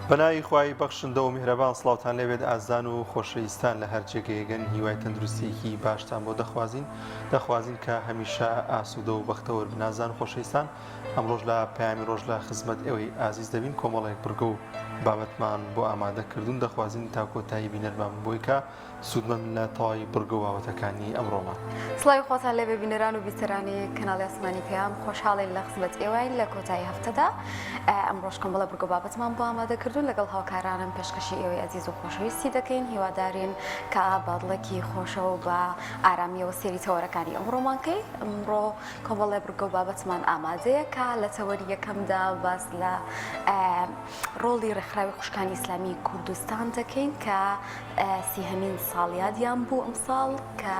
بەناوی خوای بەخشندە و میهرەبان سڵاوتان لێبێت ئازان و خۆشەویستان لە هەر جێگەیەگەن هیوای تەندروستیەکی باشتان بۆ دەخوازین دەخوازین کە هەمیشە ئاسوودە و بەختەوەر بن ئازان و خۆشەویستان ئەمڕۆژ لە پەیامی ڕۆژ لە خزمەت ئێوەی ئازیز دەبین کۆمەڵێک بڕگە و بابەتمان بۆ ئامادە کردوون دەخوازین تا کۆتایی بینەرمان بۆی کە سوودمەند لە تەواوی بڕگە و بابەتەکانی ئەمڕۆمان. سڵاوی خۆتان لێبێ بینەران و بیسەرانی کەناڵی ئاسمانی پەیام، خۆشحاڵین لە خزمەت ئێوەین لە کۆتایی هەفتەدا. ئەمڕۆش کۆمەڵە بڕگە و بابەتمان بۆ ئامادە کردوون لەگەڵ هاوکارانم پێشکەشی ئێوەی ئەزیز و خۆشەویستی دەکەین. هیوادارین کە بە دڵێکی خۆشەوە و بە ئارامییەوە سەیری تەوەرەکانی ئەمڕۆمان کەی. ئەمڕۆ کۆمەڵێ بڕگە و بابەتمان ئامادەیە کە لە تەوەری یەکەمدا باس لە ڕۆڵی ڕێکخراوی خوشکانی ئیسلامی کوردستان دەکەین کە سیهەمین ساڵیادیان بوو ئەمساڵ کە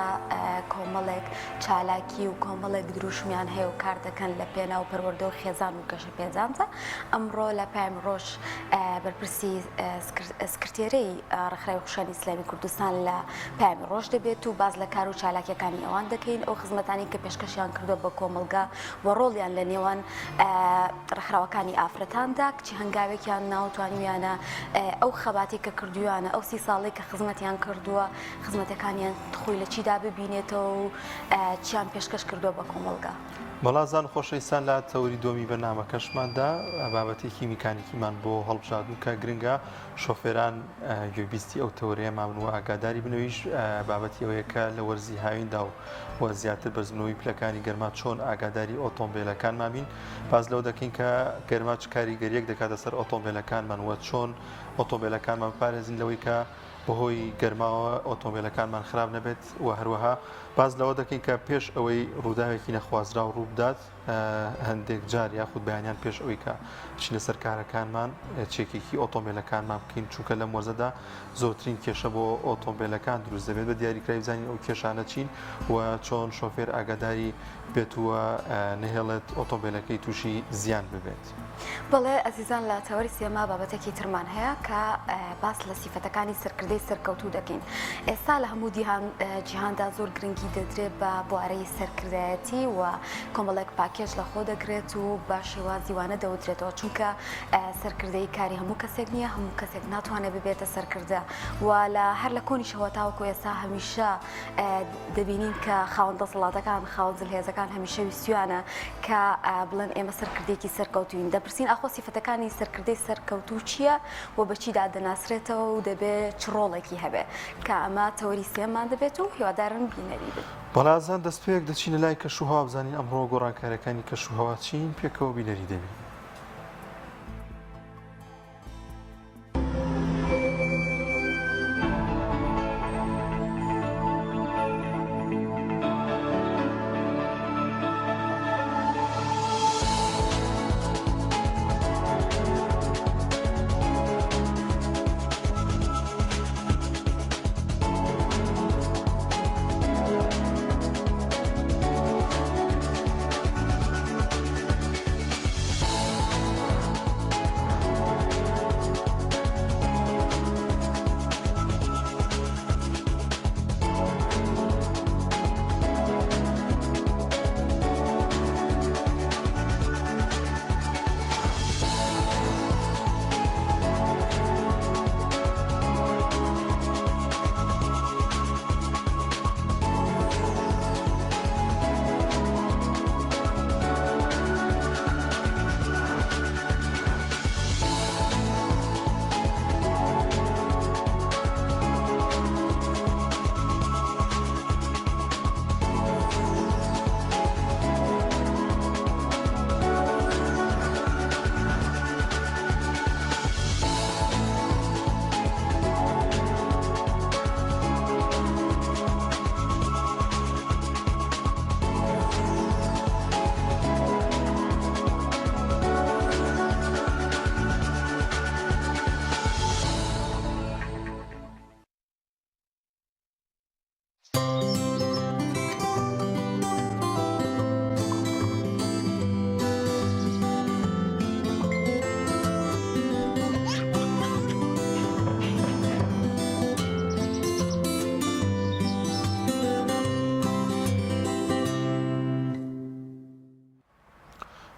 کۆمەڵێک چالاکی و کۆمەڵێک دروشمیان هەیە و کار دەکەن لە پێناو پەروەردە و خێزان و گەشەپێداندا. ئەمڕۆ لە پەیامی ڕۆژ بەرپرسی سکرتێرەی ڕێکخراوی خوشکانی ئیسلامی کوردستان لە پەیامی ڕۆژ دەبێت و باس لە کار و چالاکیەکانی ئەوان دەکەین، ئەو خزمەتانی کە پێشکەشیان کردووە بە کۆمەڵگا و ڕۆڵیان لە نێوان ڕێکخراوەکانی ئافرەتاندا کچی هەنگاوێکیان ناو توانیویانە ئەو خەباتی کە کردویانە ئەو سی ساڵی کە خزمەتیان کردووە خزمەتەکانیان خۆی لە چیدا ببینێتەوە و چیان پێشکەش کردووە بە کۆمەڵگا. بەڵازان خۆشەویستان لە تەوەری دووەمی بەرنامەکەشماندا بابەتێکی میکانیکیمان بۆ هەڵبژاردوون کە گرنگە شۆفێران گوێبیستی ئەو تەوەرەیەمان بن و ئاگاداری بن ئەویش بابەتی ئەوەیە کە لە وەرزی هاویندا و و زیاتر بەرزبوونەوەی پلەکانی گەرما چۆن ئاگاداری ئۆتۆمبیلەکانمان بین باس لەوە دەکەین کە گەرما چ کاریگەریەک دەکاتە سەر ئۆتۆمبیلەکانمان و چۆن ئۆتۆمبیلەکانمان بپارێزین لەوەی کە بەهۆی گەرماوە ئۆتۆمبیلەکانمان خراپ نەبێت و هەروەها باس لەوە دەکەین کە پێش ئەوەی ڕووداوێکی نەخوازراو ڕووبدات هەندێک جار یاخود بەیانیان پێش ئەوەی کە بچینە سەر کارەکانمان چێکێکی ئۆتۆمبیلەکانمان بکەین چونکە لەم وەرزەدا زۆرترین کێشە بۆ ئۆتۆمبیلەکان دروست دەبێت بە دیاریکراوی بزانین ئەو کێشانە چین و چۆن شۆفێر ئاگاداری بێت و نەهێڵێت ئۆتۆمبیلەکەی تووشی زیان ببێت. بەڵێ ئەزیزان لە تەوەری سێما بابەتێکی ترمان هەیە کە باس لە سیفەتەکانی سەرکردەی سەرکەوتوو دەکەین. ئێستا لە هەموو جیهاندا زۆر گرنگی دەدرێت بە بوارەی سەرکردایەتی و کۆمەڵێک پاکێج لە خۆ دەگرێت و بە شێوازی وانە دەوترێتەوە چونکە سەرکردەی کاری هەموو کەسێک نییە هەموو کەسێک ناتوانێت ببێتە سەرکردە و لە هەر لە کۆنیشەوە تاوەکو ئێستا هەمیشە دەبینین کە خاوەن دەسەڵاتەکان خاوەن زلهێزەکان هەمیشە ویستویانە کە بڵێن ئێمە سەرکردێکی سەرکەوتوین دەپرسین ئاخۆ سیفەتەکانی سەرکردەی سەرکەوتوو چییە و بە چیدا دەناسرێتەوە و دەبێ چ ڕۆڵێکی هەبێ کە ئەمە تەوەری سێمان دەبێت و هیوادارم بینەری بن. بەڵێ ئازیزان دەستپێک دەچینە لای کەشوهەوا بزانین ئەمڕۆ گۆڕانکاریەکانی کەشوهەوا چین پێکەوە بینەری دەبین.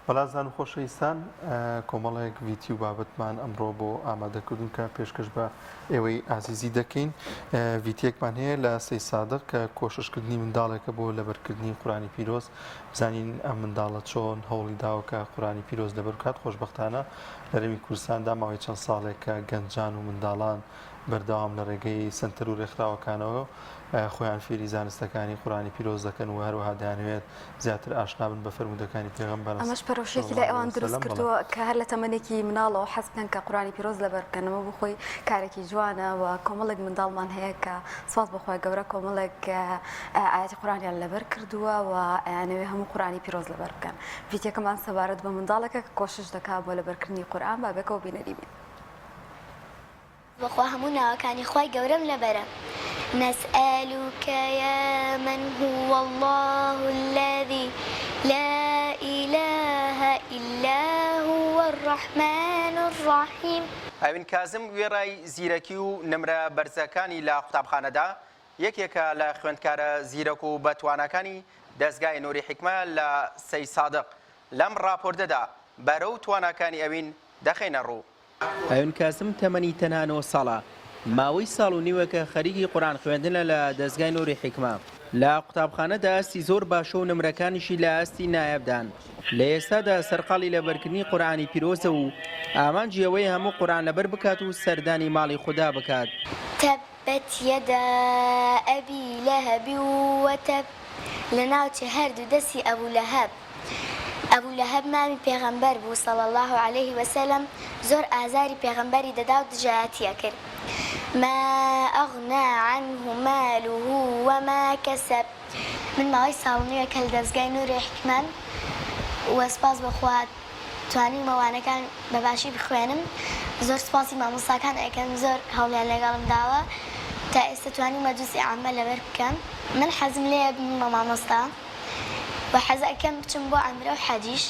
بەڵازان و خۆشەویستان کۆمەڵێک ڤیتی و بابەتمان ئەمڕۆ بۆ ئامادەکردون کە پێشکەش بە ئێوەی ئازیزی دەکەین ڤیتیەکمان هەیە لە سەی سادق کە کۆششکردنی منداڵێکە بۆ لەبەرکردنی قورانی پیرۆز بزانین ئەم منداڵە چۆن هەوڵی داوە کە قورانی پیرۆز لەبەر بکات خۆشبەختانە لە هەرێمی کوردستاندا ماوەی چەند ساڵێکە گەنجان و منداڵان بەردەوام لە ڕێگەی سەنتەر و ڕێکخراوەکانەوە خۆیان فێری زانستەکانی قورئانی پیرۆز دەکەن و هەروەها دەیانەوێت زیاتر ئاشنا بن بە فەرموودەکانی پێغەمبەر ئەمەش صلی پەرۆشیەکی اللە لای علیه ئەوان دروست وسلم بەڵێ. کردووە کە هەر لە تەمەنێکی مناڵەوە حەز بکەن کە قورئانی پیرۆز لەبەر بکەن ئەمە بۆ خۆی کارێکی جوانە و کۆمەڵێک منداڵمان هەیە کە سوپاس بۆ خوای گەورە کۆمەڵێک ئایەتی قورئانیان لەبەر کردووە و ئەیانەوێ هەموو قورئانی پیرۆز لەبەر بکەن ڤیدیۆکەمان سەبارەت بە منداڵێکە کە کۆشش دەکا بۆ لەبەرکردنی قورئان با بێکەوە بینەری بین. بەخوا هەموو ناوەکانی خوای گەورەم لەبەرە نسألک یا من هو اللە الذی لا الە الا هو الرحمن الرحیم. ئەوین کازم وێڕای زیرەکی و نمرە بەرزەکانی لە قوتابخانەدا، یەکێکە لە خوێندکارە زیرەک و بەتواناکانی دەزگای نوری حیکمە لە سەیدسادق، لەم ڕاپۆرتەدا بەرە و تواناکانی ئەوین دەخەینە ڕوو. ئەوین کازم تەمەنی تەنها نۆ ساڵە، ماوەی ساڵ و نیوێکە خەریکی قورئان خوێندنە لە دەزگای نوری حیکمە. لە قوتابخانەدا ئاستی زۆر باشە و نمرەکانیشی لە ئاستی نایابدان. لە ئێستادا سەرقاڵی لەبەرکردنی قورئانی پیرۆزە و ئامانجی ئەوەیە هەموو قورئان لەبەر بکات و سەردانی ماڵی خودا بکات. تبت یدا ابی لهب وتب لەناوچێ هەردوو دەستی ئەبو لەهەب. ئەبو لەهەب مامی پێغەمبەر بوو صلی اللە علیه وسلم زۆر ئازاری پێغەمبەری دەدا و دژایەتی ئەکرد ما اغنی عنه ماله وما کسب. من ماوەی ساڵ و نیوێکە لە دەزگای نوری حیکمەم و سوپاس بۆ خوا توانیومە وانەکان بە باشی بخوێنم زۆر سوپاسی مامۆستاکان ئەکەم زۆر هەوڵیان لەگەڵم داوە تا ئێستا توانیومە جوزئی عەمە لەبەر بکەم من حەزم لێیە ببمە مامۆستا. وە حەز ئەکەم بچم بۆ عەمرە و حەجیش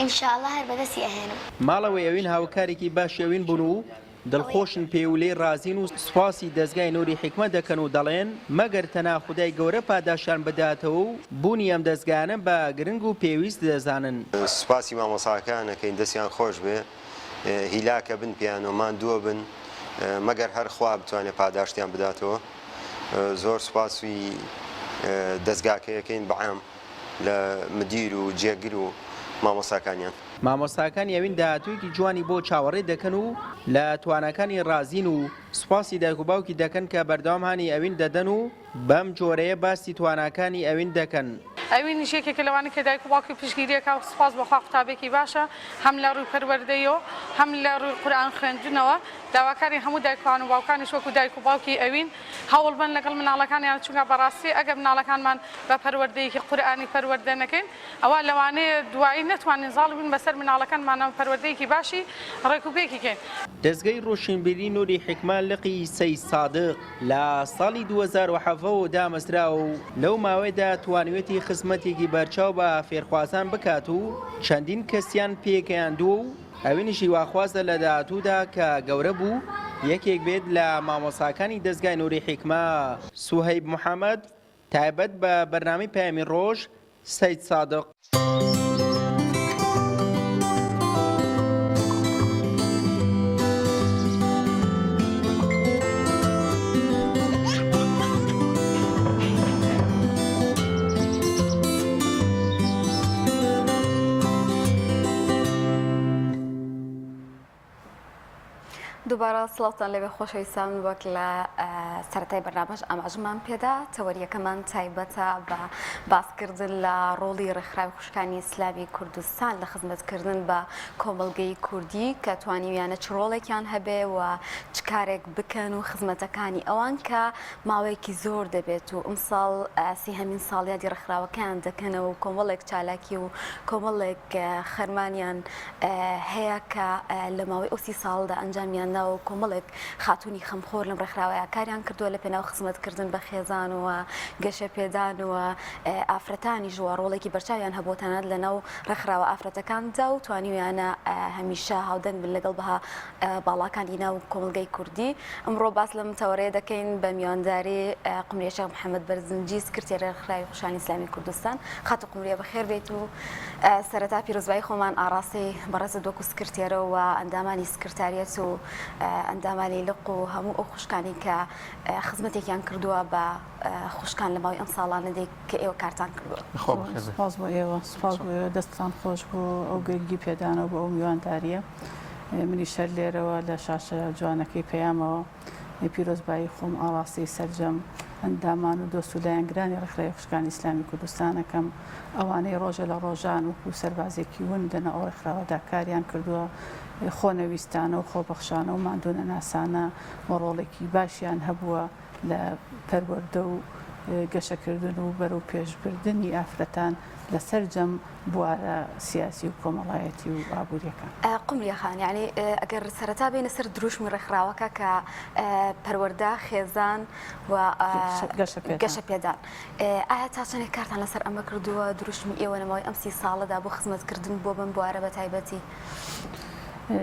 ان شاء اللە هەر بەدەستی ئەهێنم. ماڵەوەی ئەوین هاوکارێکی باشی ئەوین بوون و دڵخۆشن پێی و لێی ڕازین و سوپاسی دەزگای نوری حیکمە دەکەن و دەڵێن مەگەر تەنها خودای گەورە پاداشتیان بداتەوە و بوونی ئەم دەزگایانە بە گرنگ و پێویست دەزانن. سوپاسی مامۆساکان ئەکەین دەستیان خۆش بێ هیلاکە بن پێیانەوە ماندووە بن مەگەر هەر خوا بتوانێ پاداشتیان بداتەوە. زۆر سوپاسی دەزگاکەی ئەکەین بە عام لە مدیر و جێگر و مامۆستاکانیان. مامۆستاکانی ئەوین داهاتوویەکی جوانی بۆ چاوەڕێ دەکەن و لە تواناکانی ڕازین و سوپاسی دایک و باوکی دەکەن کە بەردەوام هانی ئەوین دەدەن و بەم جۆرەیە باسی تواناکانی ئەوین دەکەن. ئەوینیش یەکێکە لەوانەی کە دایک و باوکی پشتگیری ئەکا و سوپاس بۆ خوا قوتابیەکی باشە هەم لە ڕووی پەروەردەییەوە هەم لە ڕووی قورئان خوێندنەوە. داواکارین هەموو دایکان و باوکانیش وەکو دایک و باوکی ئەوین هەوڵبەن لەگەڵ مناڵەکانیان چونکە بەڕاستی ئەگەر مناڵەکانمان بە پەروەردەیەکی قورئانی پەروەردە نەکەین ئەوا لەوانەیە دوایی نەتوانین زاڵ بین بەسەر مناڵەکانمانەوە پەروەردەیەکی باشی ڕێک و پێکی کەین. دەزگای ڕۆشنبیری نوری حیکمە لقی سەید سادق لە ساڵی 2017 وە دامەزراوە و لەو ماوەیەدا توانیویەتی خزمەتێکی بەرچاو بە فێرخوازان بکات و چەندین کەسیان پێگەیاندووە و ئەوینیش هیواخوازە لە داهاتوودا کە گەورە بوو یەکێک بێت لە مامۆستاکانی دەزگای نوری حیکمە. سوهەیب محەمەد، تایبەت بە بەرنامەی پەیامی ڕۆژ، سەید سادق. دووبارە سڵاوتان لەوێ خۆشەویستان وەک لە سەرەتای بەرنامەش ئاماژەمان پێدا تەوەریەکەمان تایبەتە بە باسکردن لە ڕۆڵی ڕێکخراوی خوشکانی ئیسلامی کوردستان لە خزمەتکردن بە کۆمەڵگەی کوردی کە توانیویانە چ ڕۆڵێکیان هەبێ و چ کارێک بکەن و خزمەتەکانی ئەوان کە ماوەیەکی زۆر دەبێت و ئمساڵ سیهەمین ساڵیادی ڕێکخراوەکەیان دەکەنەوە و کۆمەڵێک چالاکی و کۆمەڵێک خەرمانیان هەیە کە لە ماوەی ئەو سی ساڵدا ئەنجامیان. هەوڵیان داوە و کۆمەڵێک خاتوونی خەمخۆر لەم ڕێکخراوەیە کاریان کردووە لە پێناو خزمەتکردن بە خێزان و گەشەپێدان و ئافرەتانیش و ڕۆڵێکی بەرچاویان هەبووە تەنانەت لەناو ڕێکخراوە ئافرەتەکاندا و توانیویانە هەمیشە هاودەنگ بن لەگەڵ بەها باڵاکانی ناو کۆمەڵگەی کوردی. ئەمڕۆ باس لەم تەوەرەیە دەکەین بە میوانداری قمریە شێخ محەممەد بەرزنجی سکرتێری ڕێکخراوی خوشکانی ئیسلامی کوردستان. خاتوو قمریە بەخێر بێیت و سەرەتا پیرۆزبایی خۆمان ئاڕاستەی بەڕێزت وەکو سکرتێرە و ئەندامانی سکرتاریەت و ئەندامانی لق و هەموو ئەو خوشکانی کە خزمەتێکیان کردووە بە خوشکان لە ماوەی ئەم ساڵانەدەی کە ئێوە کارتان کردووە. خوا بەخێر بێت. سوپاس بۆ ئێوە، سوپاس بۆ ئێوە، دەستتان خۆش بۆ ئەو گرنگی پێدانە و بۆ ئەو میواندارییە. منیش هەر لێرەوە لە شاشە جوانەکەی پەیامەوە پیرۆزبایی خۆم ئاڕاستەی سەرجەم ئەندامان و دۆست و لایەنگرانی ڕێکخراوی خوشکانی ئیسلامی کوردستان ئەکەم، ئەوانەی ڕۆژێ لە ڕۆژان وەکوو سەربازێکی ون لەناو ئەو ڕێکخراوەدا کاریان کردووە، خۆنەویستانە و خۆبەخشانە و ماندوونەناسانە و ڕۆڵێکی باشیان هەبووە لە پەروەردە و گەشەکردن و بەرەوپێشبردنی ئافرەتان لە سەرجەم بوارە سیاسی و کۆمەڵایەتی و ئابووریەکان. قومریە خان، یانی ئەگەر سەرەتا بێینە سەر دروشمی ڕێکخراوەکە کە پەروەردە، خێزان و گەشەپێدان، ئایا تا چەندێک کارتان لەسەر ئەمە کردووە؟ دروشمی ئێوە لە ماوەی ئەم سی ساڵەدا بۆ خزمەتکردن بووە بەم بوارە بە تایبەتی؟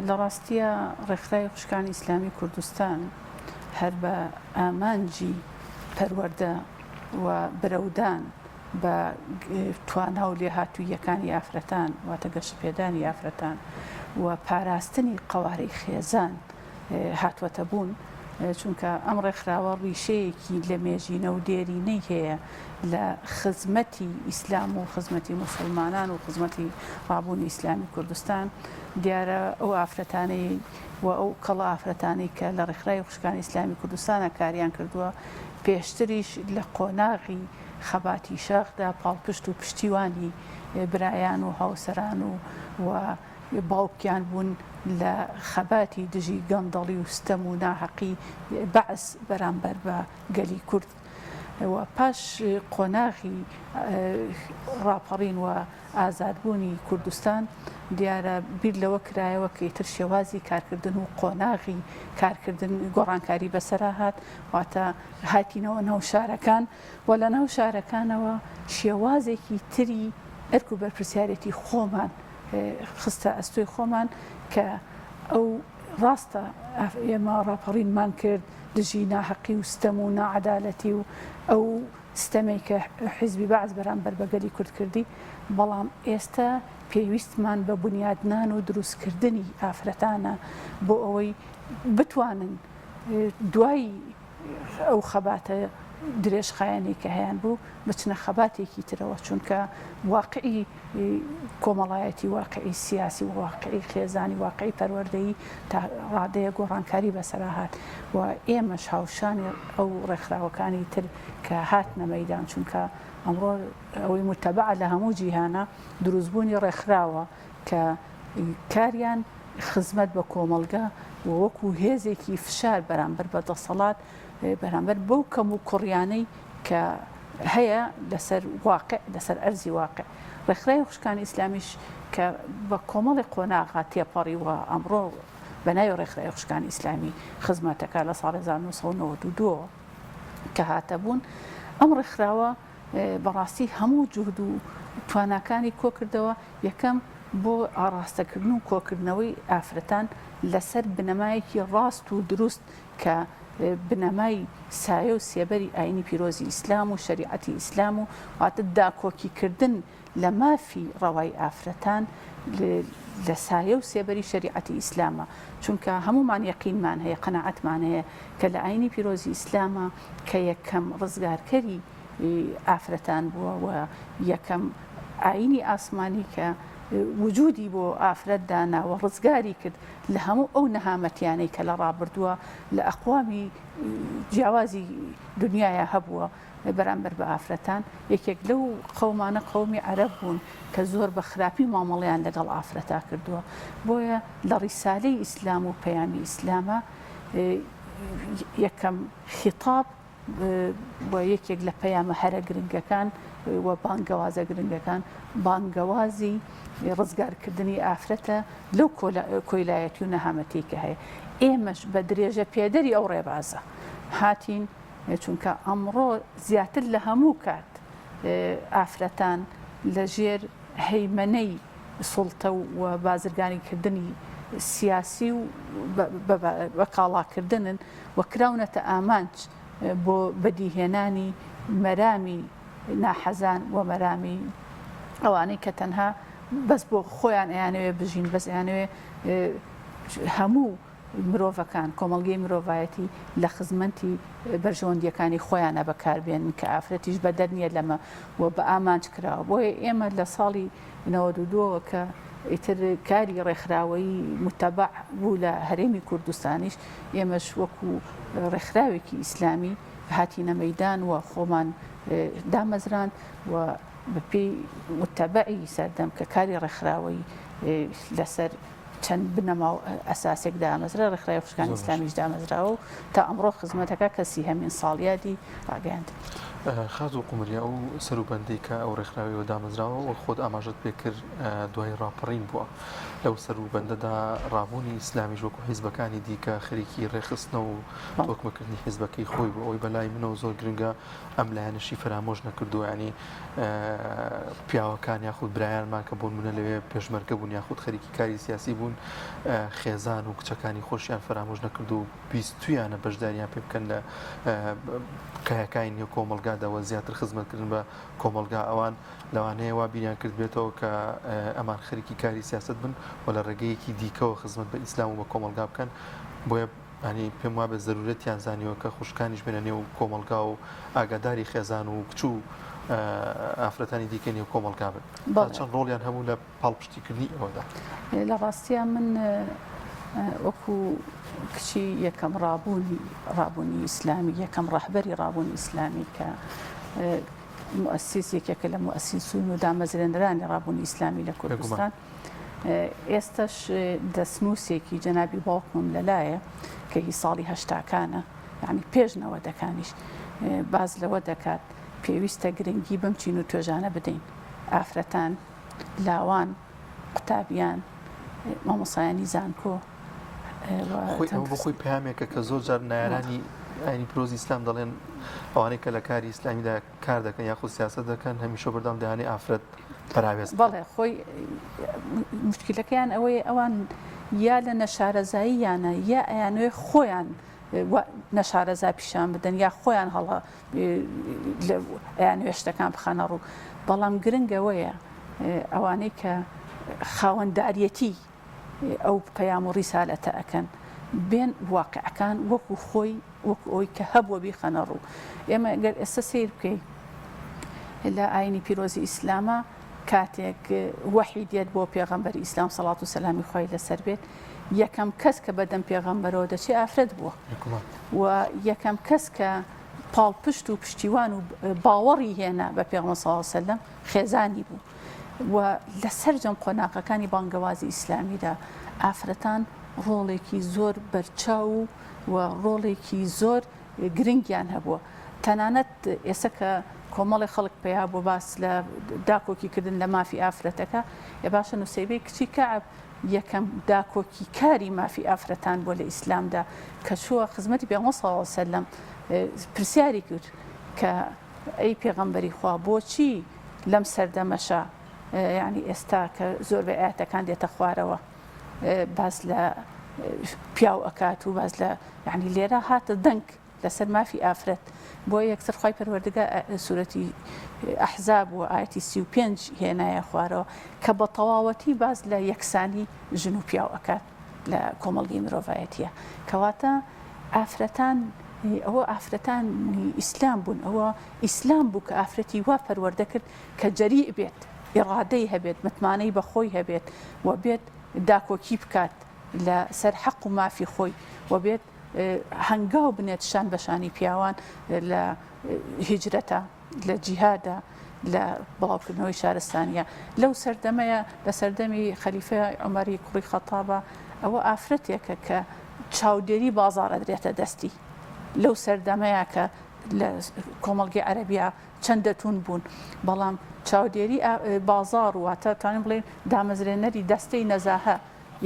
لە ڕاستیا ڕێکخراوی خوشکانی ئیسلامی کوردستان هەر بە ئامانجی پەروەردە و برەودان بە توانا و لێهاتووییەکانی ئافرەتان، واتە گەشەپێدانی ئافرەتان و پاراستنی قەوارەی خێزان هاتووەتە بوون، چونکە ئەم ڕێکخراوە ڕیشەیەکی لەمێژینە و دێرینەی هەیە لە خزمەتی ئیسلام و خزمەتی موسڵمانان و خزمەتی ڕابوونی ئیسلامی کوردستان. دیارە ئەو ئافرەتانەی و ئەو کەڵە ئافرەتانەی کە لە ڕێکخراوی خوشکانی ئیسلامی کوردستانا کاریان کردووە، پێشتریش لە قۆناغی خەباتی شاخدا پاڵپشت و پشتیوانی برایان و هاوسەران و و باوکیان بوون لە خەباتی دژی گەندەڵی و ستەم و ناهەقی بەعس بەرامبەر بە گەلی کورد و پاش قۆناغی ڕاپەڕین و ئازادبوونی کوردستان دیارە بیر لەوە کرایەوە کە ئیتر شێوازی کارکردن و قۆناغی کارکردن گۆڕانکاری بەسەرا هات واتە هاتینەوە ناو شارەکان و لە ناو شارەکانەوە شێوازێکی تری ئەرک و بەرپرسیارێتی خۆمان خستە ئەستۆی خۆمان کە ئەو ڕاستە ئێمە ڕاپەڕینمان کرد دژی ناهەقی و ستەم و ناعەدالەتی و ئەو ستەمەی کە حیزبی بەعس بەرامبەر بە گەلی کورد کردی، بەڵام ئێستا پێویستمان بە بونیادنان و دروستکردنی ئافرەتانە بۆ ئەوەی بتوانن دوای ئەو خەباتە درێژخایەنەی کە هەیانبوو بچنە خەباتێکی ترەوە، چونکە واقعی کۆمەڵایەتی، واقعی سیاسی و واقعی خێزانی، واقعی پەروەردەیی تا ڕادەیەک گۆڕانکاری بەسەرا هات و ئێمەش هاوشانی ئەو ڕێکخراوەکانی تر کە هاتنە مەیدان، چونکە ئەمڕۆ ئەوەی موتەبەعە لە هەموو جیهانا دروستبوونی ڕێکخراوە کە کاریان خزمەت بە کۆمەڵگە و وەکو هێزێکی فشار بەرامبەر بە دەسەڵات بەرامبەر بەو کەم و کوڕیانەی کە هەیە لەسەر واقع لەسەر ئەرزی واقع ڕێکخراوی خوشکانی ئیسلامیش کە بە کۆمەڵی قۆناغا تێپەڕی و ئەمڕۆ بە ناوی ڕێکخراوی خوشکانی ئیسلامی خزمەتەکە لە ساڵی 1992 کە هاتە بوون ئەم ڕێکخراوە بەڕاستی هەموو جوهد و تواناکانی کۆکردەوە یەکەم بۆ ئاڕاستەکردن و کۆکردنەوەی ئافرەتان لەسەر بنەمایەکی ڕاست و دروست کە بنەمای سایە و سێبەری ئاینی پیرۆزی ئیسلام و شەریعەتی ئیسلام و واتە داکۆکیکردن لە مافی ڕەوای ئافرەتان لە سایە و سێبەری شەریعەتی ئیسلامە چونکە هەموومان یەقینمان هەیە قەناعەتمان هەیە کە لە ئاینی پیرۆزی ئیسلامە کە یەکەم ڕزگارکەری ئافرەتان بووە و یەکەم ئاینی ئاسمانی کە وجودی بۆ ئافرەت دانا و ڕزگاری کرد لە هەموو ئەو نەهامەتیانەی کە لە ڕابردووە لە ئەقوامی جیاوازی دنیایا هەبووە بەرامبەر بە ئافرەتان، یەکێک لەو قەومانە قەومی عەرەب بوون کە زۆر بە خراپی مامەڵەیان لەگەڵ ئافرەتا کردووە، بۆیە لە ڕیسالەی ئیسلام و پەیامی ئیسلامە یەکەم خیتاب. و یەکێک لە پەیامە هەرە گرنگەکان و بانگەوازە گرنگەکان بانگەوازی ڕزگارکردنی ئافرەتە لەو کۆیلایەتی و نەهامەتی کە هەیە ئێمەش بە درێژە پێدەری ئەو ڕێبازە هاتین چونکە ئەمڕۆ زیاتر لە هەموو کات ئافرەتان لە ژێر هەیمەنەی سوڵتە و بازرگانیکردنی سیاسی و بە کاڵاکردنن و کراونەتە ئامانج بۆ بەدیهێنانی مەرامی ناحەزان و مەرامی ئەوانەی کە تەنها بەس بۆ خۆیان ئەیانەوێ بژین بەس ئەیانەوێ هەموو مرۆڤەکان، کۆمەڵگەی مرۆڤایەتی لە خزمەتی بەرژەوەندییەکانی خۆیانا بەکاربێنن کە ئافرەتیش بەدەر نییە لەمە و بە ئامانج کراوە. بۆیە ئێمە لە ساڵی 92 ەوە کە ئیتر کاری ڕێکخراوەیی موتەبەع بوو لە هەرێمی کوردستانیش، ئێمەش وەکو ڕێکخراوێکی ئیسلامی هاتینە مەیدان و خۆمان دامەزراند و بەپێی موتەبەعی سەردەم کە کاری ڕێکخراوەیی لەسەر چەند بنەما و ئەساسێک دامەزرا، ڕێکخراوی خوشکانی ئیسلامیش دامەزراوە و تا ئەمڕۆ خزمەتەکە کە سیهەمین ساڵیادی ڕاگەیاندنیەتی. خاتوو قومری، ئەو سەروبەندەی کە ئەو ڕێکخراوەیەوە دامەزراوە، وەک خۆت ئاماژەت پێ کرد دوای ڕاپەڕین بووە. لەو سەروبەندەدا ڕابوونی ئیسلامیش وەکو حیزبەکانی دیکە خەریکی ڕێکخستنە و تۆکمەکردنی حیزبەکەی خۆی بوو. ئەوەی بەلای منەوە زۆر گرنگە ئەم لایەنەشی فەرامۆش نەکردووە یانی پیاوەکان یاخود برایانمان کە بۆ نمونە لەوێ پێشمەرگە بوون یاخود خەریکی کاری سیاسی بوون خێزان و کچەکانی خۆشیان فەرامۆش نەکرد و بیستویانە بەشداریان پێ بکەن لە کایەکانی نێو کۆمەڵگادا و زیاتر خزمەتکردن بە کۆمەڵگا ئەوان لەوانەیە وا بیریان کرد بێتەوە کە ئەمان خەریکی کاری سیاست بن و لە ڕێگەیەکی دیکەوە خزمەت بە ئیسلام و بە کۆمەڵگا بکەن بۆیە یانی پێم وابێ زەرورەتیان زانیوە کە خوشکانیش بێنە نێو کۆمەڵگا و ئاگاداری خێزان و کچ و ئافرەتانی دیکەی نێو کۆمەڵگا بن. تا چەند ڕۆڵیان هەبوو لە پاڵپشتیکردنی ئێوەدا؟ لە ڕاستیا من وەکو کچی یەکەم ڕابوونی ڕابوونی ئیسلامی یەکەم ڕەهبەری ڕابوونی ئیسلامی کە موئەسیس یەکێکە لە موئەسیسون و دامەزرێنەرانی ڕابوونی ئیسلامی لە کوردستان ئێستەش دەستنووسێکی جەنابی باوکمم لەلایە کە هی ساڵی هەشتاکانە یعنی پێش نەوەدەکانیش باز لەوە دەکات پێویستە گرنگی بەم چین و توێژانە بدەین ئافرەتان لاوان قوتابیان مامۆسایانی زانکۆ خۆی ئەوە بۆ خۆی پەیامێکە کە زۆر جار نارانی ئاینی پیرۆزی ئیسلام دەڵێن ئەوانەی کە لە کاری ئیسلامیدا کار دەکەن یاخود سیاسەت دەکەن هەمیشە بەردەوام دەیانەوێت ئافرەت پەراوێز بکەن. بەڵێ خۆی موشکیلەکەیان ئەوەیە ئەوان یا لە نەشارەزاییانە یا ئەیانەوێ خۆیان نەشارەزا پیشان بدەن یا خۆیان هەڵە ئەیانەوێ شتەکان بخەنە ڕوو بەڵام گرنگ ئەوەیە ئەوانەی کە خاوەنداریەتی ئەو پەیام و ڕیسالەتە ئەکەن بێن واقعەکان وەکو خۆی وەکو ئەوەی کە هەبووە بیخەنە ڕوو. ئێمە گەر ئێستا سەیر بکەین لە ئاینی پیرۆزی ئیسلامە کاتێک وەحی دێت بۆ پێغەمبەری ئیسلام سەڵات و سەلامی خوای لەسەر بێت یەکەم کەس کە بەدەم پێغەمبەرەوە دەچێ ئافرەت بووە و یەکەم کەس کە پاڵپشت و پشتیوان و باوەڕی هێنا بە پێغەمبەر صلی الله علیه وسلم خێزانی بوو و لە سەرجەم قۆناغەکانی بانگەوازی ئیسلامیدا ئافرەتان ڕۆڵێکی زۆر بەرچاو و و ڕۆڵێکی زۆر گرنگیان هەبووە. تەنانەت ئێستا کە کۆمەڵێ خەڵک پەیا بووە باس لە داکۆکی کردن لە مافی ئافرەتەکە، ئێ باشە نوسەیبەی کچی کەعب یەکەم داکۆکیکاری مافی ئافرەتان بووە لە ئیسلامدا کە چووە خزمەتی پێغەمبەر صلی اللە علیە وسلم پرسیاری کرد کە ئەی پێغەمبەری خوا بۆچی لەم سەردەمەشا یانی ئێستا کە زۆربەی ئایەتەکان دێتە خوارەوە باس لە پیاو ئەکات و باس لە یعنی لێرە هاتە دەنگ لەسەر مافی ئافرەت بۆ یەکسەر خی پەروەردگا سوورەتی ئەحزاب و ئاەتی 35 هێنایە خوارەوە کە بە تەواوەتی باس لە یەکسانی ژن و پیاو ئەکات لە کۆمەڵگەی مرۆڤایەتیە کەواتە ئافرەتان ئەوە ئافرەتانی ئیسلام بوون ئەوە ئیسلام بوو کە ئافرەتی وا پەروەردە کرد کە جەریء بێت، ئیڕادەی هەبێت، متمانەی بە خۆی هەبێت و بێت داکۆکی بکات لە سەر حەق و مافی خۆی و بێت هەنگاو بنێت شان بە شانی پیاوان لە هیجرەتە، لە جیهادە، لە بڵاوکردنەوەی شارستانیە. لەو سەردەمەیە لە سەردەمی خەلیفە عومەری کوڕی خەتابە ئەوە ئافرەتێکە کە چاودێری بازاڕ ئەدرێتە دەستی. لەو سەردەمەیە کە. لە کۆمەڵگەی عەرەبیا چەندە توند بوون، بەڵام چاودێری بازاڕ واتە توانین بڵێین دامەزرێنەری دەستەی نەزاهە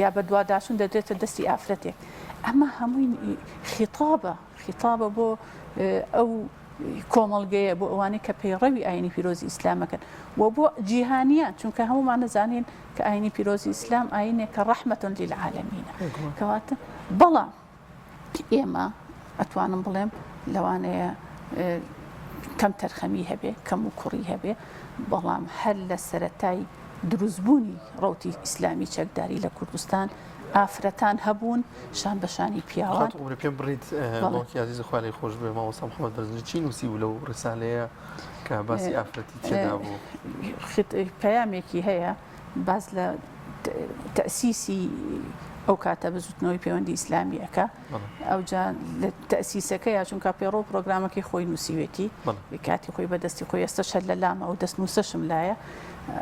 یا بەدواداچوون دەدرێتە دەستی ئافرەتێک. ئەمە هەمووی خیتابە، خیتابە بۆ ئەو کۆمەڵگەیە، بۆ ئەوانەی کە پەیڕەوی ئاینی پیرۆزی ئیسلامەکەن و بۆ جیهانیان، چونکە هەموومان دەزانین کە ئاینی پیرۆزی ئیسلام ئاینێکە ڕەحمەتون للعالمین ە. کەواتە بەڵام ئێمە ئەتوانم بڵێم لەوانەیە کەم تەرخەمی هەبێ کەم و کوڕی هەبێ بەڵام هەر لە سەتای دروستبوونی ڕوتی ئیسلامی چەکداری لە کوردستان ئافرەتان هەبوون شان بە شانی پیاوان پێم بڕیت باوکی عزیز خوا لێی خۆش بێ مامۆستا محەممەد بەرزنجی چی نووسی بوو لەو ڕسالەیە کە باسی ئافرەتی تێدا بوو پەیامێکی هەیە باس لە تەئسیسی ئەو کاتە بزوتنەوەی پەیوەندی ئیسلامی ئەکا ئەوجا لە تەئسیسەکەیا چونکە پەیڕەو پرۆگرامەکەی خۆی نووسیوێتی کاتی خۆی بەدەستی خۆی ئێستاش هەر لە لامە ئەو دەستنووسەشم لایە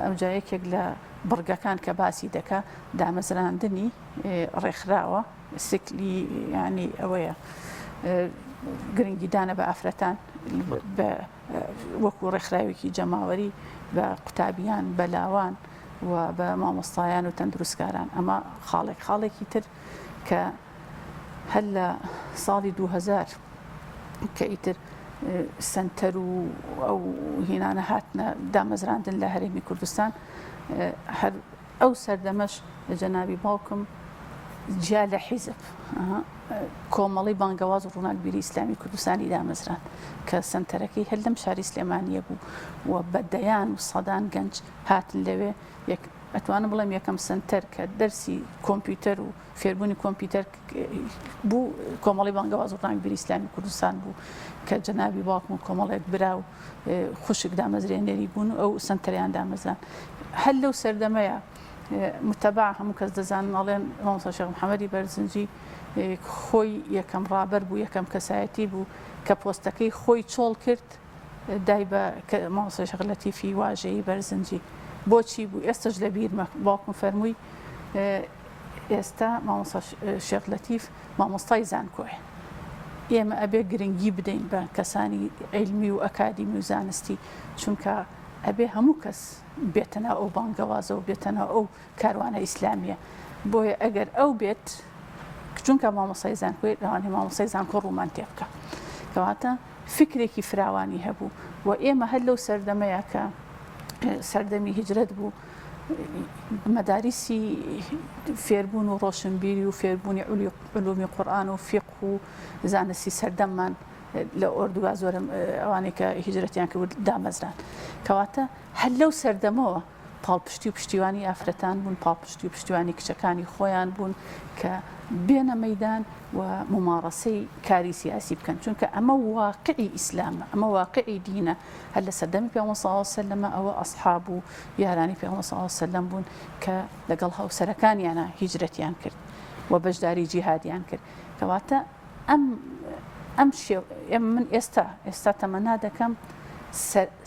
ئەوجا یەکێک لە بڕگەکان کە باسی دەکا دامەزراندنی ڕێکخراوە سکلی ینی ئەوەیە گرنگیدانە بە ئافرەتان بە وەکو ڕێکخراوێکی جەماوەری بە قوتابیان، بە لاوان و بە مامۆستایان و تەندروستکاران. ئەمە خاڵێک. خاڵێکی تر کە هەر لە ساڵی 2000 کە ئیتر سەنتەر و ئەو هینانە هاتنە دامەزراندن لە هەرێمی کوردستان هەر ئەو سەردەمەش جەنابی باوکم جیا لە حیزب کۆمەڵەی بانگەواز و ڕووناکبیری ئیسلامی کوردستانی دامەزراند کە سەنتەرەکەی هەر لەم شاری سلێمانییە بوو و بە دەیان و سەدان گەنج هاتن لەوێ یەک ئەتوانم بڵێم یەکەم سەنتەر کە دەرسی کۆمپیوتەر و فێربوونی کۆمپیوتەر بوو کۆمەڵی بانگەواز و ڕووناکبیری ئیسلامی کوردستان بوو کە جەنابی باوکم و کۆمەڵێک برا و خوشک دامەزرێنەری بوون و ئەو سەنتەریان دامەزران هەر لەو سەردەمەیە متەبع هەموو کەس دەزانن ئەڵێن مامۆستا شێخ محەممەدی بەرزنجی خۆی یەکەم ڕابەر بوو یەکەم کەسایەتی بوو کە پۆستەکەی خۆی چۆڵ کرد دای بە مامۆستا شێخ لەتیفی واژەیی بەرزنجی بۆچی بوو ئێستش لە بیرمە باوکم فەرمووی ئێستا مامۆستا شێخ لەتیف مامۆستای زانکۆیە ئێمە ئەبێ گرنگی بدەین بە کەسانی عیلمی و ئەکادیمی و زانستی چونکە ئەبێ هەموو کەس بێتە ناو ئەو بانگەوازە و بێتە ناو ئەو کاروانە ئیسلامیە بۆیە ئەگەر ئەو بێت چونکە مامۆسای زانکۆی لەوانەیە مامۆسای زانکۆ ڕوومان تێ بکە کەواتە فکرێکی فراوانی هەبوو و ئێمە هەر لەو سەردەمەیە کە سەردەمی هیجرەت بوو مەداریسی فێربوون و ڕۆشنبیری و فێربوونی علومی قورئان و فیقه و زانستی سەردەممان لە ئۆردوگا زۆرم ئەوانەی کە هیجرەتیان کرد دامەزران کەواتە هەر لەو سەردەمەوە پاڵپشتی و پشتیوانی ئافرەتان بوون پاڵپشتی و پشتیوانی کچەکانی خۆیان بوون کە بێنە مەدان و ممارەسەی کاری سیاسی بکەن چونکە ئەمە واقعی ئیسلامە ئەمە واقعی دینە هەر لە سەردەمی پێغەمبەر صلی اللە علیە وسلم ئەوە ئەسحاب و یارانی پێغەمبەر صلی اللە علیە وسلم بوون کە لەگەڵ هاوسەرەکانیانە هیجرەتیان کرد و بەشداری جیهادیان کرد کەواتە ئەم ئەم شێو من ئێستا ئێستا تەمەنا دەکەم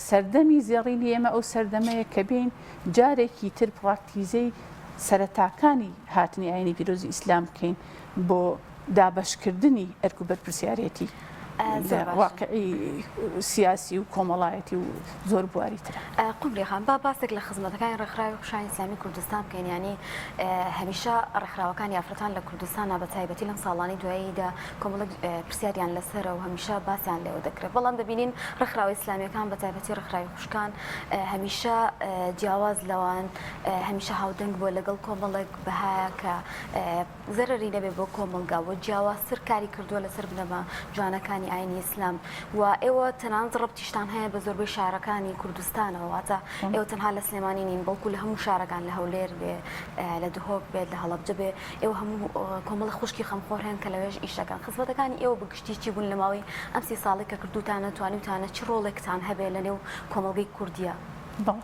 سەردەمی زێڕینی ئێمە ئەو سەردەمەیە کە بین جارێکی تر پراکتیزەی سەرەتاکانی هاتنی ئاینی پیرۆزی ئیسلام بکەین بۆ دابەشکردنی ئەرک و بەرپرسیارێتی زۆر باشە. واقعی سیاسی و کۆمەڵایەتی و زۆر بواری ترە. قومری خان با باسێک لە خزمەتەکانی ڕێکخراوی خوشانی ئیسلامی کوردستان بکەین یانی هەمیشە ڕێکخراوەکانی ئافرەتان لە کوردستانا بە تایبەتی لەم ساڵانەی دواییدا کۆمەڵێک پرسیاریان لەسەرە و هەمیشە باسیان لێوە دەکرێت بەڵام دەبینین ڕێکخراوە ئیسلامیەکان بە تایبەتی ڕێکخراوی خوشکان هەمیشە جیاواز لەوان هەمیشە هاودەنگ بووە لەگەڵ کۆمەڵێک بەهایە کە زەرەری نەبێت بۆ کۆمەڵگا و جیاوازتر کاری کردووە لەسەر بنەما جوانەکانی ئاینی ئیسلام و ئێوە تەنانەت ڕەبتیشتان هەیە بە زۆربەی شارەکانی کوردستانەوە واتە ئێوە تەنها لە سلێمانی نین بەڵکو لە هەموو شارەکان لە هەولێر بێ لە دهۆک بێت لە هەڵەبجە بێ ئێوە هەموو کۆمەڵە خوشکی خەمخۆر هەن کە لەوێش ئیش دەکەن خزمەتەکانی ئێوە بە گشتی چی بوون لە ماوەی ئەم سی ساڵەی کە کردووتانە توانیوتانە چ ڕۆڵێکتان هەبێ لە نێو کۆمەڵگەی کوردییە؟ بەڵێ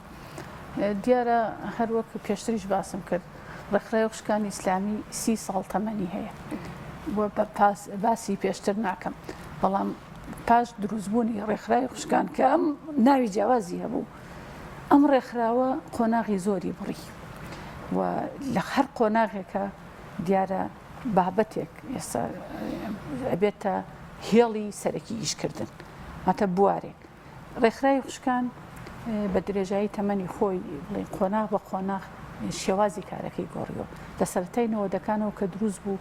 دیارە هەر وەک پێشتریش باسم کرد ڕێکخراوی خوشکانی ئیسلامی سی ساڵ تەمەنی هەیە و بە باسی پێشتر ناکەم بەڵام پاش دروستبوونی ڕێکخراوی خوشکان کە ئەم ناوی جیاوازی هەبوو ئەم ڕێکخراوە قۆناغی زۆری بڕی و لە هەر قۆناغێکە دیارە بابەتێک ئێستا ئەبێتە هێڵی سەرەکی ئیشکردن. واتە بوارێک. ڕێکخراوی خوشکان بە درێژایی تەمەنی خۆی بڵێین قۆناغ بە قۆناغ شێوازی کارەکەی گۆڕیوە. لە سەرەتای نەوەدەکانەوە کە دروست بوو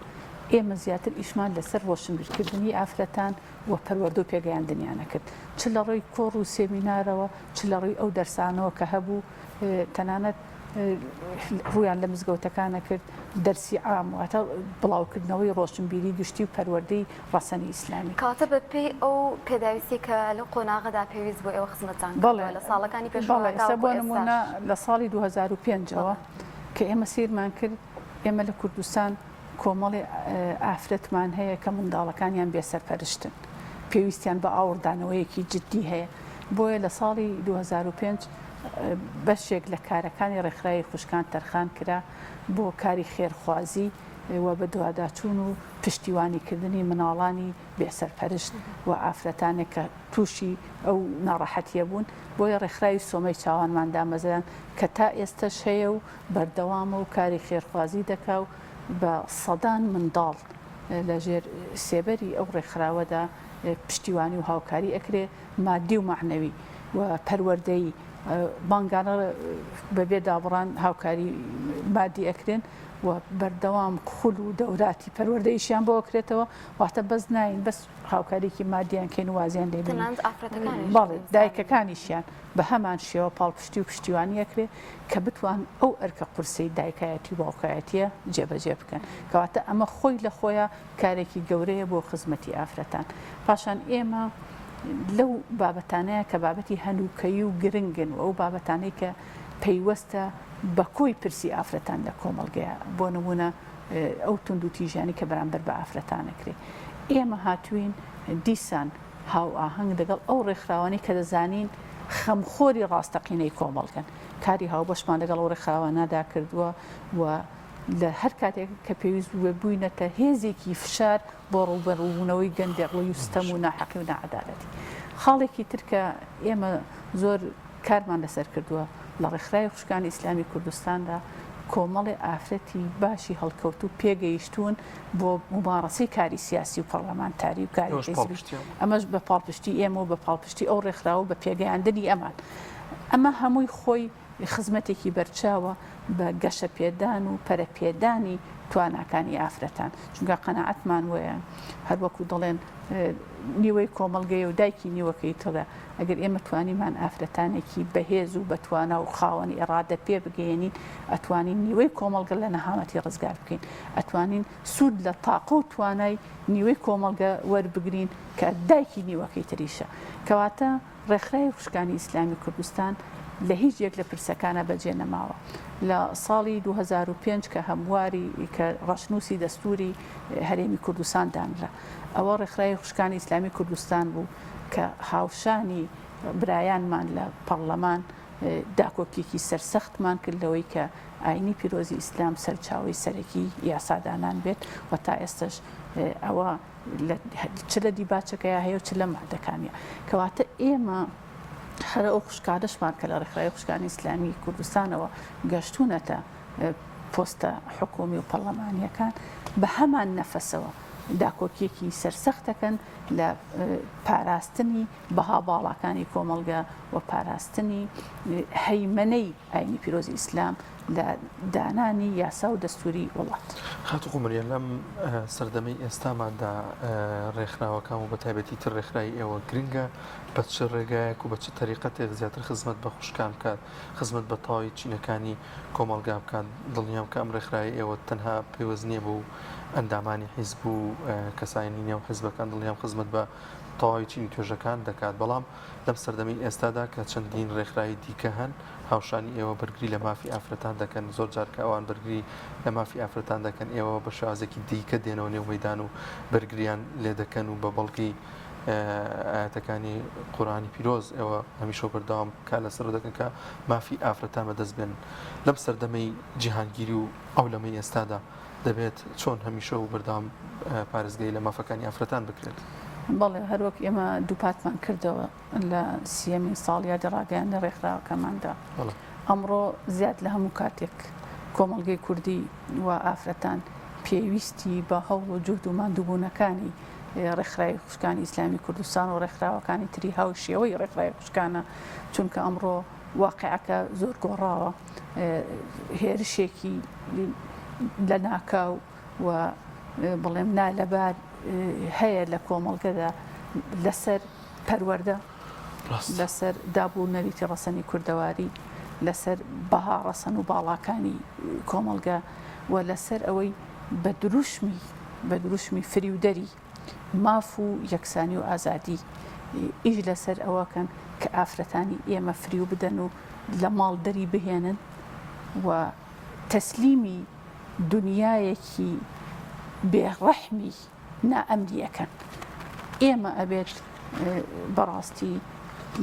ئێمە زیاتر ئیشمان لەسەر ڕۆشنبیرکردنی ئافرەتان و پەروەردە و پێگەیاندنیان ئەکرد چ لە ڕێی کۆڕ و سێمینارەوە چ لە ڕێی ئەو دەرسانەوە کە هەبوو تەنانەت ڕوویان لە مزگەوتەکان ئەکرد دەرسی عام واتە بڵاوکردنەوەی ڕۆشنبیری گشتی و پەروەردەی ڕەسەنی ئیسلامی. کەواتە بە پێی ئەو پێداویستیەی کە لەو قۆناغەدا پێویست بوو ئێوە خزمەتتان کردووە لە ساڵەکانی پێشووەوە بەڵێ ئێستا تاوەکو بۆ نموونە ئێستاش. لە ساڵی 2005 ەوە کە ئێمە سەیرمان کرد ئێمە لە کوردستان کۆمەڵێ ئافرەتمان هەیە کە منداڵەکانیان بێ سەرپەرشتن پێویستیان بە ئاوڕدانەوەیەکی جدی هەیە بۆیە لە ساڵی 2005 بەشێک لە کارەکانی ڕێکخراوی خوشکان تەرخان کرا بۆ کاری خێرخوازی و بەدواداچوون و پشتیوانیکردنی مناڵانی بێسەرپەرشت و ئافرەتانێک کە تووشی ئەو ناڕەحەتیە بوون، بۆیە ڕێکخراوی سۆمەی چاوانمان دامەزراند کە تا ئێستەش هەیە و بەردەوامە و کاری خێرخوازی دەکا و بە سەدان منداڵ لە ژێر سێبەری ئەو ڕێکخراوەدا پشتیوانی و هاوکاری ئەکرێ مادی و مەعنەوی و پەروەردەیی مانگانە بەبێ دابڕان هاوکاری مادی ئەکرێن و بەردەوام خول و دەوراتی پەروەردەیشیان بۆ ئەکرێتەوە واتە بەس ناین بەس هاوکاریکی مادیان کەین و وازیان لێ بێنین تەنانەت ئافرەتەکانیش بەڵێ دایکەکانیشیان بە هەمان شێوە پاڵپشتی و پشتیوانی ئەکرێ کە بتوان ئەو ئەرکە قورسەی دایکایەتی و باوکایەتیە جێبەجێ بکەن کەواتە ئەمە خۆی لە خۆیا کارێکی گەورەیە بۆ خزمەتی ئافرەتان. پاشان ئێمە لەو بابەتانەیە کە بابەتی هەنووکەیی و گرنگن و ئەو بابەتانەی کە پەیوەستە بە کۆی پرسی ئافرەتان لە کۆمەڵگەیە، بۆ نموونە ئەو توندوتیژیانەی کە بەرامبەر بە ئافرەتان ئەکرێ. ئێمە هاتووین دیسان هاوئاهەنگ لەگەڵ ئەو ڕێکخراوانەی کە دەزانین خەمخۆری ڕاستەقینەی کۆمەڵگەن، کاری هاوبەشمان لەگەڵ ئەو ڕێکخراوانەدا کردووە و لە هەر کاتێک کە پێویست بووبێت بووینەتە هێزێکی فشار بۆ ڕووبەڕووبوونەوەی گەندەڵی و ستەم و ناحەقی و ناعەدالەتی. خاڵێکی تر کە ئێمە زۆر کارمان لەسەر کردووە لە ڕێکخراوی خوشکانی ئیسلامی کوردستاندا کۆمەڵێ ئافرەتی باشی هەڵکەوتوو پێگەیشتوون بۆ مومارەسەی کاری سیاسی و پەڕلەمانتاری و کاری حیزبی ئەمەش بە پاڵپشتی ئێمە و بە پاڵپشتی ئەو ڕێکخراوە و بە پێگەیاندنی ئەمان ئەمە هەمووی خۆی خزمەتێکی بەرچاوە بە گەشەپێدان و پەرەپێدانی تواناکانی ئافرەتان، چونکە قەناعەتمان وەیە هەر وەکو دەڵێن نیوەی کۆمەڵگەیە و دایکی نیوەکەی ترە، ئەگەر ئێمە توانیمان ئافرەتانێکی بەهێز و بەتوانا و خاوەن ئیڕادە پێ بگەیەنین ئەتوانین نیوەی کۆمەڵگە لە نەهامەتی ڕزگار بکەین، ئەتوانین سوود لە تاقە و توانای نیوەی کۆمەڵگە وەربگرین کە دایکی نیوەکەی تریشە. کەواتە ڕێکخراوی خوشکانی ئیسلامی کوردستان لە هیچ یەک لە پرسەکانا بەجێ نەماوە. لە ساڵی 2005 کە هەمواری کە ڕەشنووسی دەستووری هەرێمی کوردستان دانرا، ئەوە ڕێکخراوی خوشکانی ئیسلامی کوردستان بوو کە هاوشانی برایانمان لە پەڕلەمان داکۆکیەکی سەرسەختمان کرد لەوەی کە ئاینی پیرۆزی ئیسلام سەرچاوەی سەرەکی یاسادانان بێت و تا ئێستەش ئەوە چ لە دیباچەکەیا هەیە و چ لە مادەکانیا. کەواتە ئێمە هەر ئەو خوشکانەشمان کە لە ڕێکخراوی خوشکانی ئیسلامی کوردستانەوە گەشتوونەتە پۆستە حکومی و پەرلەمانییەکان بە هەمان نەفەسەوە داکۆکیەکی سەرسەخت دەکەن لە پاراستنی بەها باڵاکانی کۆمەڵگە و پاراستنی هەیمەنەی ئاینی پیرۆزی ئیسلام لە دانانی یاسا و دەستوری وڵات. خاتوو قومریە لەم سەردەمەی ئێستاماندا ڕێکخراوەکان و بەتایبەتی تر ڕێکخراوی ئێوە گرنگە بە چ ڕێگایەک و بە چ تەریقەتێک زیاتر خزمەت بە خوشکان بکات خزمەت بە تەواوی چینەکانی کۆمەڵگا بکات دڵنیام کە ئەم ڕێکخراوەی ئێوە تەنها پەیوەست نییە بەو ئەندامانی حیزب و کەسانی نێو حیزبەکان دڵنیام خزمەت بە تەواوی چین و توێژەکان دەکات بەڵام لەم سەردەمەی ئێستادا کە چەندین ڕێکخراوی دیکە هەن هاوشانی ئێوە بەرگری لە مافی ئافرەتان دەکەن، زۆر جار کە ئەوان بەرگری لە مافی ئافرەتان دەکەن ئێوە بە شێوازێکی دیکە دێنەوە نێو مەیدان و بەرگریان لێ دەکەن و بە بەڵگەی ئایەتەکانی قورئانی پیرۆز ئێوە هەمیشە و بەردەوام کار لەسەر دەکەن کە مافی ئافرەتان بەدەست بێنن. لەم سەردەمەی جیهانگیری و عەولەمەی ئێستادا دەبێت چۆن هەمیشە و بەردەوام پارێزگاری لە مافەکانی ئافرەتان بکرێت؟ بەڵێ هەروەک ئێمە دووپاتمان کردەوە لە سییەمین ساڵیادی ڕاگەیاندنی ڕێکخراوەکەماندا، ئەمڕۆ زیاد لە هەموو کاتێک کۆمەڵگەی کوردی و ئافرەتان پێویستی بە هەوڵ و جوهد و ماندووبوونەکانی. ڕێکخراوی خوشکانی ئیسلامی کوردستان و ڕێکخراوەکانی تری هاوشێوەی ڕێکخراوی خوشکانە، چونکە ئەمڕۆ واقیعەکە زۆر گۆڕاوە، هێرشێکی لەناکاو و بڵێم نالەبار هەیە لە کۆمەڵگەدا لەسەر پەروەردە، لەسەر داب و نەریتی ڕەسەنی کوردەواری، لەسەر بەها ڕەسەن و باڵاکانی کۆمەڵگە و لەسەر ئەوەی بە دروشمی بە دروشمی فریودەری ماف و یەکسانی و ئازادی ئیش لەسەر ئەوەکەن کە ئافرەتانی ئێمە فریو بدەن و لە ماڵ دەری بهێنن و تەسلیمی دنیایەکی بێ ڕەحمی نائەمنی ئەکەن. ئێمە ئەبێت بەڕاستی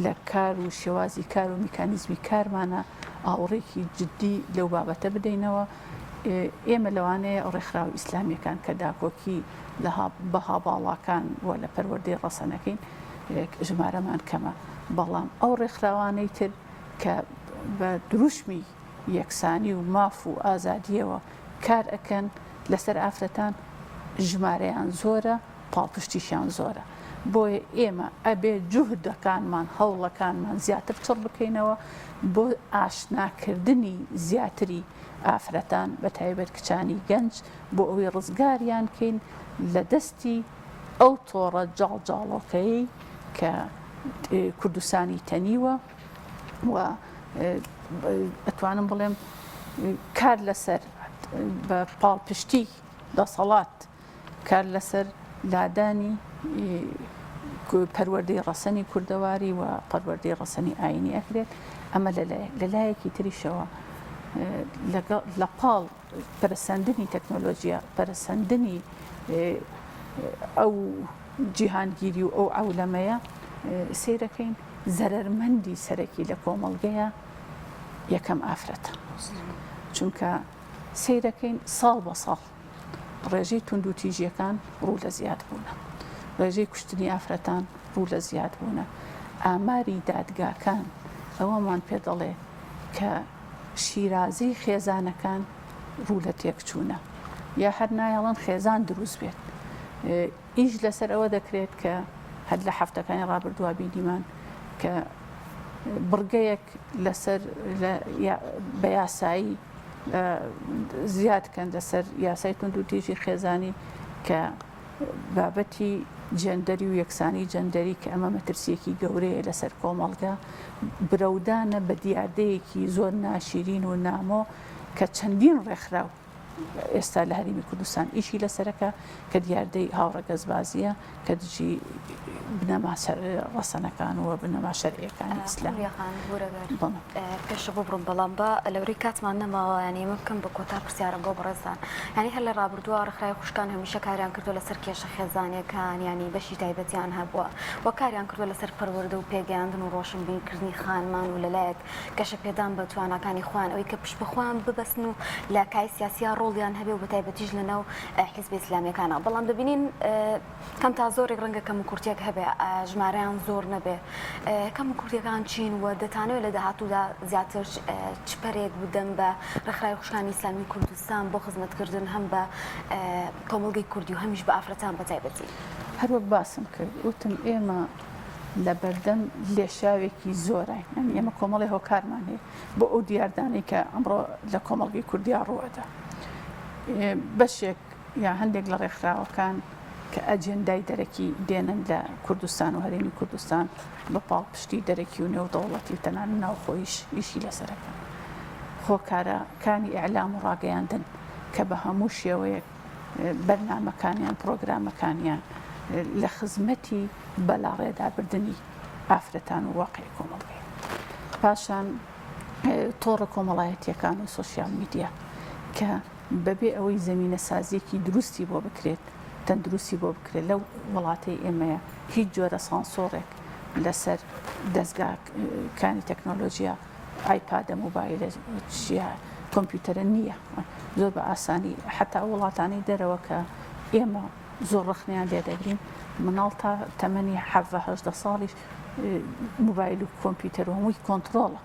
لە کار و شێوازی کار و میکانیزمی کارمانە ئاوڕێکی جدی لەو بابەتە بدەینەوە. ئێمە لەوانەیە ڕێکخراوە ئیسلامیەکان کە داکۆکی لە بەها باڵاکان و لە پەروەردەی ڕەسەنەکەین ژمارەمان کەمە، بەڵام ئەو ڕێکخراوانەی تر کە بە دروشمی یەکسانی و ماف و ئازادییەوە کار ئەکەن لەسەر ئافرەتان ژمارەیان زۆرە پاڵپشتیشیان زۆرە بۆیە ئێمە ئەبێ جوهدەکانمان هەوڵەکانمان زیاتر چڕ بکەینەوە بۆ ئاشناکردنی زیاتری ئافرەتان بە تایبەت کچانی گەنج بۆ ئەوەی ڕزگاریان کەین لە دەستی ئەو تۆڕە جاڵجاڵۆکەیەی کە کوردستانی تەنیوە و ئەتوانم بڵێم کار لەسەر بە پاڵپشتی دەسەڵات کار لەسەر لادانی پەروەردەی ڕەسەنی کوردەواری و پەروەردەی ڕەسەنی ئاینی ئەکرێت ئەمە لەلایەک لەلایەکی تریشەوە لە پاڵ پەرەسەندنی تەکنۆلۆژیا، پەرەسەندنی ئەو جیهانگیری و ئەو عەولەمەیە سەیرەکەین زەرەرمەندی سەرەکی لە کۆمەڵگەیە یەکەم ئافرەتە چونکە سەیرەکەین ساڵ بە ساڵ ڕێژەی توندوتیژیەکان ڕوو لە زیاد بوونە ڕێژەی کوشتنی ئافرەتان ڕوو لە زیاد بوونە ئاماری دادگاکان ئەوەمان پێ دەڵێ کە شیرازەی خێزانەکان ڕوو لە تێکچوونە یا هەر نایەڵن خێزان دروست بێت. ئیش لەسەر ئەوە دەکرێت کە هەر لە هەفتەکانی ڕابردووە بینیمان کە بڕگەیەک لەسەر بە یاسایی زیاد کەن لەسەر یاسای توندوتیژی خێزانی کە بابەتی جێندەری و یەکسانی جێندەری کە ئەمە مەترسییەکی گەورەیە لەسەر کۆمەڵگە، برەودانە بە دیاردەیەکی زۆر ناشیرین و نامۆ کە چەندین ڕێکخراو ئێستا لە هەرێمی کوردستان ئیشی لەسەرەکە کە دیاردەی هاوڕەگەزبازییە کە دژی بنەما ڕەسەنەکان و بنەما شەرعیەکانی ئیسلام. پوریا خان بورەگەر پێشە ببڕم بەڵام با لەورەی کاتمان نەماوە یانی ئێمە بکەم بە کۆتا پرسیارم بۆ بەڕێزتان یانی هەر لە ڕابردووە ڕێکخراوی خوشکان هەمیشە کاریان کردووە لەسەر کێشە خێزانیەکان یانی بەشی تایبەتیان هەبووە و کاریان کردووە لەسەر پەروەردە و پێگەیاندن و ڕۆشنبیرکردنی خانمان و لەلایەک گەشەپێدان بە تواناکانی خۆیان ئەوەی کە پشت بە خۆیان ببەستن و لە کای سیاسیا ڕۆڵیان هەبێ و بەتایبەتیش لەناو حیزبە ئیسلامیەکانە بەڵام دەبینین کەم تا زۆرێک ڕەنگە کەموکورتیەک هەبێ ژمارەیان زۆر نەبێ کەموکورتیەکان چین و دەتانەوێت لە داهاتوودا زیاتر چ پەرێک بدەن بە ڕێکخراوی خوشکانی ئیسلامی کوردستان بۆ خزمەتکردن هەم بە کۆمەڵگەی کوردی و هەمیش بە ئافرەتان بە تایبەتی؟ هەروەک باسم کرد وتم ئێمە لە بەردەم لێشاوێکی زۆراین یانی ئێمە کۆمەڵی هۆکارمان هەیە بۆ ئەو دیاردانەی کە ئەمڕۆ لە کۆمەڵگەی کوردیا ڕووەدا بەشێک یا هەندێک لە ڕێکخراوەکان کە ئەجێندای دەرەکی دێنن لە کوردستان و هەرێمی کوردستان بە پاڵپشتی دەرەکی و نێودەوڵەتی و تەنانەت ناوخۆیش ئیشی لەسەرەکەن. هۆکارەکانی ئیعلام و ڕاگەیاندن کە بە هەموو شێوەیەک بەرنامەکانیان، پڕۆگرامەکانیان لە خزمەتی بەلاڕێدابردنی ئافرەتان و واقعی کۆمەڵگەیە. پاشان تۆڕە کۆمەڵایەتییەکان و سۆشیال میدیا کە بەبێ ئەوەی زەمینەسازییەکی دروستی بۆ بکرێت، تەندروستی بۆ بکرێت، لەو وڵاتەی ئێمەیە هیچ جۆرە سانسۆڕێک لەسەر دەزگاکانی تەکنۆلۆژیا، ئایپادە، مۆبایلە، چییە، کۆمپیوتەرە نییە. زۆر بە ئاسانی حەتا ئەو وڵاتانەی دەرەوە کە ئێمە زۆر ڕەخنەیان لێ دەگرین، مناڵ تا تەمەنی 17 18 ساڵیش مۆبایل و کۆمپیوتەر و هەمووی کۆنتڕۆڵە.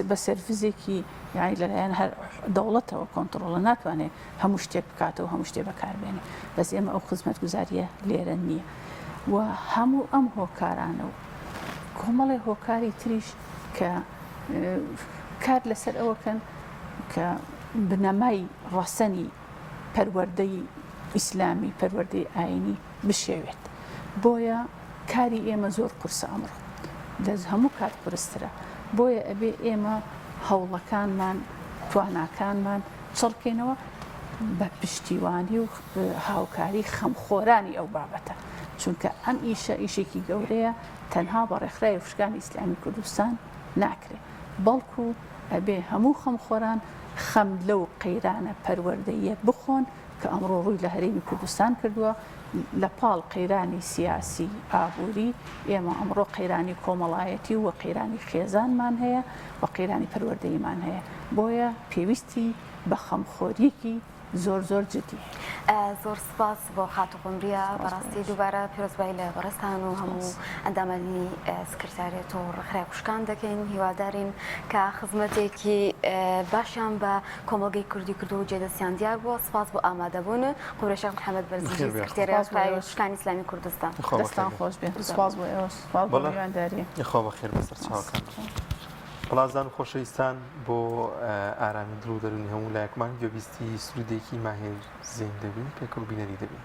بە سێرڤزێکی یانی لەلایەن هەر دەوڵەتەوە کۆنتڕۆڵە ناتوانێت هەموو شتێک بکاتەوە هەموو شتێ بەکاربێنێ بەس ئێمە ئەو خزمەتگوزاریە لێرە نییە و هەموو ئەم هۆکارانە و کۆمەڵێ هۆکاری تریش کە کار لەسەر ئەوەکەن کە بنەمای ڕەسەنی پەروەردەی ئیسلامی پەروەردەی ئاینی بشێوێت بۆیە کاری ئێمە زۆر قورسە ئەمڕۆ لە هەموو کات قورسترە بۆیە ئەبێ ئێمە هەوڵەکانمان تواناکانمان چڕکەینەوە بە پشتیوانی و هاوکاری خەمخۆرانی ئەو بابەتە چونکە ئەم ئیشە ئیشێکی گەورەیە تەنها بە ڕێکخراوی خوشکانی ئیسلامی کوردستان ناکرێ بەڵکو ئەبێ هەموو خەمخۆران خەم لەو قەیرانە پەروەردەییە بخۆن کە ئەمڕۆ ڕووی لە هەرێمی کوردستان کردووە، لە پاڵ قەیرانی سیاسی، ئابووری، ئێمە ئەمڕۆ قەیرانی کۆمەڵایەتی و قەیرانی خێزانمان هەیە و قەیرانی پەروەردەییمان هەیە، بۆیە پێویستی بە خەمخۆرییەکی زۆر زۆر جدی هەیە. زۆر سوپاس بۆ خاتوو قومریە، بەڕاستی دووبارە پیرۆزبایی لە بەڕێزتان و هەموو ئەندامانی سکرتاریەت و ڕێکخراوی خوشکان دەکەین، هیوادارین کە خزمەتێکی باشیان بە کۆمەڵگەی کوردی کردووە و جێدەستیان دیار بووە، سپاس بۆ ئامادەبوون قومرە شێخ محەمەد بەرزنجی سکرتێری ڕێکخراوی خوشکانی ئیسلامی کوردستان. دەستان خۆش بێ، سپاس بۆ ئێوەش، سپاس بۆ میوانداری. خوا بەخێر بێ سەرچاوەکان. بەڵازان و خۆشەویستان بۆ ئارامی دڵ و دەروونی هەموو لایەکمان گوێبیستی سروودێکی ماهیر زین دەبین، پێکەوە بینەری دەبین.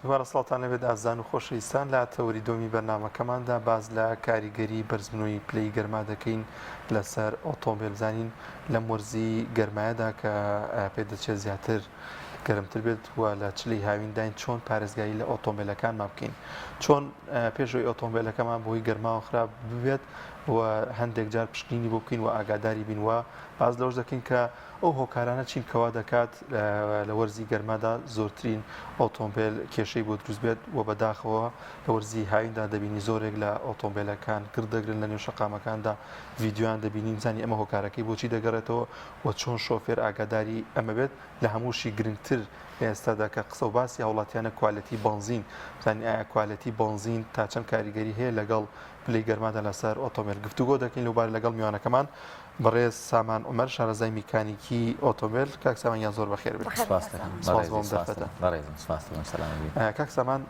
دووبارە سڵاوتان لێبێت ئازیزان و خۆشەویستان لە تەوەری دۆمی بەرنامەکەماندا باس لە کاریگەری بەرزبوونەوەی پلەی گەرما دەکەین لەسەر ئۆتۆمبێل بزانین لەم وەرزی گەرمایەدا کە پێدەچێت زیاتر گەرمتر بێت و لە چلی هاوینداین چۆن پارێزگاری لە ئۆتۆمبیلەکانمان بکەین چۆن پێشەوەی ئۆتۆمبیلەکەمان بۆی گەرماوە خراپ ببێت و هەندێک جار پشکنینی بۆ بکەین و ئاگاداری بین و باز لەوەش دەکەین کە ئەو هۆکارانە چین کەوا دەکات لە وەرزی گەرمادا زۆرترین ئۆتۆمبێل کێشەی بۆ دروست بێت و بەداخەوە لە وەرزی هاویندا دەبینی زۆرێک لە ئۆتۆمبێلەکان گڕ دەگرن لە نێو شەقامەکاندا ڤیدیۆیان دەبینین بزانین ئەمە هۆکارەکەی بۆچی دەگەڕێتەوە و چۆن شۆفێر ئاگاداری ئەمە بێت لە هەمووشی گرنگتر لە ئێستادا کە قسە و باسی هاوڵاتیانە کوالێتی بەنزین بزانین ئایا کوالێتی بەنزین تا چەند کاریگەری هەیە لەگەڵ پلەی گەرمادا لەسەر ئۆتۆمبێل گفتوگۆ دەکەین لەوبارە لەگەڵ میوانەکەمان بەڕێز سامان عومەر شارەزای میکانیکی ئۆتۆمبێل کاک سامان گیان زۆر بەخێر بێیت. سپاس دەکەم سپاس بۆ ئەم دەرفەتە. بەڕێزم سپاس دەکەم سەلام بی. کاک سامان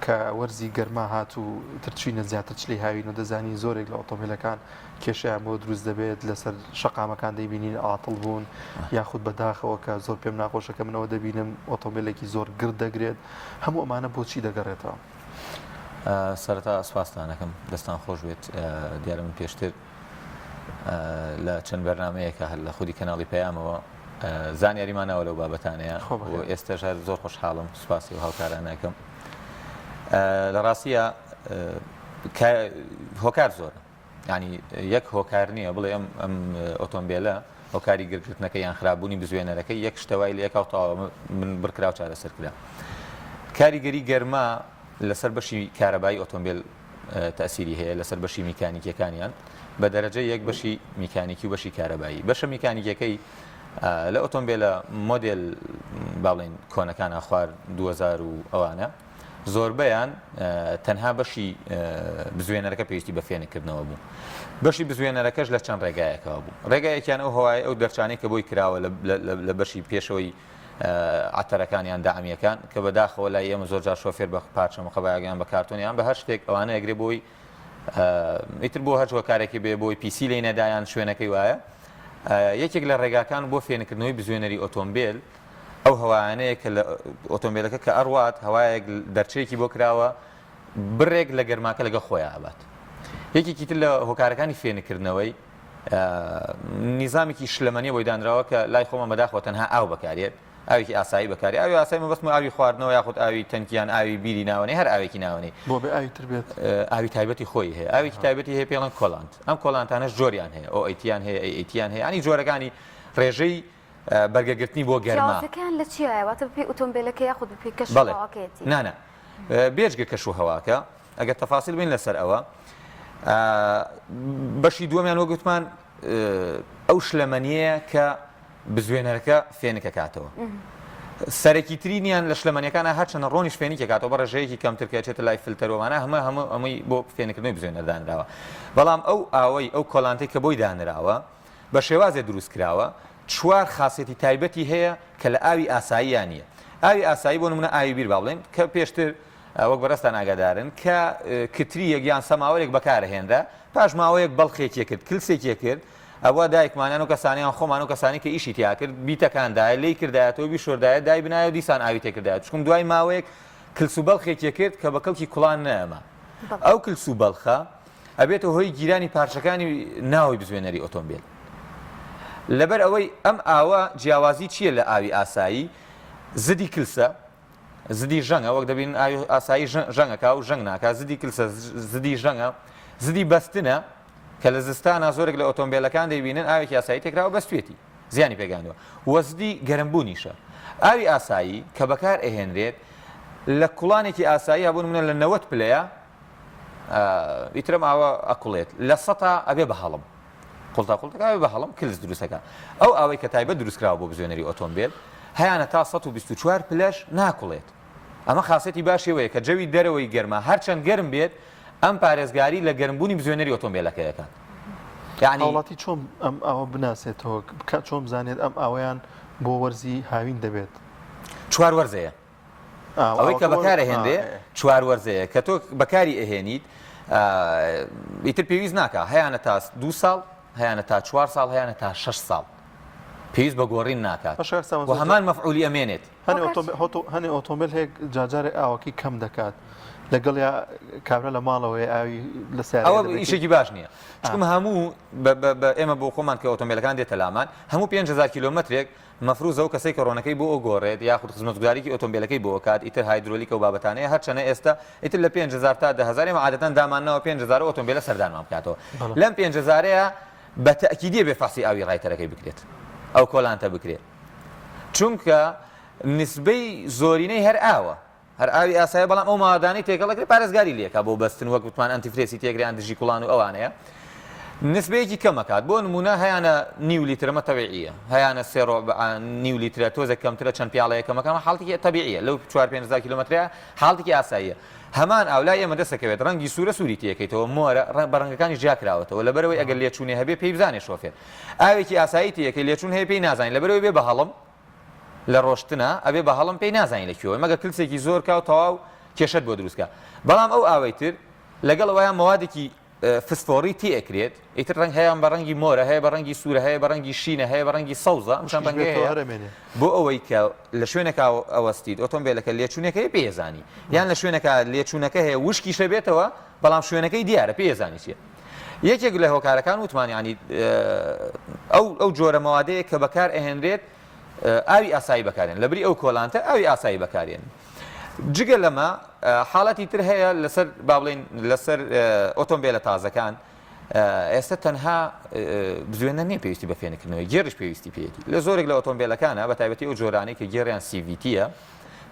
کە وەرزی گەرما هات و تر چوینە زیاتر چلەی هاوین و دەزانی زۆرێک لە ئۆتۆمبیلەکان کێشەیان بۆ دروست دەبێت لەسەر شەقامەکان دەیبینین عاتڵ بوون یاخود بەداخەوە کە زۆر پێم ناخۆشە کە منەوە دەبینم ئۆتۆمبیلێکی زۆر گڕ دەگرێت هەموو ئەمانە بۆچی دەگەڕێتەوە؟ سەرەتا سپاستان ئەکەم دەستان خۆش بێت دیارە من پێشتر لە چەند بەرنمەیەکە هەر لە خودی کەناڵی پەیامەوە زانیاریمان ناوە لەو بابەتانەیە و ئێستاش هەر زۆر خۆشحاڵم سوپاسی و هاوکارانەکەم لە ڕاستیە هۆکار زۆرە ینی یەک هۆکار نییە بڵێ ئەم ئەم ئۆتۆمبیلە هۆکاری گرگرتنەکە یان خراپبوونی بزوێنەرەکە یەک شتەوای لە یەکاو تەواو من بڕکراو چارەسەر کرا کاریگەری گەرما لەسەر بەشی کارەبایی ئۆتۆمبیل تەئسیری هەیە لەسەر بەشی میکانیکیەکانیان بە دەرەجە یەک بەشی میکانیکی و بەشی کارەبایی بەشە میکانیکیەکەی لە ئۆتۆمبیلە مۆدێل با بڵێین کۆنەکانە خوار 2000 و ئەوانە زۆربەیان تەنها بەشی بزوێنەرەکە پێویستی بە فێنکردنەوە بوو بەشی بزوێنەرەکەش لە چەند ڕێگایەکەوە بوو ڕێگایەکیان ئەو هەوای ئەو دەرچانەی کە بۆی کراوە لە بەشی پێشەوەی عەتەرەکان یان داعمیەکان کە بەداخەوە لای ئێمە زۆر جار شۆفێر بە پارچە مقەبایەک یان بە کارتۆن یان بە هەر شتێک ئەوانە ئەگرێ بۆی ئیتر بۆ هەر هۆکارێکی بێ بۆی پیسی لی نەدایان شوێنەکەی وایە یەکێک لە ڕێگاکان بۆ فێنکردنەوەی بزوێنەری ئۆتۆمبیل ئەو هەوایانەیە کە لە ئۆتۆمبیلەکە کە ئەڕوات هەوایەک دەرچەیەکی بۆ کراوە بڕێک لە گەرماکە لەگەڵ خۆیان ئەبات یەکێکی تر لە هۆکارەکانی فێنکردنەوەی نیزامێکی شلەمەنیە بۆی دانراوە کە لای خۆمان بەداخەوە تەنها ئاو بەکارێت ئاوێکی ئاسایی بەکاری ئاوی ئاسایی مەبەستم ئاوی خواردنەوە یاخود ئاوی تەنکیان ئاوی بیری ناوەنەی هەر ئاوێکی ناوەنەی بۆ بێ ئاوی تر بێت ئاوی تایبەتی خۆی هەیە ئاوێکی تایبەتی هەیە پێڵەن coolant ئەم coolant انەش جۆریان هەیە ئۆ ئەیتیان هەیە ئەی ئەیتیان هەیە ینی جۆرەکانی ڕێژەی بەرگەگرتنی بۆ گەرما جیاوازەکەیان لە چیایە واتە بەپێی ئۆتۆمبیلەکە یاخود بەپێی کەش بەڵێ هەواکەیەتی نانا. بێجگە کەش و هەواکە ئەگەر تەفاسیل بین لەسەر ئەوە بەشی دووەمیان وەک گوتمان ئەو شلەمەنیەیە کە بزوێنەرەکە فێنکەکاتەوە. سەرەکیترینیان لە شلەمەنیەکانە هەرچەندە ڕۆنیش فێنکێکاتەوە بە ڕێژەیەکی کەمتر کە چێتە لای فلتەرۆمانە هەمە هەموو ئەمەی بۆ فێنکردنەوەی بزوێنەر دانراوە بەڵام ئەو ئاوەی ئەو coolant ەی کە بۆی دانراوە بە شێوازێ دروست کراوە چوار خاصێتی تایبەتی هەیە کە لە ئاوی ئاساییان نییە ئاوی ئاسایی بۆ نمونە ئاوی بیر با بڵێن کە پێشتر وەک بەڕێزتان ئاگادارن کە کترییەک یان سەماوەرێک بەکارئەهێنرا، پاش ماوەیەک بەڵخێکی کرد، کلسێکی کرد، ئەوە دایکمان یان ئەو کەسانەی یان خۆمان ئەو کەسانەی کە ئیشی تیا کرد، بیتەکاندایە، لێی کردایەتەوە، بیشۆردایە، دایبنایە و دیسان ئاوی تێکردایە، چونکم دوای ماوەیەک کلس و بەڵخێکی کرد کە بە کەڵکی کوڵان نەئەما. ئەو کلس و بەڵخە ئەبێتە هۆی گیرانی پارچەکانی ناوەوەی بزوێنەری ئۆتۆمبێل. لەبەر ئەوەی ئەم ئاوە جیاوازی چییە لە ئاوی ئاسایی، زدی کلسە، زدی ژەنگە وەک دەبینن ئاوی ئاسایی ژەنگەکا و ژەنگ ناکا زدی کلسە زدی ژەنگە زدی بەستنە کە لە زستانە زۆرێک لە ئۆتۆمبیلەکان دەیبینن ئاوێکی ئاسایی تێکراوە بەستێتی زیانی پێگەیاندووە وە زدی گەرمبوونیشە ئاوی ئاسایی کە بەکار ئەهێنرێت لە کوڵانێکی ئاسایی هەبوون منە لە 90 پلەیە ئیترم ئاوە ئەکوڵێت لە سەتا ئەبێ بە هەڵم قوڵتا قوڵتەکە ئەبێ بە هەڵم کلس دروستەکە ئەو ئاوەی کە تایبەت دروستکراوە بۆ بزوێنەری ئۆتۆمبێل هەیانە تا 124 پلەش ناکوڵێت ئەمە خاصێتی باشی ئەوەیە کە جەوی دەرەوەی گەرمە هەرچەند گەرم بێت ئەم پارێزگاری لە گەرمبوونی بزوێنەری ئۆتۆمبێلەکە دەکات یعنی هاوڵاتی چۆن ئەم ئاوە بناسێتەوە بکات چۆن بزانێت ئەم ئاوەیان بۆ وەرزی هاوین دەبێت چوار وەرزەیە ئەوەی کە بەکارئەهێنرێ چوار وەرزەیە کە تۆ بەکاری ئەهێنیت ئیتر پێویست ناکا هەیانە تا دوو ساڵ هەیانە تا چوار ساڵ هەیانە تا شەش ساڵ پێویست بە گۆڕین ناکات و هەمان مەفعولی ئەمێنێت. هەنێ ئۆتۆمبیل هەیە جاجارێ ئاوەکەی کەم دەکات لەگەڵ یا کابرا لە ماڵەوەی ئاوی لە سیارەکە ئەوە ئیشێکی باش نییە چونکە هەموو ئێمە بۆ خۆمان کە ئۆتۆمبیلەکان دێتە لامان هەموو 5000 کیلۆمەترێک مەفروزە ئەو کەسەی کە ڕۆنەکەی بۆ ئەگۆڕێت یاخود خزمەتگوزاریی ئۆتۆمبێلەکەی بۆ ئەکات ئیتر هایدرۆلیکە و بابەتانەیە هەرچەنە ئێستا ئیتر لە 5000 تا 10000 ئێمە عادەتەن دامانناوە 5000 ئۆتۆمبێلە سەردانمان بکاتەوە لەم 5000ەیە بە تەئکیدیە بێ فەحسی ئاوی radiator ەکەی بکرێت ئەو coolant ە بکرێت چونکە نسبەی زۆرینەی هەر ئاوە هەر ئاوی ئاسایە بەڵام ئەو مادانەی تێکەڵ ئەکرێت پارێزگاری لێکا بۆ بەستن وەک وتمان antifreeze ی تێکرێ یان دژی کوڵان و ئەوانەیە نسبەیەکی کەم ئەکات بۆ نمونە هەیانە نیو لیترەمە تەبیعیە هەیانە سێ نیو لیترە تۆزێک کەمترە چەند پیاڵەیە کەمەکەمە حاڵتێکی تەبیعیە لەو چوار 5000 کیلۆمەترە حاڵتێکی ئاساییە هەمان ئاو لای ئێمە دەسەکەوێت ڕەنگی سوورە سووری تێکەیتەوە مۆرە بە ڕەنگەکانی جیا کراوەتەوە لەبەرەوەی ئەگەر لێچوونێ هەبێ پێی بزانێ شۆفێر ئاوێکی ئاسایی تێکەی لێچوون هەیە پێی نازانین لەبەرەوەی بێ بە هەڵم لە ڕۆشتنا ئەبێ بە هەڵم پێی نازانی لە کوێوەی مەگەر کلسێکی زۆر کا و تەواو کێشەت بۆ دروست کا بەڵام ئەو ئاوەی تر لەگەڵ ئەوەیا مەوادێکی فسفۆڕی تێ ئەکرێت ئیتر ڕەنگ هەیان بە ڕەنگی مۆرە هەیە بە ڕەنگی سوورە هەیە بە ڕەنگی شینە هەیە بە ڕەنگی سەوزە ئەم چەند ڕەنگەی هەیە بۆ ئەوەی کە لە شوێنێکا ئەوەستیت ئۆتۆمبیلەکە لێچوونێک هەیە پێی ئەزانی یان لە شوێنێکا لێچوونەکە هەیە وشکیشە بێتەوە بەڵام شوێنەکەی دیارە پێی ئەزانی چییە یەکێک لە هۆکارەکان وتمان یانی ئەو ئەو جۆرە مەوادەیە کە بەکار ئەهێنرێت ئاوی ئاسایی بەکارێن لەبری ئەو coolant ە ئاوی ئاسایی بەکارێن جگە لەمە حاڵەتی تر هەیە لەسەر با بڵێین لەسەر ئۆتۆمبیلە تازەکان ئێستا تەنها بزوێنە نییە پێویستی بە فێنکردنەوەی گێڕیش پێویستی پێیەتی لە زۆرێک لە ئۆتۆمبیلەکانە بە تایبەتی ئەو جۆرانەی کە گێڕیان CVT یە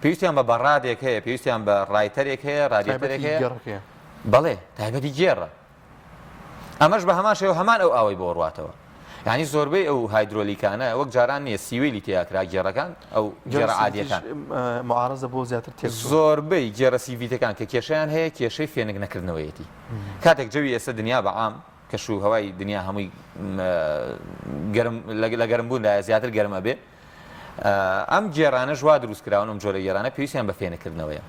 پێویستیان بە بەڕادێک هەیە پێویستیان بە radiator ێک هەیە ڕادێتەرێک هەیە بەڵێ تایبەتی گێڕە ئەمەش بە هەمان شێوە هەمان ئەو ئاوەی بۆ ڕواتەوە یعنی زۆربەی ئەو هایدرۆلیکانە وەک جاران نییە سیوەیلی تیاکرا گێڕەکان ئەو گێڕە عادیەکان معارزە بۆ زیاتر تێک زۆربەی گێڕە CVT ەکان کە کێشیان هەیە کێشەی فێنک نەکردنەوەیەتی کاتێک جەوی ئێستا دنیا بە عام کەش و هەوای دنیا هەمووی گەرم لە گەرمبووندایە زیاتر گەرم ئەبێ ئەم گێڕانەش وا دروست کراون ئەم جۆرە گێڕانە پێویستیان بە فێنککردنەوەیە.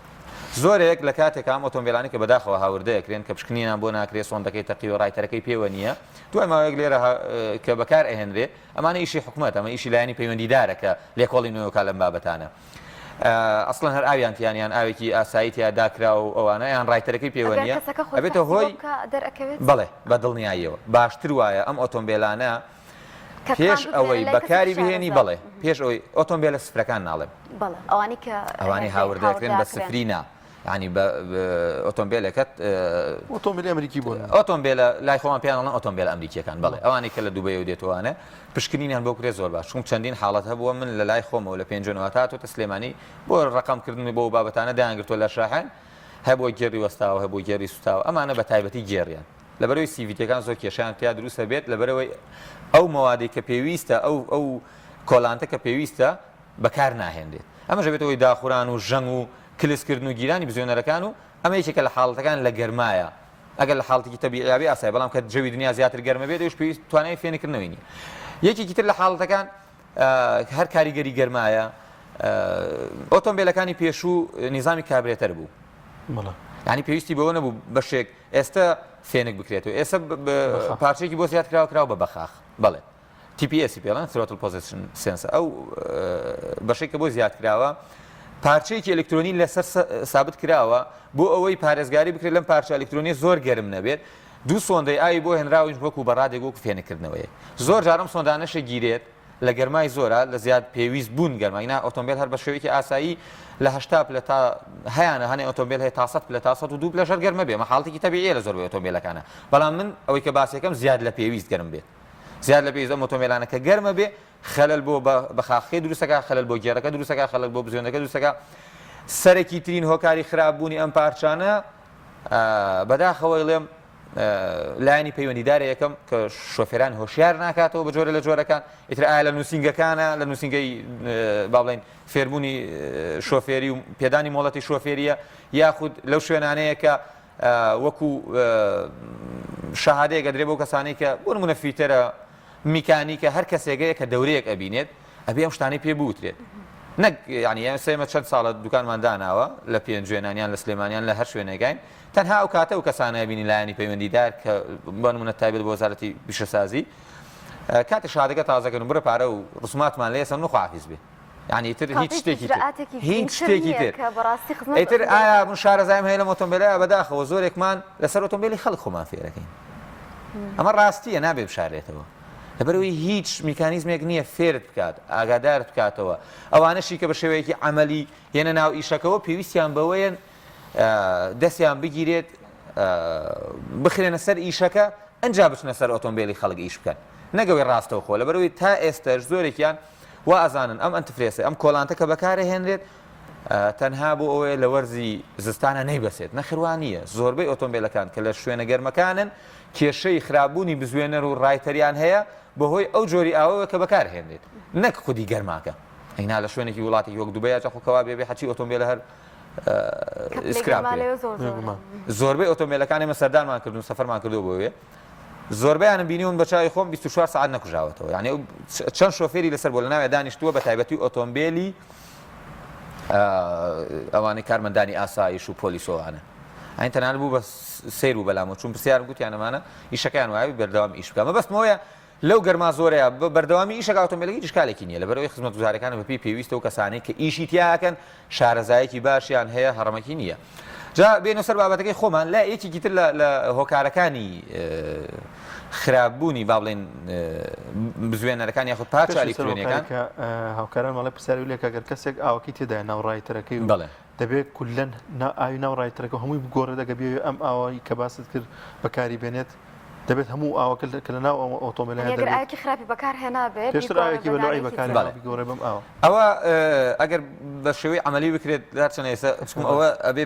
زۆرێک لە کاتێکا ئەم ئۆتۆمبێلانەی کە بەداخەوە هاوردە ئەکرێن کە پشکنینیان بۆ ناکرێ سۆندەکەی تەقیوە radiator ەکەی پێوە نییە دوای ماوەیەک لێرە کە بەکار ئەهێنرێ ئەمانە ئیشی حکومەت ئەمە ئیشی لایەنی پەیوەندیدارە کە لێکۆڵینەوە کا لەم بابەتانە ئەسڵەن هەر ئاویان تیان یان ئاوێکی ئاسایی تیا داکرا و ئەوانە یان radiator ەکەی پێوە نییە ئەبێتە هۆی بەڵێ بە دڵنیاییەوە باشتر وایە ئەم ئۆتۆمبێلانە پێش ئەوەی بەکاری بهێنی بەڵێ پێش ئەوەی ئۆتۆمبیلە سفرەکان ناڵێم ئەوانی کە ئەوانی هاوردەکرێن بە سفری نا ینی بە ئۆتۆمبیلەکەت ئۆتۆمبیل ئەمریکی بوون ئۆتۆمبیلە لای خۆمان پێیان ئەڵێن ئۆتۆمبیل ئەمریکیەکان بەڵێ ئەوانەی کە لە دوبەیەوە دێتوانە پشکنینیان بۆ کرێ زۆر باش چون چەندین حاڵەت هەبووە من لە لای خۆمەوە لە پێنجوێنەوە تا هاتۆتە سلێمانی بۆ ڕقم کردن بۆ بابەتانە دایانگرتووە لە شاحێن. هەبووە گێڕی وەستاوە هەبوو گێڕی سوتاوە ئەمانە بە تایبەتی گێڕیان لەبەرەوەی CVT ەکان زۆر کێشیان تیا دروستە بێت لەبەرەوەی ئەو مەوادەی کە پێویستە ئەو ئەو coolant ە کە پێویستە بەکار ناهێنرێت ئەمەش ئەبێتە هۆی داخوران و ژەنگ و کلسکردن و گیرانی بزوێنەرەکان و ئەمە یەکێکە لە حاڵەتەکان لە گەرمایە ئەگەر لە حاڵەتێکی تەبیعیا بێ ئاسایە بەڵام کە جەوی دنیا زیاتر گەرمە بێت ئەویش پێویست توانای فێنکردنەوەی نییە یەکێکی تر لە حاڵەتەکان هەر کاریگەری گەرمایە ئۆتۆمبیلەکانی پێشوو نیزامی کابرێتەر بوو ینی پێویستی بەوە نەبوو بەشێک ئێستا فێنک بکرێتەوە ئێستا پارچێکی بۆ زیاد کراوە کراوە بە بەخاخ بەڵێ TPS ی پێڵێن Throttle Position Sensor ئەو بەشەی کە بۆ زیاد کراوە پارچەیەکی ئەلکترۆنی لەسەر سابت کراوە بۆ ئەوەی پارێزگاری بکرێت لەم پارچە ئەلکترۆنی زۆر گەرم نەبێت دوو سۆندەی ئاوی بۆ هێنراویش وەکو بەڕادێک وەکو فێنکردنەوەیەک زۆر جارم سۆندانەشە گیرێت لە گەرمای زۆرە لە زیاد پێویست بوون گەرمای نا ئۆتۆمبیل هەر بە شێوەیەکی ئاسایی لە 80 پلە تا هەیانە هەنێ ئۆتۆمبیل هەیە تا 100 پلە تا 102 پلە ژەر گەرمە بێ مە حاڵەتێکی تەبیعیە لە زۆربەی ئۆتۆمبیلەکانە بەڵام من ئەوەی کە باسیەکەم زیاد لە پێویست گەرم بێت زیاد لە پێویست ئەم ئۆتۆمبێلانە کە گەرمە بێ خەلەل بۆ بەخاخەکەی دروستەکە خەلەل بۆ گێڕەکە دروستەکە خەلەل بۆ بزوێنەکە دروستەکە سەرەکی ترین هۆکاری خراپبوونی ئەم پارچانە بەداخەوە ئەڵێم لایەنی پەیوەندیدارە یەکەم کە شۆفێران هۆشیار ناکاتەوە بە جۆرە لە جۆرەکان ئیتر ئایا لە نووسینگەکانە لە نووسینگەی با بڵێین فێربوونی شۆفێری و پێدانی مۆڵەتی شۆفێریە یاخود لەو شوێنانەیە کە وەکو شەهادەیەک ئەدرێ بۆ کەسانەی کە بۆ نمونە fitter ە میکانیکە هەر کەسێک هەیە کە دەورەیەک ئەبینێت ئەبێ ئەم شتانەی پێ بوترێت نەک یعنی ئێستا ئێمە چەند ساڵە دوکانمان داناوە لە پێنجوێنان یان لە سلێمانیان لە هەر شوێنێکین تەنها ئەو کاتە و کەسانە بینی لایەنی پەیوەندیدار کە بۆ نمونە تایبەت بۆ وەزارەتی پیشەسازی کاتی شادەکە تازەکەن و بڕە پارە و ڕسوماتمان لێ سەن و خواحافیز بێ یعنی ئیتر هیچ شتێکی تر هیچ شتێکی تر ئیتر ئایا من شارەزایم هەیە لەم ئۆتۆمبیلە بەداخەوە زۆرێکمان لەسەر ئۆتۆمبیلی خەڵک خۆمان فێرەکەین ئەمە ڕاستیە نابێ بشارێتەوە لەبەرەوەی هیچ میکانیزمێک نییە فێرت بکات ئاگادارت بکاتەوە ئەوانەشی کە بە شێوەیەکی عملی یەنە ناو ئیشەکەەوە پێویستیان بەوەیەن دەستیان بگیرێت بخرێنە سەر ئیشەکە ئەجا بچنە سەر ئۆتۆمبیلی خەڵک ئیش بکەن نەگەوەی ڕاستەوخۆ لەبەرەوەی تا ئێستەش زۆرێکیان وا ئەزانن ئەم antifreeze ە ئەم coolant ە کە بەکارەهێنرێت تەنها بۆ ئەوەیە لە وەرزی زستانە نەیبەسێت نەخێر وا نییە زۆربەی ئۆتۆمبیلەکان کە لە شوێنە گەرمەکانن کێشەی خراپبوونی بزوێنەر و radiator یان هەیە بەهۆی ئەو جۆری ئاوەوە کە بەکارهێنرێت نەک خودی گەرماکە ئەینا لە شوێنێکی وڵاتێکی وەک دوبەی جا خۆ کەوا بێ بێ هەرچی ئۆتۆمبیلە هەر scrap زۆربەی ئۆتۆمبیلەکان ئێمە سەردانمان کردون سەفەرمان کردو بۆ وێ زۆربەیانم بینیون بە چاوی خۆم 24 سەعات نەکوژاوەتەوە یعنی ئەو چەند شۆفێری لەسەر بۆ لە ناوێ دانیشتووە بە تایبەتی ئۆتۆمبیلی ئەوانەی کارمەندانی ئاسایش و پۆلیسۆوانە ئەین تەنانەت بوو بە سیر بوو بەلامەوە چون پرسیارم گوتیان ئەمانە ئیشەکەیان وایە بەردەوام ئیش بکە مەبەستمەوەیە لەو گەرما زۆرەیا بە بەردەوامی ئیشەکە ئۆتۆمبێلەکە هیچ ئیشکالێکی نییە لەبەرئەوەی خزمەتگوزاریەکان بەپێی پێویستە و کەسانەی کە ئیشی تیاکەن شارەزایەکی باشیان هەیە هەڕەمەکی نییە جا بێنە سەر بابەتەکەی خۆمان لا یەکێکی تر لە هۆکارەکانی خراپبوونی با بڵێن بزوێنەرەکان یاخود پارچە ئەلیکترۆنیەکان هاوکاران مەڵێ پرسیاری لێکە گەر کەسێک ئاوەکەی تێدایە ناو radiator ەکەی و بەڵێ دەبێت کولەن ئاوی ناو radiator ەکە هەمووی بگۆڕێت ئەگەر بیەوێت ئەم ئاوەی کە باست کرد بەکاری بێنێت دەبێت هەموو ئاوەکە کە لە ناو ئەو ئۆتۆمبیلە یانی ئەگەر ئاوێکی خراپی بەکار هێنابێت پێشتر ئاوێکی بە لۆعی بەکار هێنا بیگۆڕێ بەم ئاوە. ئەوە ئەگەر بە شێوەی عەمەلی بکرێت هەرچەندە ئێستا چکم ئەوە ئەبێ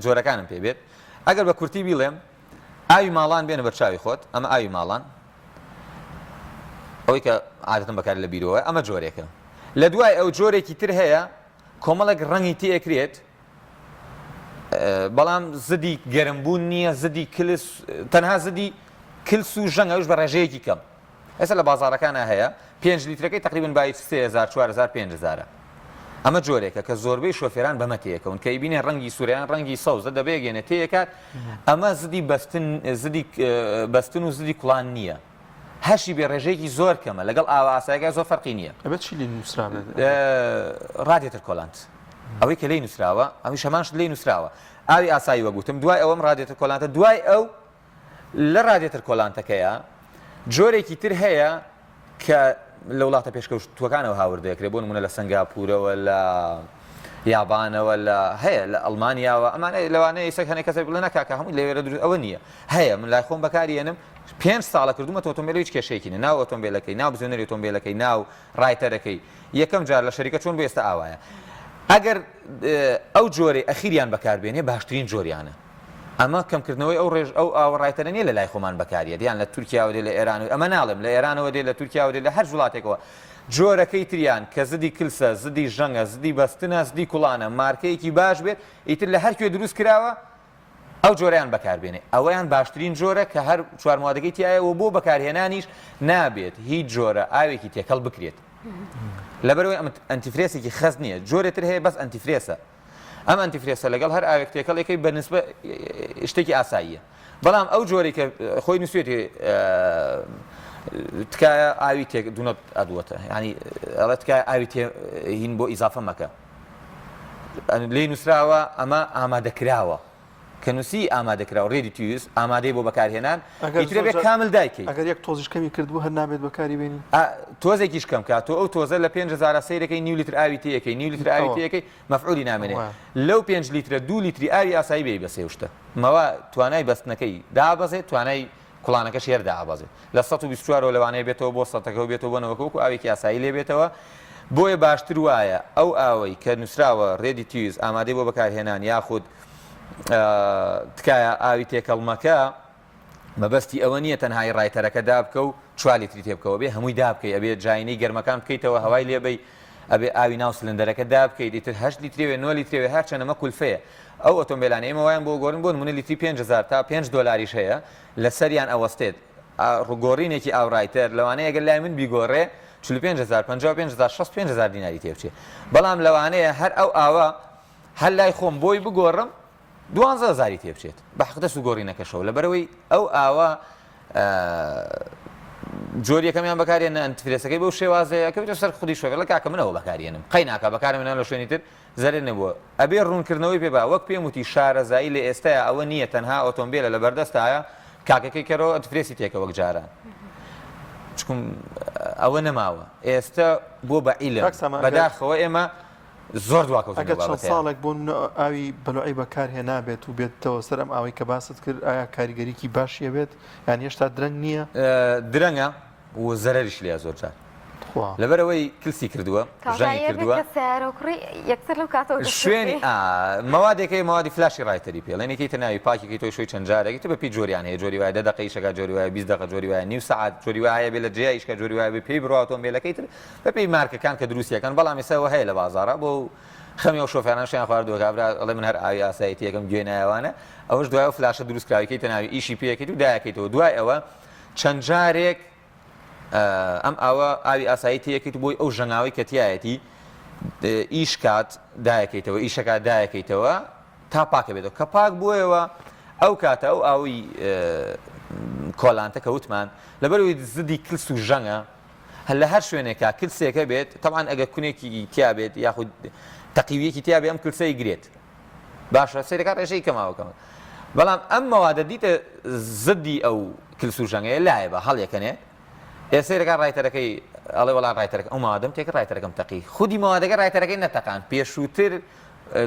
جۆرەکانم پێ بێت ئەگەر بە کورتی بیڵێم ئاوی ماڵان بێنە بەرچاوی خۆت ئەمە ئاوی ماڵان ئەوەی کە عادەتەن بەکار لە بیرەوە ئەمە جۆرێکە لە دوای ئەو جۆرێکی تر هەیە کۆمەڵێک ڕەنگی تێکرێت بەڵام زدی گەرمبوون نییە زدی کلس تەنها زدی کلس و ژەنگ ئەوش بە ڕێژەیەکی کەم ئێستا لە بازاڕەکانە هەیە پێنج لیترەکەی تقریبا بای 3000 4000 5000 ئەمە جۆرێکە کە زۆربەی شۆفێران بەمە تێکەون کە ئیبینێ ڕەنگی سوریان ڕەنگی سەوزە دەبێگەێنێ تێکات ئەمە زدی بەستن زدی بەستن و زدی کوڵان نییە هەشی بێ ڕێژەیەکی زۆر کەمە لەگەڵ ئاوە ئاسایەکە زۆر فەرقی نییە. ئەبێت چی لێ نووسرابێت؟ radiator coolant ئەوەی کە لێی نووسراوە ئەویش هەمان شت لێی نووسراوە ئاوی ئاسایی وەک وتم دوای ئەوەم radiator coolant ە دوای ئەو لە radiator coolant ەکەیە جۆرێکی تر هەیە کە لە وڵاتە پێشکەوتووەکانەوە هاوردەکرێت بۆ نمونە لە سنگاپورەوە لە یابانەوە لە هەیە لە ئەڵمانیاوە ئەمانە لەوانەیە ئێستا هەنێک کەسێک بڵێ نەکاکە هەمووی لەوێرە دروست ئەوە نییە هەیە من لای خۆم بەکاری ئەنم پێنج ساڵە کردومەتە ئۆتۆمبێل هیچ کێشەیەکی نیە ناو ئۆتۆمبێلەکەی ناو بزوێنەری ئۆتۆمبێلەکەی ناو radiator ەکەی یەکەم جار لە شەریکە چۆن بۆ ئێستا ئاوایە. ئەگەر ئەو جۆرەی ئەخیریان بەکار بێنێ باشترین جۆریانە. ئەمە کەمکردنەوەی ئەو ڕێژ ئەو ئاوە ڕایتەرە نییە لە لای خۆمان بەکاریەت یان لە تورکیاوە دێ لە ئێرانەوە ئەمە ناڵێم لە ئێرانەوە دێ لە تورکیاوە دێ لە هەر وڵاتێکەوە جۆرەکەی تریان کە زدی کلسە زدی ژەنگە زدی بەستنە زدی کوڵانە مارکەیەکی باش بێت ئیتر لە هەر کوێ دروست کراوە ئەو جۆرەیان بەکاربێنێ ئەوەیان باشترین جۆرە کە هەر چوار موادەکەی تایە و بۆ بەکارهێنانیش نابێت هیچ جۆرە ئاوێکی تێکەڵ بکرێت لەبەرەوەی ئەم ئەنتیفرێسێکی خەست نییە جۆرێتر هەیە بەس ئەنتیفرێسە ئەم ئەنتیفرێسە لەگەڵ هەر ئاوێک تێکەڵێکەی بە نسبە شتێکی ئاساییە بەڵام ئەو جۆرەی کە خۆی نووسێتی تکایە ئاوی تێک دونەت ئەدوەتە ینی ئەڵێ تکایە ئاوی تێ هین بۆ ئیزافە مەکە لێی نووسراوە ئەمە ئامادەکراوە کە نووسی ئامادەکراو ready to use ئامادەی بۆ بەکارهێنان ئیتر ئەبێ کامل دایکەی. ئەگەر یەک تۆزیش کەمی کردبوو هەر نابێت بەکاری بێنی؟ تۆزێکیش کەم کا تۆ ئەو تۆزە لە 5000 سەیرەکەی نیو لیتر ئاوی تێیەکەی نیو لیتر ئاوی تێیەکەی مەفعولی نامێنێ لەو پێنج لیترە دوو لیتری ئاوی ئاسایی بێی بە سێ شتە مەوا توانای بەستنەکەی دابەزێت توانای کوڵانەکەشی هەر دائەبەزێت لە 124 ەوە لەوانەیە بێتەوە بۆ سەتەکە و بێتەوە بۆ نەوەکە وەکو ئاوێکی ئاسایی لێ بێتەوە بۆیە باشتر وایە ئەو ئاوەی کە نووسراوە ready to use ئامادەی بۆ بەکارهێنان یاخود تکایە ئاوی تێکەڵ مەکە مەبەستی ئەوە نییە تەنهایی ڕایتەرەکە دابکە و چوار لیتری تێ بکەوە بێ هەمووی دابکەی ئەبێ جاینەی گەرمەکان بکەیتەوە هەوای لێبەی ئەبێ ئاوی ناو سلندەرەکە دابکەیت ئیتر هەشت لیترێ نۆ لیترێ هەرچەنە مە کولفەیە ئەو ئۆتۆمبیلانە ئێمە وایان بۆ گۆڕین بۆ نمونە لیتری 5000 تا 5 دۆلاریش هەیە لەسەریان ئەوەستێت گۆڕینێکی ئاو ڕایتەر لەوانەیە گەر لای من بیگۆڕێ 45000 55000 65000 دیناری تێ بچێ بەڵام لەوانەیە هەر ئەو ئاوە هەر لای خۆم بۆی بگۆڕم دوانزە هەزاری تێ بچێت بە حەقدەست و گۆڕینەکەشەوە لەبەرئەوەی ئەو ئاوە جۆری یەکەمیان بەکارێن ئەنتفرێسەکەی بەو شێوازەیە کەوتە سەر خودی شۆفێر لە کاکە منەوە بەکارێنم قەی ناکا بەکارم هێنا لە شوێنی تر زەرێ نەبووە ئەبێ ڕوونکردنەوەی پێ با وەک پێم وتی شارەزایی لە ئێستایا ئەوە نییە تەنها ئۆتۆمبیلە لە بەردەستایە کاکەکەی کەرەوە ئەنتفرێسی تێکە وەک جاران چکم ئەوە نەماوە ئێستا بۆ بە عیلم بەداخەوە ئێمە زۆر دواکەوتوین ئەگەر لەو چەند بابەتەیا. ساڵێک بۆ نمونە ئاوی بەلوعەی بەکار هێنابێت و بێتەوە سەر ئەم ئاوەی کە باست کرد ئایا کاریگەریی باشی ئەبێت یان هێشتا درەنگ نییە؟ درەنگە و زەرەریش لێیە زۆر جار تخوا. لەبەرئەوەی کلسی کردووە کاکە ژەنگی ئێمە کردووە کە سەیارە کوڕی یەکسەر لەو کاتەوە دەست پێ شوێنی بکەی. ئا مەوادێک هەیە مەوادی فلاشی ڕایتەری پێ ئەڵێن یەکەیتە ناوی پاکی کەیتەوە شۆی چەند جارێک ئیتر بە پێی جۆریان هەیە جۆری وایە دە دەقە ئیشەکا جۆری وایە 20 دەقە جۆری وایە نیو سەعات جۆری وایە بێ لە جێیا ئیشکا جۆری وایە بێ پێی بڕوا ئۆتۆمبێلەکەی تر بەپێی مارکەکان کە دروستی ئەکەن بەڵام ئێستا ئەوە هەیە لە بازاڕا بۆ خەمی ئەو شۆفێرانەشیان خواردووە کابرا ئەڵێ من هەر ئاوی ئاسایی تێکەم گوێ نایەوانە ئەوەش دوای ئەو فلاشە دروست کراوی کەیتە ناوی ئیشی پێکەیت و دایەکەیتەوە دوای ئەوە چەند جارێک ئەم ئاوە ئاوی ئاسایی تێکەیت بۆی ئەو ژەنگاوی کە تایەتی ئیش کات دایەکەیتەوە ئیشەکە دایەکەیتەوە تا پاکە بێتەوە کە پاک بوویەوە ئەو کاتە ئەو ئاوی coolant ە کە وتمان لەبەرەوەی زدی کلس و ژەنگە لە هەر شوێنێکا کلسێک هەبێت تەبعەن ئەگەر کونێکی تیا بێت یاخود تەقیویەکی تیا بێ ئەم کلسەی گرێت باشە سەیرەکە ڕێژەی کەماوە کەمە بەڵام ئەم مەوادە دیتە زدی ئەو کلس و ژەنگەیە لایە بە هەڵیەکەنێ ئێ سەیرەکە ڕایتەرەکەی ئەڵێ وەڵا ڕایتەرەکە ئەو مەوادەم تێکە ڕایتەرەکەم تەقی خودی مەوادەکە ڕایتەرەکەی نەتەقان پێشووتر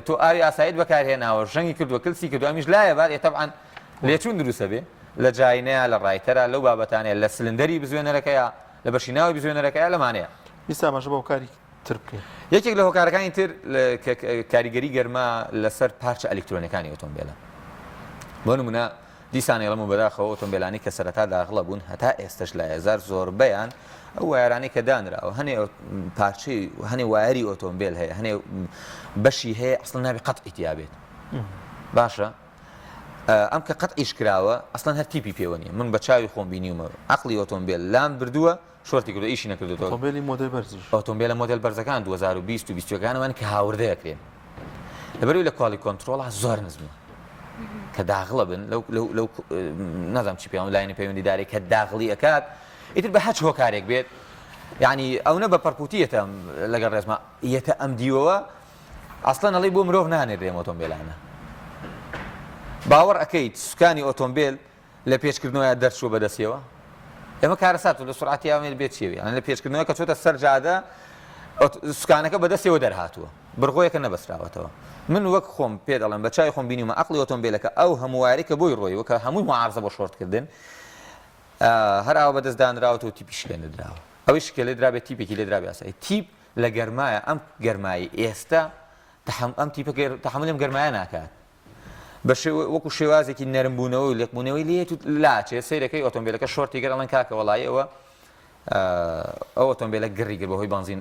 تۆ ئاوی ئاساییت بەکارهێناوە ژەنگی کردووە کلسی کردووە ئەمیش لایە بات ئێ تەبعەن لێچوون دروستە بێ لە جاینەیە لە ڕایتەرە لەو بابەتانەیە لە سلندەری بزوێنەرەکەیە لە بەشی ناوی بزوێنەرەکەیە لەمانەیە. ئیستا ئاماژە بە هۆکاری تر بکەین. یەکێک لە هۆکارەکانی تر کە کاریگەری گەرما لەسەر پارچە ئەلیکترۆنیەکانی ئۆتۆمبێلە بۆ نمونە دیسان ئەیڵێم و بەداخەوە ئۆتۆمبێلانەی کە سەرەتا داغڵە بوون هەتا ئێستەش لایەزار زۆربەیان ئەو وایەرانەی کە دانراوە هەنێ پارچەی هەنێ وایەری ئۆتۆمبێل هەیە هەنێ بەشی هەیە ئەسڵەن نابێ قەتعی تیا بێت باشە ئەم کە قەتعیش کراوە ئەسڵەن هەر تیپی پێوە نییە من بە چاوی خۆم بینیومە عەقڵی ئۆتۆمبێل لام بردووە شۆرتی کردووە ئیشی نەکردووەتەوە. ئۆتۆمبێلی مۆدێل بەرزیش. ئۆتۆمبێلە مۆدێل بەرزەکان 2020 و 20 ەکان ئەوانەی کە هاوردە ئەکرێن لەبەرئەوەی لە quality control ا زۆر نزمە کە داغڵە بن لەو لەو لەو نازانم چی پێیان لایەنی پەیوەندیداری کە داغڵی ئەکات ئیتر بە هەچ هۆکارێک بێت یعنی ئەونە بە پەرپوتیەتە لەگەڵ ڕێزما یەتە ئەم دیوەوە ئەسڵەن ئەڵێی بۆ مرۆڤ نانێرێ ئەم ئۆتۆمبێلانە باوەڕ ئەکەیت سوکانی ئۆتۆمبێل لە پێچکردنەوەیا دەرچووە بە دەستیەوە؟ ئێمە کارەسات لە سورعەتی ئاوێن بێت چیەوە یان لە پێچکردنەوە کە چۆتە سەر جادە سوکانەکە بە دەستیەوە دەرهاتووە بڕغۆیەکە نەبەستراوەتەوە من وەک خۆم پێ دەڵێم بە چای خۆم بینیومە عەقڵی ئۆتۆمبیلەکە ئەو هەموو وایەرەی کە بۆی ڕۆیوە کە هەمووی معارزە بۆ شۆرتکردن هەر ئاوا بەدەست دانراوەتەوە تیپیشی لێ نەدراوە ئەوەی شکێ لێ درابێت تیپێکی لێ درابێ ئاسایی تیپ لە گەرمایە ئەم گەرمایی ئێستا. ئەم تیپە تەحەمولی ئەم گەرمایە ناکات بە شێوە وەکو شێوازێکی نەرمبوونەوە و لێقبوونەوەی لێت و لاچێ سەیرەکەی ئۆتۆمبیلەکە شۆرتی گەر ئەڵێن کاکە وەڵایی ئەوە ئەو ئۆتۆمبیلە گڕی گر بەهۆی بەنزین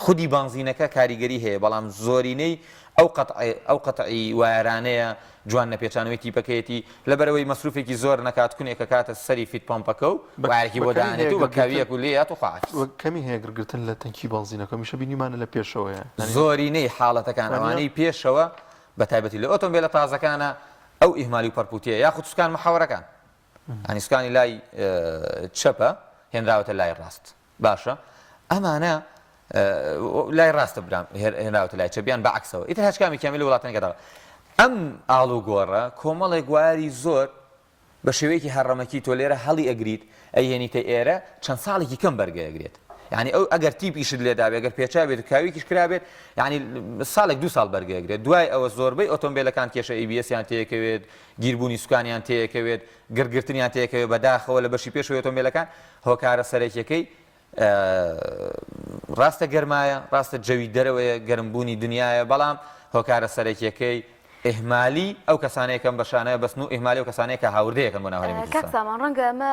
خودی بەنزینەکە کاریگەری هەیە بەڵام زۆرینەی ئەو قەتعی ئەو قەتعی وایەرانەیە جوان نەپێچانەوەی تیپەکەیەتی لەبەرئەوەی مەسروفێکی زۆر نەکات کونێک ئەکاتە سەری فیت پەمپەکە و وایەرێکی بۆ دانێت و بە کاویەک و لێیات و خواحافیز. وە کەمی هەیە گڕگرتن لە تەنکی بەنزینەکە هەمیشە بینیومانە لە پێشەوەیە یانی. زۆرینەی حاڵەتەکان ئەوانەی پێشەوە بە تایبەتی لە ئۆتۆمبێلە تازەکانە ئەو ئیهمالی و پەرپوتیە یاخود سوکان محەوەرەکان یانی سوکانی لای چەپە هێنراوەتە لای ڕاست باشە ئەمانە لای ڕاستە برام هێنراوەتە لای چەپ یان بە عەکسەوە ئیتر هەچ کامێکیان بێ لە وڵاتانی گەداوە ئەم ئاڵوگۆڕە کۆمەڵێک وایەری زۆر بە شێوەیەکی هەڕەمەکی تۆ لێرە هەڵی ئەگریت ئەیهێنیتە ئێرە چەند ساڵێکی کەم بەرگە ئەگرێت یعنی ئەو ئەگەر تیپ ئیشت لێدابێ ئەگەر پێچا بێت و کاویکیش کرابێت یعنی ساڵێک دو ساڵ بەرگە ئەگرێت دوای ئەوە زۆربەی ئۆتۆمبیلەکان کێشە ABS یان تێکەوێت گیربوونی سوکانیان تێکەوێت گڕگرتنیان تێکەوێت بەداخەوە لە بەشی پێشەوەی ئۆتۆمبیلەکان هۆکارە سەرەکیەکەی ڕاستە گەرمایە، ڕاستە جەوی دەرەوەیە، گەرمبوونی دنیایە، بەڵام هۆکارە سەرەکیەکەی ئیهمالی ئەو کەسانەیە کە ئەم بەشانە بەستن و ئیهمالی ئەو کەسانەیە کە هاوردەیەکەن بۆ ناو هەرێمی کاک کوردستان. سامان ڕەنگە ئەمە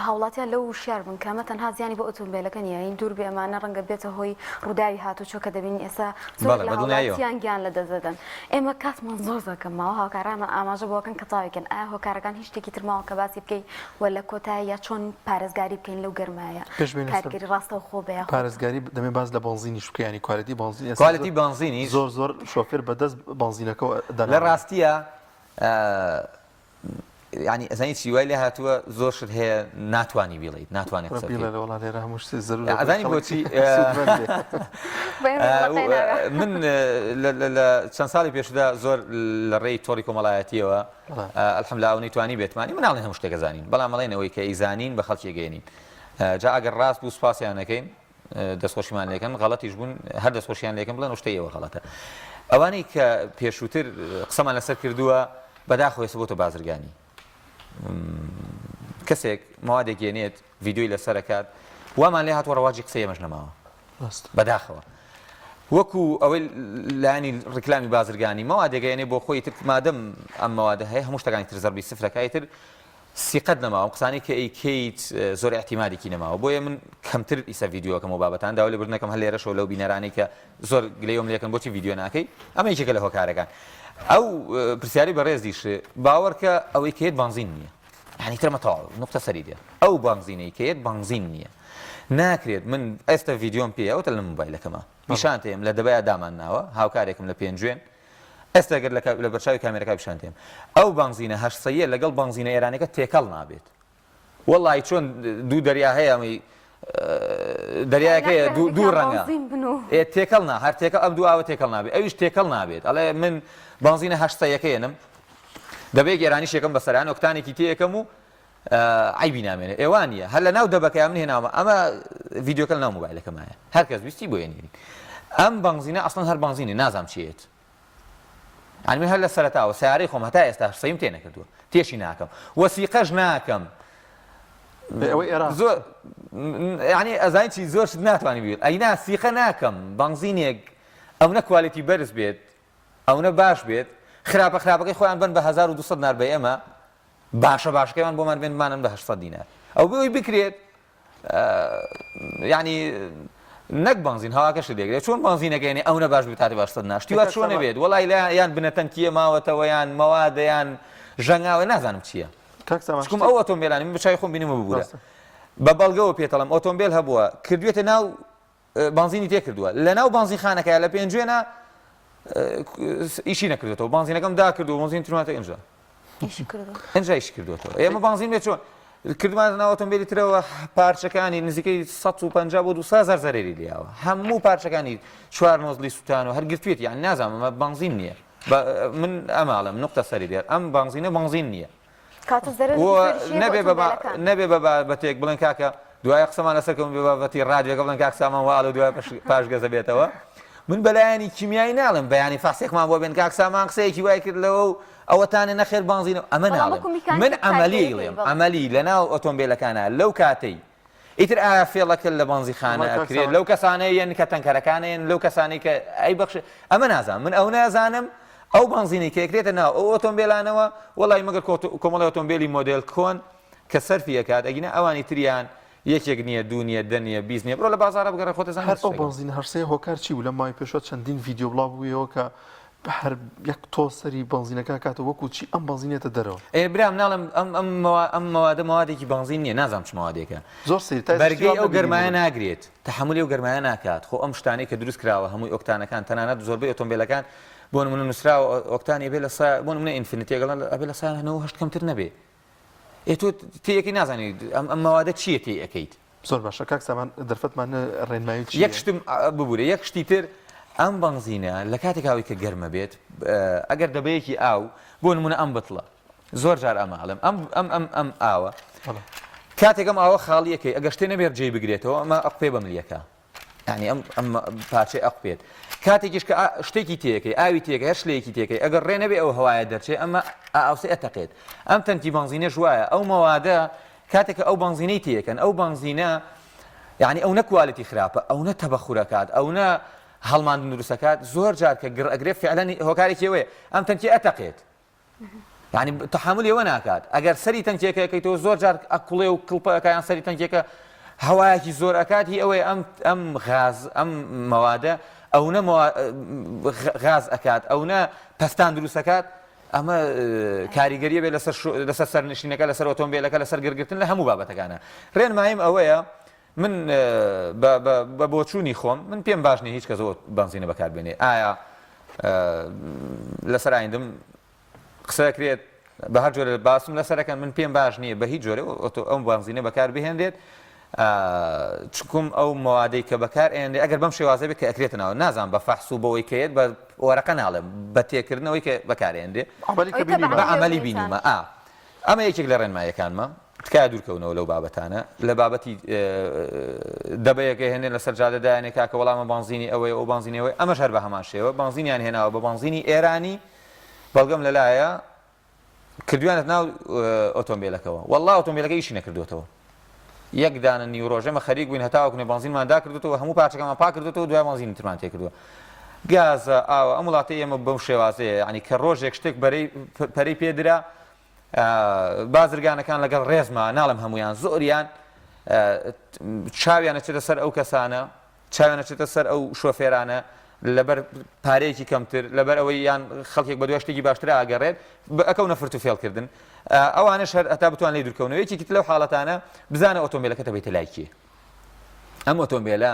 هاوڵاتیان لەو وشیار بن کە ئەمە تەنها زیانی بۆ ئۆتۆمبێلەکە نییە، یانی دوور بێ ئەمانە ڕەنگە بێتە هۆی ڕووداوی هاتوچۆ کە دەبینین ئێستا زۆرێک بەڵێ لە بە دڵنیاییەوە. هاوڵاتیان گیان لەدەست دەدەن. ئێمە کاتمان زۆر زۆر کەم ماوە، هاوکارانمان ئاماژە بەوە کەن کە تەواوی کەن، ئایا هۆکارەکان هیچ شتێکی تر ماوە کە باسی بکەی و لە کۆتاییا چۆن پارێزگاری بکەین لەو گەرمایە پێش بێینە سەر کاریگەری ڕاستەوخۆ بێ یاخود پارێزگاری دەمێ باس لە بەنزینیش بکە یانی quality بەنزین ئێستا quality زۆر بەنزینیش زۆر زۆر شۆفێر بە دەست بەنزینەکەوە لە دەناڵێنێ. ڕاستیا یانی ئەزانی چی وای لێ هاتووە زۆر شت هەیە ناتوانی بیڵێیت ناتوانی قسە بکەیت بیڵێ وەڵا لێرە هەموو شتێ زەرورە بۆی ئەزانی خەڵک بۆچی سوودمەند بێ. بەێمە بڵقەی ناوێ. من لە چەند ساڵی پێشودا زۆر لە ڕێی تۆڕی کۆمەڵایەتیەوە الحمدللە ئەوەی توانی بێتمانی من ناڵێن هەموو شتێک ئەزانین بەڵام ئەڵێن ئەوەی کە ئەیزانین بە خەڵکی ئەگەیەنین جا ئەگەر ڕاست بوو سوپاسیان ئەکەین دەستخۆشیمان لێکەن غەڵەتیش بوون هەر دەستخۆشیان لێکەن بڵێن ئەو شتەی ئێوە غەڵەتە ئەوانەی کە پێشووتر قسەمان لەسەر کردووە بەداخەوە ئێستا بۆتە بازرگانی کەسێک موادێک یەنێت ڤیدیۆی لەسەر ئەکات وامان لێ هاتووە ڕەواجی قسەی ئێمەش نەماوە بەداخەوە وەکو ئەوەی لایەنی ڕیکلامی بازرگانی مەوادێک ئەیەنێ بۆ خۆی تر مادەم ئەم مەوادە هەیە هەموو شتەکانی تر زەربی سفرەکە تر سیقەت نەماوە ئەم قسانەی کە ئەیکەیت زۆر ئیعتیمادێکی نەماوە بۆیە من کەمتر ئیسە ڤیدیۆکەم و بابەتان داوا لێبوردنەکەم هەر لێرەشەوە لەو بینەرانەی کە زۆر گلەیۆم لێکەن بۆچی ڤیدیۆ ناکەی ئەمە یەکێکە لە هۆکارەکان ئەو پرسیاری بەڕێزیش باوەڕکە ئەوەی کە یەت بەنزین نییە یعنی ترمە تەواو نقطە سەری دێ ئەو بەنزینەی کە یەت بەنزین نییە ناکرێت من ئێستا ڤیدیۆم پێ ئەوتە لە مۆبایلەکەمە پیشان تێم لە دەبەیا دامان ناوە هاوکارێکم لە پێنجوێن ئێستا گەر لە بەرچاوی کامێرەکە پیشان تێم ئەو بەنزینە هەشتسەیە لەگەڵ بەنزینە ئێرانەکە تێکەڵ نابێت وەڵی چۆن دوو دەریا هەیە ئەمەی دەریایەک هەیە دوو ڕەنگە ئێ تێکەڵ نا هەر تێکەڵ ئەم دوو ئاوە تێکەڵ نابێت ئەویش تێکەڵ نابێت ئەڵێ من بەنزینە هەشتسەیەکە یەنم دەبێت ئێرانیش یەکەم بەسەران ئۆکتانێکی تێیەکەم و عیبی نامێنێ ئێوان نییە هەر لە ناو دەبەکەیا من هێناومە ئەمە ڤیدیۆکە لە ناو مۆبایلەکەمایە هەر کەس ویستی بۆ یەنێری ئەم بەنزینە ئەسڵەن هەر بەنزینی نازام چیت یانی من هەر لە سەرەتاوە سیارەی خۆم هەتا ئێستا سەیم تێ نەکردووە تێشی ناکەم وەسیقەش ناکەم ئەوەی ئێراق زۆر یعنی ئەزانی چی زۆر شت ناتوانانی بیر ئەینا سیقە ناکەم بەنزینێک ئەونە quality بەرز بێت ئەونە باش بێت خراپە خراپەکەی خۆیان بن بە 1200 دینار بە ئێمە باشە باشەکەیان بۆمان بێن بمانن بە 800 دینار ئەو بۆی بکرێت یعنی نەک بەنزین هەواکەشی دەگرێت چۆن بەنزینەکە یعنی ئەونە باش بێت تاتی باشتر ناشتی وا چۆنە بێت وەڵای لە یان بنەتەنکیە ماوەتەوە یان مەوادە یان ژەنگاوە نازانم چییە چکم ئەو ئۆتۆمبیلانی من بچای خۆم بینیمە ببوورە بە بەڵگەوە پێتەڵم ئۆتۆمبیل هەبووە کردوێتە ناو بانزینی تێ کردووە لە ناو بانزینخانەکەیا لە پێنجوێنە ئیشی نەکردێتەوە بانزینەکەم دا کردو بانزین ترماتە ئینجا ئینجا ئیشی کردوێتەوە ئێمە بانزین بێ چۆن کردمان ناو ئۆتۆمبیلی ترەوە پارچەکانی نزیکەی 150 بۆ 200 هزار زەرەری لیاوە هەموو پارچەکانی چوار نۆزلی سووتان و هەر گرتوێتی یان نازانم ئەمە بانزین نییە من ئەماڵم نقطە سەری دێر ئەم بانزینە بانزین نییە کاتە زەرەر و زۆریش هەیە بۆ نەبێ بە با ئۆتۆمبێلەکان. نەبێ بە بابەتێک بڵێن کاکە دوایە قسەمان لەسەر کەون بێ بابەتی ڕادیۆکە بڵێن کاک سامان وا ئەڵێ دوایە پەش پاشگەزە بێتەوە من بەلایەنی کیمیایی ناڵێم بەیانی فەحسێکمان بۆ بێن کاک سامان قسەیەکی وای کرد لەوە و ئەوەتانێ نەخێر بانزینە ئەمە بەڵام ناڵێم وەکو میکانیک من عەمەلی کارگەری ئەڵێم بەڵێ. عەمەلی لەناو ئۆتۆمبێلەکانا لەو کاتەی. ئیتر ئایا فێڵەکە لە بەنزیخانە وەڵای کاک ئەکرێت سامان لەو کەسانەی یەن کە تەنکەرەکانە یەن لەو کەسانەی کە ئەی بەخش ئەمە نازانم من ئەو نازانم ئەو بەنزینەی کە ئەکرێتە ناو ئەو ئۆتۆمبێلانەوە وەڵی مەگەر کۆمەڵی ئۆتۆمبێلی مۆدێل کۆن کە سەرفی ئەکات ئەگینا ئەوانی تریان یەکێک نییە دوو نییە دە نییە 20 نییە بڕۆ لە بازاڕە بگەڕێ خۆت ئەزانی هەر ئەو چ شتێکە. بەنزینە هەرسەیە هۆکار چی بوو لەم ماوەی پێشوە چەندین ڤیدیۆ بڵاو بوویەوە کە هەر یەک تۆز سەری بەنزینەکە ئەکاتەوە وەکو چی ئەم بەنزینێتە دەرەوە. ئێ برام ناڵێم ئەم ئەم مەوا ئەم مەوادە مەوادێکی بەنزین نییە نازانم چ مەوادێکە زۆر سەیر تا ئێستا شتی بەرگەی وام ئەو نەبینیبوو گەرمایە من. ناگرێت تەحەمولی ئەو گەرمایە ناکات خۆ ئەم شتانەی کە دروست کراوە هەمووی ئۆکتانەکان تەنانەت زۆربەی ئۆتۆمبێلەکان بۆ نمونە نووسراوە ئۆکتانی ئەبێ لە سا بۆ نمونە ئینفینیتیەک ئەڵێن ئەبێ لە سا 98 کەمتر نەبێ ئێ تۆ تێیەکەی نازانی ئەم ئەم مەوادە چییە تێی ئەکەیت. زۆر باشە کاک سامان دەرفەتمان ڕێنمایی چییە؟ یەک شتم ببورە یەک شتی تر ئەم بەنزینە لە کاتێک ئەوەی کە گەرمە بێت ئەگەر دەبەیەکی ئاو بۆ نمونە ئەم بتڵە زۆر جار ئەمە ئەڵێم ئەم ئەم ئەم ئەم ئاوە کاتێک ئەم ئاوە خاڵیەکەی ئەگەر شتێ نەبێت جێی بگرێتەوە ئەمە ئەقپێ بەملیەکە یانی ئەم ئەم پارچەی ئەقوپێت کاتێکیش کە شتێکی تێەکەی ئاوی تێکە هەر شلەیەکی تێکەی ئەگەر ڕێ نەبێ ئەو هەوایە دەرچێ ئەمە ئاوسێ ئەتەقێت ئەم تەنکی بەنزینەش وایە ئەو مەوادە کاتێک کە ئەو بەنزینەی تێکەن ئەو بەنزینە یعنی ئەو نە quality خراپە ئەو نە تەبەخورەکات ئەو نە هەڵماندن دروستەکات زۆر جار کە گڕ ئەگرێ فعلەن هۆکارێکی ئەوەیە ئەم تەنکی ئەتەقێت یانی تەحەمولی ئەوە ناکات ئەگەر سەری تەنکیەکە ئەکەیتەوە زۆر جار ئەکوڵێ و کڵپە ئەکا یان سەری تەنکیەکە هەوایەکی زۆر ئەکات هی ئەوەیە ئەم ئەم غاز ئەم مەوادە ئەونە غاز ئەکات ئەونە پەستان دروست ئەکات ئەمە کاریگەریە بێت لەسەر لەسەر سەرنشینەکە لەسەر ئۆتۆمبیلەکە لەسەر گرگرتن لە هەموو بابەتەکانە ڕێنماییم ئەوەیە من بە بۆچوونی خۆم من پێم باش نیە هیچ کەس ئەو بەنزینە بەکار بێنێ ئایا لەسەر ئایندم قسە کرێت بە هەر جۆرە باسم لەسەرەکەن من پێم باش نییە بە هیچ جۆرە ئەو بەنزینە بەکار بهێنرێت چکم ئەو مەوادەی کە بەکار ئێنرێ ئەگەر بەم شێوازە بێت کە ئەکرێتە ناوە نازان بە فەحس و بەوەی کەیەت بە وەرەقە ناڵێم بە تێکردنەوەی کە بەکارێنرێ بە عملی بینیمە ئا ئەمە یەکێک لە ڕێنماییەکانمە، تکایە دوورکەونەوە لەو بابەتانە، لە بابەتی دەبەیەک ئەهێنێ لەسەر جادە دایانێ کاکە وەڵا ئەمە بەنزینی ئەوەیە ئەو بەنزینی ئەوەیە، ئەمەش هەر بە هەمان شێوە بەنزینیان هێناوە بە بەنزینی ئێرانی بەڵگەم لەلایە کردویانەت ناو ئۆتۆمبیلەکەوە وەڵا ئۆتۆمبیلەکە ئیشی نەکردوێتەوە یەک دانە نیو ڕۆژ ئێمە خەریک بووین هەتاوەکو نێ بەنزینمان داکردوتەوە هەموو پارچەکەمان پاک کردوتەوە دوای بەنزینی ترمان تێکردووە گازە ئاوە ئەم وڵاتەی ئێمە بەم شێوازەیە یعنی کە ڕۆژێک شتێک بەرەی پەرەی پێدرا بازرگانەکان لەگەڵ ڕێزما ناڵم هەمویان زۆریان چاویان ئەچێتە سەر ئەو کەسانە چاویان ئەچێتە سەر ئەو شۆفێرانە لەبەر پارەیەکی کەمتر لەبەر ئەوەی یان خەڵکێک بەدوای شتێکی باشتر ئاگەڕێت ئەکەونە فرت و فێڵکردن ئەوانش هەر هەتا بتوان لێ دوورکەونەوە یەکێکی تر لەو حاڵەتانە بزانە ئۆتۆمبیلەکە دەبێتە لای کێ ئەم ئۆتۆمبیلە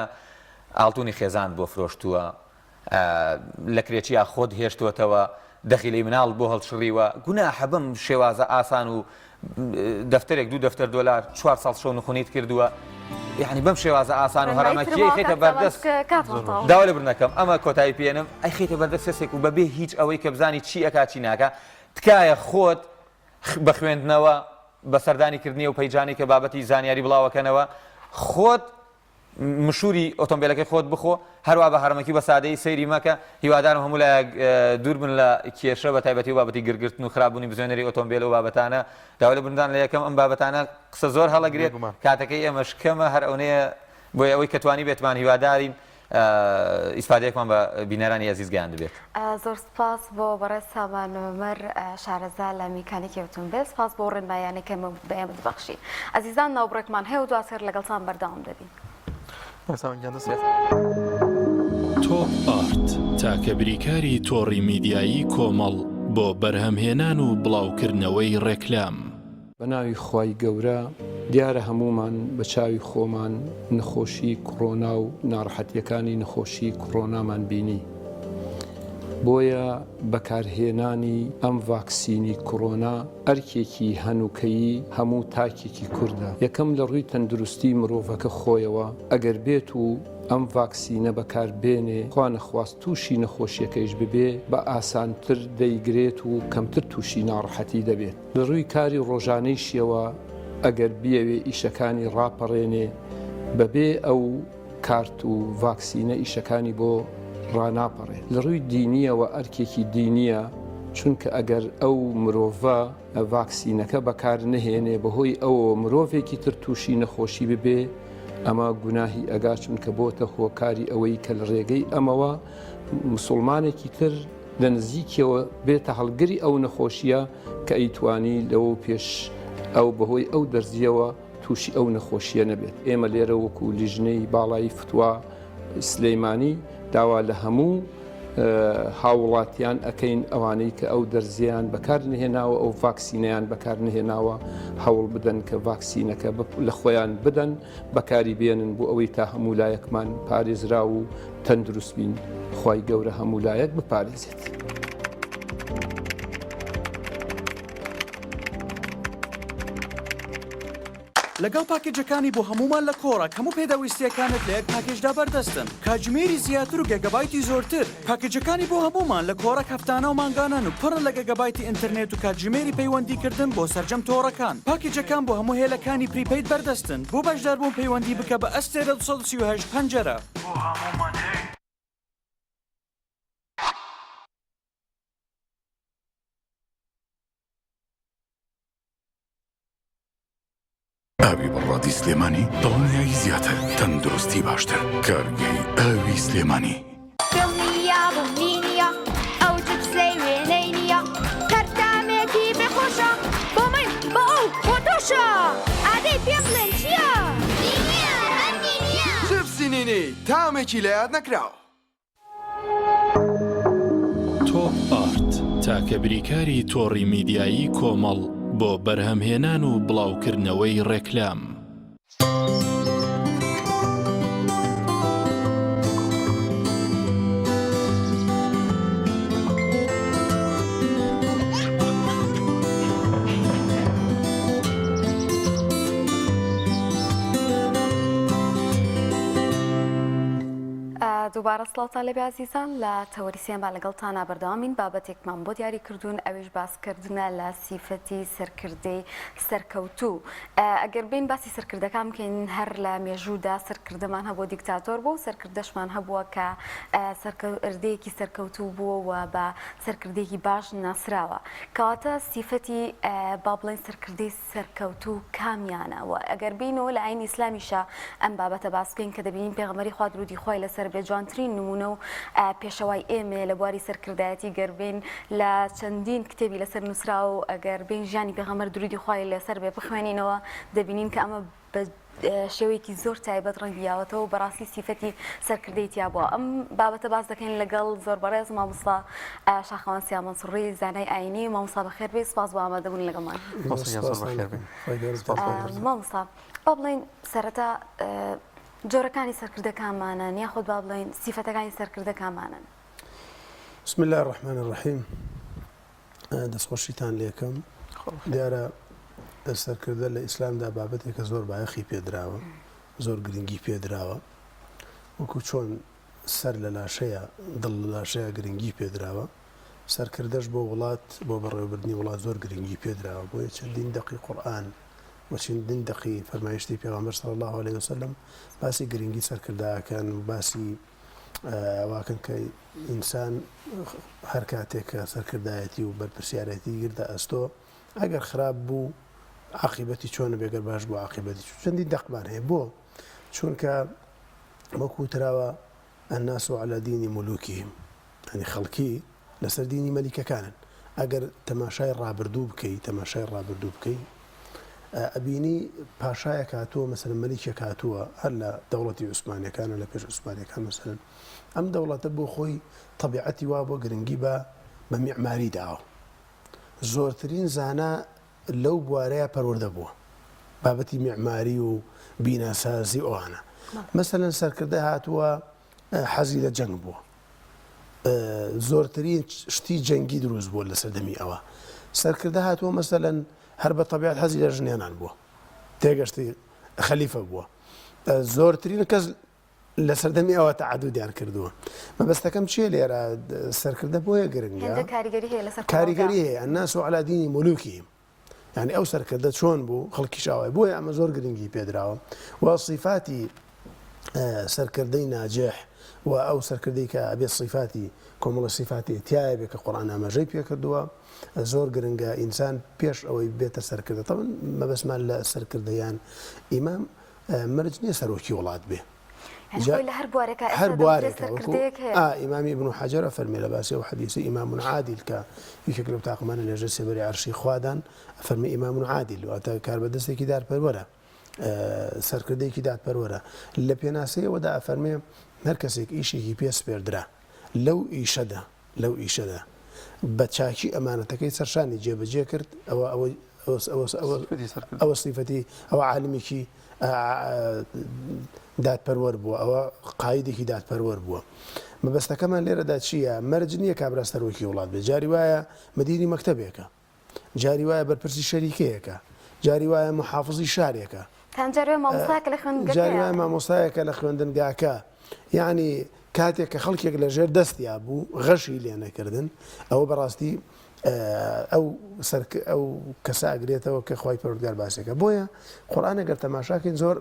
ئاڵتونی خێزان بۆ فرۆشتووە لە کرێچیا خۆت هێشتووەتەوە، دەخیلەی مناڵت بۆ هەڵچڕیوە، گوناحە بەم شێوازە ئاسان و دەفتەرێک دوو دەفتەر دۆلار چوار ساڵ شەو نخونیت کردووە، یەعنی بەم شێوازە ئاسان و هەڕەمەکییەی خەیتە بەردەست، داوا لێبوردن ئەکەم ئەمە کۆتایی پێنم، ئەیخەیتە بەردەست کەسێک و بەبێ هیچ ئەوەی کە بزانی چی ئەکا چی ناکا، تکایە خۆت بە خوێندنەوە، بە سەردانی کردنی ئەو پەیجانەی کە بابەتی زانیاری بڵاوەکەنەوە، خۆت مشوری ئۆتۆمبێلەکەی خۆت بخۆ، هەروا بە هەڕەمەکی و بە سادەیی سەیری مەکە، هیوادارم هەموو لایەک دوور بن لە کێشە بە تایبەتی و بابەتی گرگرتن و خراپبوونی بزوێنەری ئۆتۆمبێل و بابەتانە، داوای لێبوردنتان لێ ئەکەم ئەم بابەتانە قسە زۆر هەڵەگرێت بێگومان. کاتەکەی ئێمەش کەمە هەر ئەونەیە بۆیە ئەوەی کە توانیبێتمان هیوادارین ئیسفادەیەکمان بە بینەرانی ئەزیز گەیاندبێت. زۆر سوپاس بۆ بەڕێز سامان عومەر شارەزا لە میکانیکی ئۆتۆمبێل، سوپاس بۆ ڕێنماییانەی کە بە ئێمەت بەخشی. ئەزیزان ناوبڕێکمان هەیە و دواتر لەگەڵتان بەردەوام دەبین. سامان گیان دەست خۆش. تۆپ ئارت تاکە بریکاری تۆڕی میدیایی کۆمەڵ بۆ بەرهەمهێنان و بڵاوکردنەوەی ڕێکلام. بە ناوی خوای گەورە، دیارە هەموومان بە چاوی خۆمان نەخۆشی کڕۆنا و ناڕەحەتیەکانی نەخۆشی کڕۆنامان بینی، بۆیە بەکارهێنانی ئەم ڤاکسینی کڕۆنا ئەرکێکی هەنوکەیی هەموو تاکێکی کوردە، یەکەم لە ڕووی تەندروستی مرۆڤەکە خۆیەوە، ئەگەر بێت و ئەم ڤاکسینە بەکار بێنێ خوا نەخواست تووشی نەخۆشیەکەیش ببێ بە ئاسانتر دەیگرێت و کەمتر تووشی ناڕەحەتی دەبێت. لە ڕووی کاری ڕۆژانەیشیەوە ئەگەر بیەوێ ئیشەکانی ڕاپەڕێنێ بەبێ ئەو کارت و ڤاکسینە ئیشەکانی بۆ ڕاناپەڕێ. لە ڕووی دینیەوە ئەرکێکی دینیە چونکە ئەگەر ئەو مرۆڤە ڤاکسینەکە بەکار نەهێنێ بەهۆی ئەوەوە مرۆڤێکی تر تووشی نەخۆشی ببێ. ئەمە گوناهی ئەگا چونکە بۆتە هۆکاری ئەوەی کە لە ڕێگەی ئەمەوە مسوڵمانێکی تر لە نزیکیەوە بێتە هەڵگری ئەو نەخۆشیە کە ئەیتوانی لەوە پێش ئەو بەهۆی ئەو دەرزیەوە تووشی ئەو نەخۆشیە نەبێت. ئێمە لێرە وەکو لیژنەی باڵای فتوا سلیمانی داوا لە هەموو هاووڵاتیان ئەکەین ئەوانەی کە ئەو دەرزییان بەکار نهێناوە ئەو ڤاکسینەیان بەکار نهێناوە هەوڵ بدەن کە ڤاکسینەکە لە خۆیان بدەن بەکاری بێنن بۆ ئەوەی تا هەموو لایەکمان پارێزراو و تەندروست بین خوای گەورە هەموو لایەک بپارێزێت. لەگەڵ پاکێجەکانی بۆ هەموومان لە کۆڕەک هەموو پێداویستییەکانت لە یەک پاکێجدا بەردەستن کاتژمێری زیاتر و گێگابایتی زۆرتر پاکێجەکانی بۆ هەموومان لە کۆڕەک هەفتانە و مانگانەن و پڕن لە گێگابایتی ئینتەرنێت و کاتژمێری پەیوەندیکردن بۆ سەرجەم تۆڕەکان پاکێجەکان بۆ هەموو هێلەکانی prepaid بەردەستن بۆ بەشداربوون پەیوەندی بکە بە ئەستێرە 238 پەنجەرە. بۆ هەموومان هەیە. ئاوی بەڕادی سلێمانی دڵنیایی زیاتر تەندروستی باشتر کارگەی ئاوی سلێمانی. دڵنیابم نینیە ئەو جپسەی وێنەی نییە هەر تامێکی بێ خۆشە بۆ من بۆ ئەو بۆ تۆشە ئادەی پێم بڵێن چییە؟ نینیە هەر نینیە. جپسی نینی تامێکی لەیاد نەکراو. تۆپ ئارت، تاکە بریکاری تۆڕی میدیایی کۆمەڵ بۆ بەرهەمهێنان و بڵاوکردنەوەی ڕێکلام. دووبارە سڵاوتان لێبێ ئازیزان لە تەوەری سێما لەگەڵتانا بەردەوامین بابەتێکمان بۆ دیاری کردوون ئەویش باسکردنە لە سیفەتی سەرکردەی سەرکەوتوو ئەگەر بین باسی سەرکردەکان بکەین هەر لە مێژوودا سەرکردەمان هەبوو دیکتاتۆر بوو سەرکردەشمان هەبووە کە سەرکردەیەکی سەرکەوتوو بووە و بە سەرکردێکی باش ناسراوە کەواتە سیفەتی با بڵێن سەرکردەی سەرکەوتوو کامیانە؟ وە ئەگەر بێینەوە لە ئاینی ئیسلامیشا ئەم بابەتە باس بکەین کە دەبینین پێغەمبەری خوا درودی خوای لەسەر بێ جوانترین نمونە و پێشەوای ئێمەیە لە بواری سەرکردایەتی گەر بێین لە چەندین کتێبی لەسەر نووسراوە و ئەگەر بێین ژیانی پێغەمبەر درودی خوای لەسەر بێ بخوێنینەوە دەبینین کە ئەمە بە شێوەیەکی زۆر تایبەت ڕەنگی یاوەتەوە و بەڕاستی سیفەتی سەرکردەی تیا بووە. ئەم بابەتە باس دەکەین لەگەڵ زۆر بەڕێز مامۆستا شاخەوان سیا مەنسوڕی زانای ئاینی. مامۆستا بەخێر بێی، سپاس بۆ ئامادەبوون لەگەڵمان. مامۆستا با بڵێین سەرەتا جۆرەکانی سەرکردە کامانەن یاخود با بڵێین سیفەتەکانی سەرکردە کامانەن؟ بسم اللە الرحمن الرحیم دەستخۆشیتان لێکەم دیارە سەرکردە لە ئیسلامدا بابەتێکە زۆر بایەخی پێدراوە زۆر گرنگی پێدراوە وەکو چۆن سەر لە لاشەیە دڵ لە لاشەیە گرنگی پێدراوە سەرکردەش بۆ وڵات بۆ بەڕێوەبردنی وڵات زۆر گرنگی پێدراوە بۆیە چەندین دەقی قورئان و چەندین دەقی فەرمایشتی پێغەمبەر صلی الله علیه وسلم باسی گرنگی سەرکردەکان و باسی واکەن کە ئینسان هەر کاتێک کە سەرکردایەتی و بەرپرسیارێتی گرتە ئەستۆ ئەگەر خراپ بوو عاقیبەتی چۆنە بێ گەر باش بوو عاقیبەتی چۆن چەندین دەقمان هەیە بۆ چونکە وەکو وتراوە الناس على دین ملوکهم یعنی خەڵکی لەسەر دینی مەلیکەکانن ئەگەر تەماشای ڕابردوو بکەی تەماشای ڕابردوو بکەی ئەبینی پاشایەک هاتووە مەسەلەن مەلیکێک هاتووە هەر لە دەوڵەتی عوسمانیەکانە لە پێش عوسمانیەکان مەسەلەن ئەم دەوڵەتە بۆ خۆی تەبیعەتی وا بۆ گرنگی بە بە میعماری داوە زۆرترین زانا لەو بوارەیە پەروەردە بووە بابەتی میعماری و بیناسازی ئەوانە مەسەلەن سەرکردە هاتووە حەزی لە جەنگ بووە زۆرترین شتی جەنگی دروست بووە لە سەردەمی ئەوە سەرکردە هاتووە مەسەلەن هەر بە تەبیعەت حەزی لە ژنێنان بووە تێگەشتی خەلیفە بووە زۆرترین کەس لە سەردەمی ئەوە تەعەدودیان کردووە مەبەستەکەم چییە لێرە سەرکردە بۆیە گرنگە کاریگەری هەیە لەسەر کاریگەری هەیە الناس على دین ملوکهم یانی ئەو سەرکردە چۆن بوو خەڵکیش ئاوای بۆیە ئەمە زۆر گرنگی پێدراوە و سیفاتی سەرکردەی ناجح و ئەو سەرکردەی کە ئەبێ سیفاتی کۆمەڵە سیفاتی تایە بێ کە قورئان ئاماژەی پێکردووە زۆر گرنگە ئینسان پێش ئەوەی بێتە سەرکردە تەبعەن مەبەستمان لە سەرکردەیان ئیمام. مەرج نییە سەرۆکی وڵات بێ. خۆی لە هەر بوارێکا هەر ئێستا دەوترێت بوارێکە وەکو سەرکردەیەک هەیە. ئا ئیمامی ئیبن حەجەر ئەفەرمێ لە باسی ئەو حەدیسەی ئیمام عادل کە یەکێک لەو تاقمانە لەژێر سێبەری عەرشی خوادان ئەفەرمێ ئیمام عادل واتە کاربەدەستێکی دادپەروەرە سەرکردەیەکی دادپەروەرە لە پێناسەی ئەوەدا ئەفەرمێ هەر کەسێک ئیشێکی پێ سپێردرا لەو ئیشەدا لەو ئیشەدا بە چاکی ئەمانەتەکەی سەرشانی جێبەجێ کرد ئەوە ئەوە ئەوە سیفەتی ئەوە عالمێکی دادپەروەر بووە ئەوە قایدێکی دادپەروەر بووە مەبەستەکەمان لێرەدا چییە مەرج نییە کابرا سەرۆکی وڵات بێ جاری وایە مدیری مەکتەبێکە جاری وایە بەرپرسی شەریکەیەکە، جاری وایە موحافزی شارێکە. تان جاری وایە مامۆستایەکە لە خوێندنگەکەیە. جاری وایە مامۆستایەکە لە خوێندنگاکە. یەعنی کاتێک کە خەڵکێک لە ژێر دەستیا بوو غەشی لێ نەکردن، ئەوە بەڕاستی ئەو سەر ئەو کەسە ئەگرێتەوە کە خوای پەروەردگار باسێکە. بۆیە قورئان ئەگەر تەماشا کەین زۆر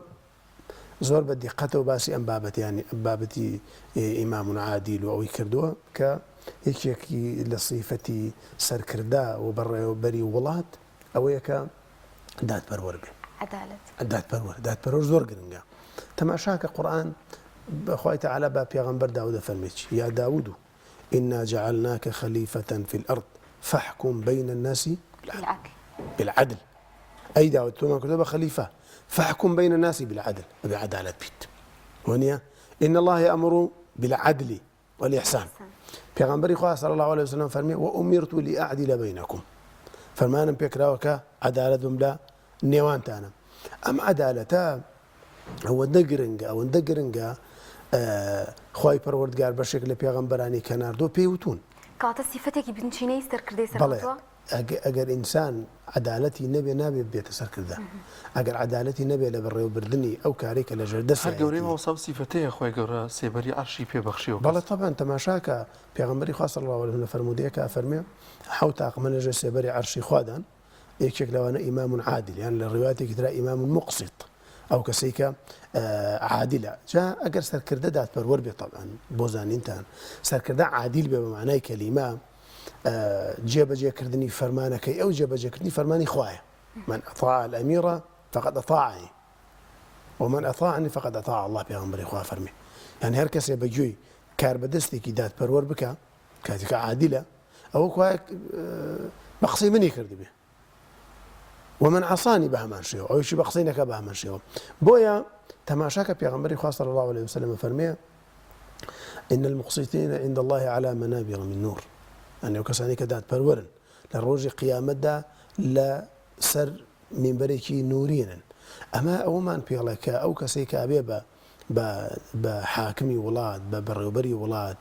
زۆر بە دیقەتەوە باسی ئەم بابەتیانی بابەتی ئیمام عادیل و ئەوەی کردووە کە یەکێکی لە سیفەتی سەرکردە و بەڕێوەبەری وڵات ئەوەیە کە دادپەروەر بێ. عەدالەت. دادپەروەر دادپەروەر زۆر گرنگە. تەماشاکە قورئان خوای تەعالا بە پێغەمبەر داود ئەفەرمێ چی؟ یا داود انا جعلناک خلیفە فی الارض فاحکم بین الناس بالعدل بالعدل ئەی داود تۆمان کردوە بە خەلیفە فاحکم بین الناس بالعدل ئەبێ عەدالەت بیت وەنیە ان الله یامر بالعدل والاحسان پێغەمبەری خوا صلی الله علیه وسلم فەرمی وامرت لاعدل بینکم فەرمانم پێکراوە کە عەدالەت بم لە نێوانتانە ئەم عەدالەتە ئەوەندە گرنگە ئەوەندە گرنگە خوای پەروەردگار بەشێک لە پێغەمبەرانی کە ناردووە پێی وتون. کەواتە سیفەتێکی بنچینەیی سەرکردەی سەرکەوتووە؟ بەڵێ ئەگەر ئینسان عەدالەتی نەبێ نابێ ببێتە سەرکردە ئەگەر عەدالەتی نەبێ لە بەڕێوەبردنی ئەو کارەی کە لەژێر هەر دەستیایەتی. گەورەی مامۆستا ئەو سیفەتەیە خوای گەورە سێبەری عەرشی پێ بەخشیوە بەڵێ کەس. تەبعەن تەماشاکە پێغەمبەری خوا صلی اللە علیه وسلم لە فەرموودەیەکا ئەفەرموێ حەوت تاقمە لەژێر سێبەری عەرشی خوادان یەکێک لەوانە ئیمام عادل یان لە ڕیوایەتێکی ترا ئیمام مقسط ئەو کەسەی کە عادلە جا ئەگەر سەرکردە دادپەروەر بێت طبعا بۆ زانینتان سەرکردە عادل بێ بە معنای کەلیمە جێبەجێکردنی فەرمانەکەی ئەو جێبەجێکردنی فەرمانی خوایە من أطاع الأمير فقد أطاعني ومن أطاعني فقد أطاع الله پێغەمبەری خوا فەرمی یعنی هەر کەسێ بە گوێی کاربەدەستێکی دادپەروەر بکە کاتێکە عادلە ئەوە کوایە بە قسەی منی کردبێ ومن عصانی بە هەمان شێوە ئەویشی بە قسەی نەکە بە هەمان شێوە بۆیە تەماشاکە پێغەمبەری خوا صلی الله علیه وسلم فەرمێ إن المقسطين عند الله على منابر من نور ئەنێ ئەو کەسانی کە دادپەروەرن لە ڕۆژی قیامەتدا لە سەر مینبەرێکی نورینن ئەمە ئەوەمان پێڵێ کە ئەو کەسەی کە ئەبێ بە بە بە حاکمی وڵات بە بەڕێوبەری وڵات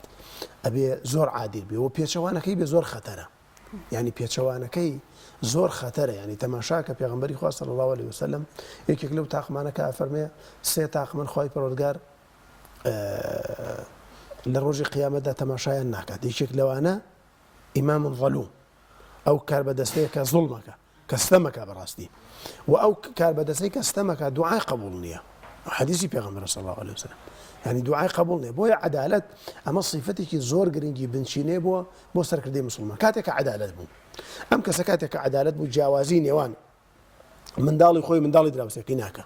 ئەبێ زۆر عادیل بێ و پێچەوانەکەی بێ زۆر خەتەرە یعنی پێچەوانەکەی زۆر خەتەرە یعنی تەماشا کە پێغەمبەری خوا صلی الله علیه وسلم یەکێک لەو تاقمانە کە ئەفەرمێ سێ تاقمن خوای پەروەردگار لە ڕۆژی قیامەتدا تەماشایان ناکات یەکێک لەوانە ئیمام ظلوم ئەو کاربەدەستەیە کە زوڵمەکە کە ستەمەکا بەڕاستی و ئەو کاربەدەستەی کە ستەمەکا دوعای قبوڵ نییە حەدیسی پێغەمبەر صلی الله علیه وسلم یعنی دوعای قبوڵ نییە بۆیە عەدالەت ئەمە سیفەتێکی زۆر گرنگی بنچینەیە بووە بۆ سەرکردەی مسلمان کاتێک کە عەدالەت بوو ئەم کەسە کاتێک کە عەدالەت بوو جیاوازی نێوان منداڵی خۆی منداڵی دراوسێکی ناکە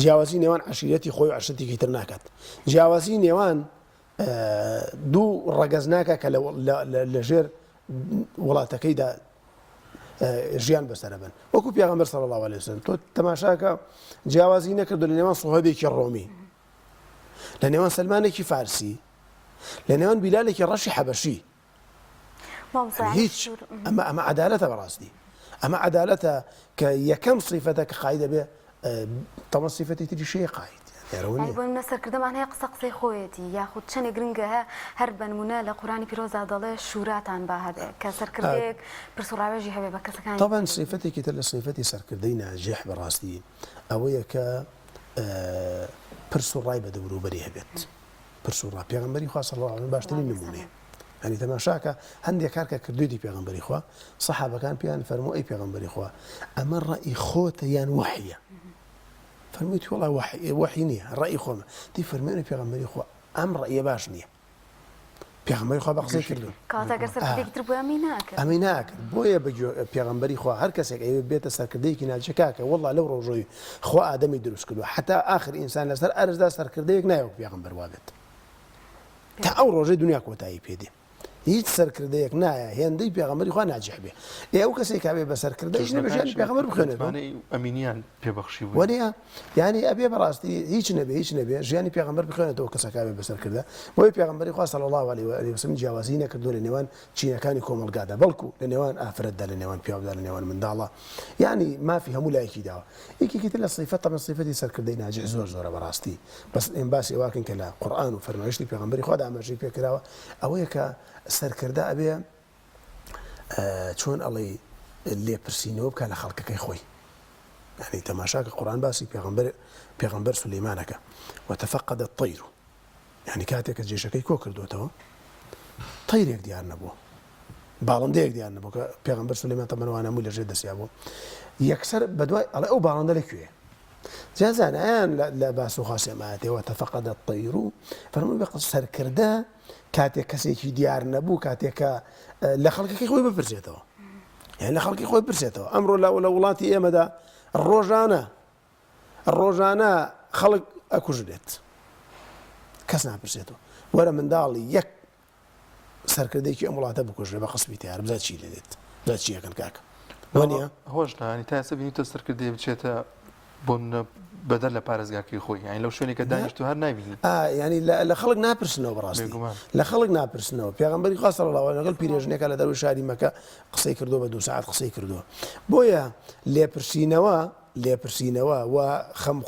جیاوازی نێوان عشیرەتی خۆی و عشرەتێکی تر ناکات جیاوازی نێوان دوو ڕەگەز ناکە کە لەژێر وڵاتەکەیدا ژیان بەسەرە بن وەکو پێغەمبەر صلی الله علیه وسلم تۆ تەماشاکە جیاوازی نەکردو لە نێوان سوهەبێکی ڕۆمی لە نێوان سەلمانێکی فارسی لە نێوان بیلالێکی ڕەشی حەبەشی هیچ ئەمە ئەمە عەدالەتە بەڕاستی ئەمە عەدالەتە کە یەکەم سیفەتە کە قاید دەبێ تەمە سیفەتی تریش هەیە قاید لێرەوە نییە. بۆ نمونە سەرکردەمان هەیە قسە قسەی خۆیەتی یاخود چەنێک گرنگە هەر بە نمونە لە قورئانی پیرۆزدا دەڵێ شوراتان با هەبێ کە سەرکردەیەک پرس و ڕاوێژی هەبێ بە کەسەکانی تەبعەن سیفەتێکی تر لە سیفەتی سەرکردەی ناجح بەڕاستی ئەوەیە کە پرس و ڕای بە دەوروبەری هەبێت پرس و ڕا پێغەمبەری خوا صلی اللە علیه و باشترین نمونەیە یعنی تەماشاکە هەندێک کار کە کردوێتی پێغەمبەری خوا سەحابەکان پێیان فەرموو ئەی پێغەمبەری خوا ئەمە ڕەئی خۆتە یان وەحیە فەرمووی وەڵا وەحی وەحی نییە ڕەئی خۆمە دی فەرمووی پێغەمبەری خوا ئەم ڕەئیە باش نییە. پێغەمبەری خوا بە قسەی کردوون. کەواتە گەر سەرکردەیەکی تر بووایە ئەمەی ناکرد. ئەمەی ناکرد. بۆیە بە گوێ پێغەمبەری خوا هەر کەسێک ئەیەوێت بێتە سەرکردەیەکی ناجح کاکە وەڵا لەو ڕۆژەی خوا ئادەمی دروست کردووە حەتا ئاخر ئینسان لەسەر ئەرزدا سەرکردەیەک نایە وەک پێغەمبەر وابێت تا ئەو ڕۆژەی دنیا کۆتایی پێ دێ. هیچ سەرکردەیەک نایە هێندەی پێغەمبەری خوا ناجح بێ. ئێ ئەو کەسەی کە ئەبێ بە سەرکردە هیچ نەبێ ژیانی پێغەمبەر بخوێنێتەوە. متمانەی ئەمینیان پێ بەخشیبووی. وەنیە؟ یانی ئەبێ بەڕاستی هیچ نەبێ هیچ نەبێ ژیانی پێغەمبەر بخوێنێتەوە کەسەکە ئەبێ بە سەرکردە. بۆیە پێغەمبەری خوا صلی اللە علیه و آله وسلم جیاوازی نەکردووە لە نێوان چینەکانی کۆمەڵگادا بەڵکو لە نێوان ئافرەتدا لە نێوان پیاودا لە نێوان منداڵا یانی مافی هەموو لایەکی داوە. یەکێکی تر لە سیفەت تەبعەن سیفەتی سەرکردەی ناجح زۆر زۆرە بەڕاستی بەس ئێمە باسی ئەوە ئەکەین کە لە قورئان و فەرمایشتی پێغەمبەری خوادا ئاماژەی پێ کراوە ئەوەیە کە سەرکردە ئەبێ چۆن ئەڵێی لێپرسینەوە بکا لە خەڵکەکەی خۆی یعنی تەماشا کە قورئان باسی پێغەمبەر پێغەمبەر سولەیمانەکە وتفقد الطیر یعنی کاتێک کە جێشەکەی کۆ کردوێتەوە تەیرێک دیار نەبووە باڵندەیەک دیار نەبوو کە پێغەمبەر سولەیمان تەمەن وانە هەمووی لەژێر دەستیا بوو یەکسەر بەدوای ئەڵێ ئەو باڵندە لە کوێ جا زانایان لە باس و خاسی ئەم ئایەتەوە تفقد الطیر فەرمووی بە سەرکردە کاتێک کەسێکی دیار نەبوو کاتێک کە لە خەڵکەکەی خۆی بپرسێتەوە یان لە خەڵکی خۆی پرسێتەوە ئەمڕۆ لە لە وڵاتی ئێمەدا ڕۆژانە ڕۆژانە خەڵک ئەکوژرێت کەس ناپرسێتەوە وەرە منداڵی یەک سەرکردەیەکی ئەم وڵاتە بکوژرێ بە قسمی تەیار بزە چی لێ دێت بزە چی ئەکەن کاکە وەنیە؟ هۆش نا یانی تا ئێستا بینیوتە سەرکردەیە بچێتە بۆ نمونە بەدەر لە پارێزگاکەی خۆی یانی لەو شوێنێک کە دانیشتووە هەر نایبینی. ئا یانی لە خەڵک ناپرسنەوە بەڕاستی بێگومان. لە خەڵک ناپرسنەوە پێغەمبەری خوا صلی اللە علیه لەگەڵ پیرێژنێکا لە دەروی شاری مەکە قسەی کردووە بە دوو سەعات قسەی کردووە بۆیە لێپرسینەوە لێپرسینەوە و خەم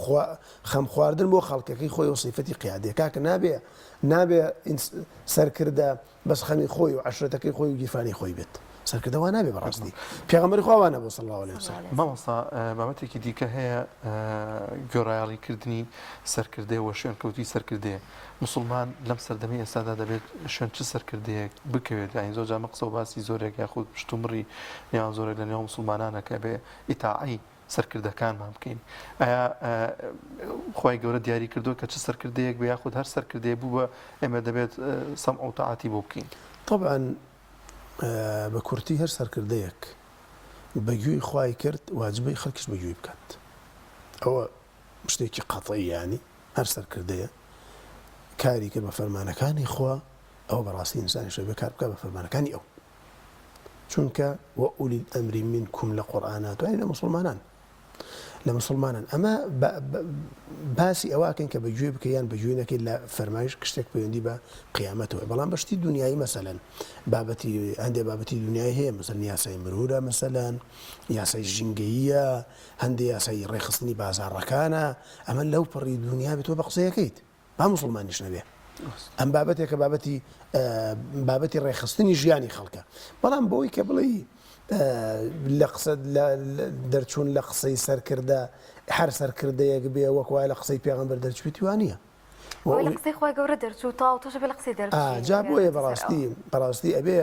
خەم خواردن بۆ خەڵکەکەی خۆی و سیفەتی قیادەیە کاکە نابێ نابێ سەرکردە بەس خەمی خۆی و عەشرەتەکەی خۆی و گیرفانی خۆی بێت سەرکردە وا نابێ بەڕاستی پێغەمبەری خوا وا نەبوو صلی اللە علیه وسلم. مامۆستا بابەتێکی دیکە هەیە گوێڕایەڵی کردنی سەرکردەیە وە شوێنکەوتوی سەرکردەیە موسڵمان لەم سەردەمەی ئێستادا دەبێت شوێن چ سەرکردەیەک بکەوێت یانی زۆر جار من قسە و باسی زۆرێک یاخود مشتومڕی نێوان زۆرێک لە نێوان موسڵمانانە کە بێ ئیتاعەی سەرکردەکانمان بکەین ئایا خوای گەورە دیاری کردووە کە چ سەرکردەیەک بێ یاخود هەر سەرکردەیە بوو بە ئێمە دەبێت سەمع و تاعەتی بۆ بکەین؟ طبعا بە کورتی هەر سەرکردەیەک بە گوێی خوای کرد واجبەی خەلکیش بە گوێی بکات ئەوە شتێکی قەتعی یانی هەر سەرکردەیە کاری کرد بە فەرمانەکانی خوا ئەوە بەڕاستی ئینسانیش دەبێت کار بکات بە فەرمانەکانی ئەو چونکە وأولی الأمر منکم لە قورئان هاتووە یانی لە موسڵمانان لە موسڵمانان ئەمە باسی ئەوە ئەکەین کە بە گوێ بکەی یان بە گوێ نەکەی لە فەرمایش شتێک پەیوەندی بە قیامەتەوە بەڵام بە شتی دنیایی مەسەلەن بابەتی هەندێ بابەتی دنیایی هەیە مەسەلەن یاسای مرورە مەسەلەن یاسای ژینگەییە هەندێ یاسای ڕێکخستنی بازاڕەکانە ئەمە لەو پەڕی دنیا بێت تۆ بە قسەیەکەیت با موسڵمانیش نەبێ ئەم بابەتێکە بابەتی بابەتی ڕێکخستنی ژیانی خەڵکە بەڵام بۆی کە بڵێ لە قسە دەرچوون لە قسەی سەرکردە هەر سەرکردەیەک بێ وەک وایە لە قسەی پێغەمبەر دەرچوویتی وانە لە قسەی خوای گەورە دەرچوو تاو تۆش بێ لە قسەی دەرچوو جا بۆیە بەڕاستی بەڕاستی ئەبێ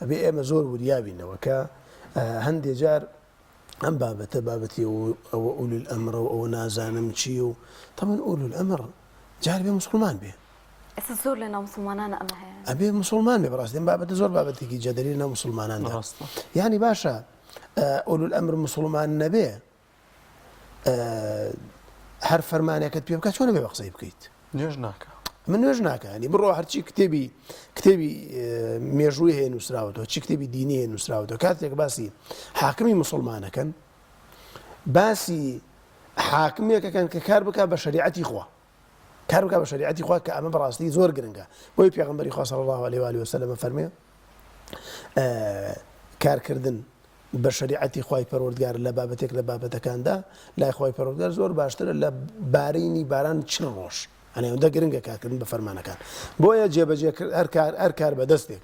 ئەبێ ئێمە زۆر وریابینەوە کە هەندێ جار ئەم بابەتە بابەتی ئەوە أولو الأمر ە و ئەوە نازانم چی و تەبعەن أولو الأمر جار بێ موسڵمان بێ. ئێستا زۆر لە ناو موسڵمانانا ئەمە هەیە. ئەبێ موسڵمان بێ بەڕاستی ئەم بابەتە زۆر بابەتێکی جەدەلی لە ناو موسڵماناندا. ڕاستە. یانی باشە أولو الأمر موسڵمان نەبێ هەر فەرمانێکت پێ بکات چۆن ئەبێ بە قسەی بکەیت؟ نوێژ ناکا. من نوێژ ناکا ینی بڕۆ هەرچی کتێبی کتێبی مێژووی هەیە نووسراوەتەوە چی کتێبی دینی هەیە نووسراوەتەوە کاتێک باسی حاکمی مسلمانەکەن باسی حاکمێکەکەن کە کار بک بە شریعەتی خوا کار بک بە شریعەتی خوا کە ئەمە بەڕاستی زۆر گرنگە بۆی پێغمبەری خوا صلی الله علیه و آله وسلم فەرمێ کارکردن بە شەریعەتی خوای پەروەردگار لە بابەتێک لە بابەتەکاندا لای خوای پەروەردگار زۆر باشترە لە بارینی باران 40 ڕۆژ یانی ئەوەندە گرنگە کارکردن بە فەرمانەکان بۆیە جێبەجێ کرد هەر کار هەر کار بەدەستێک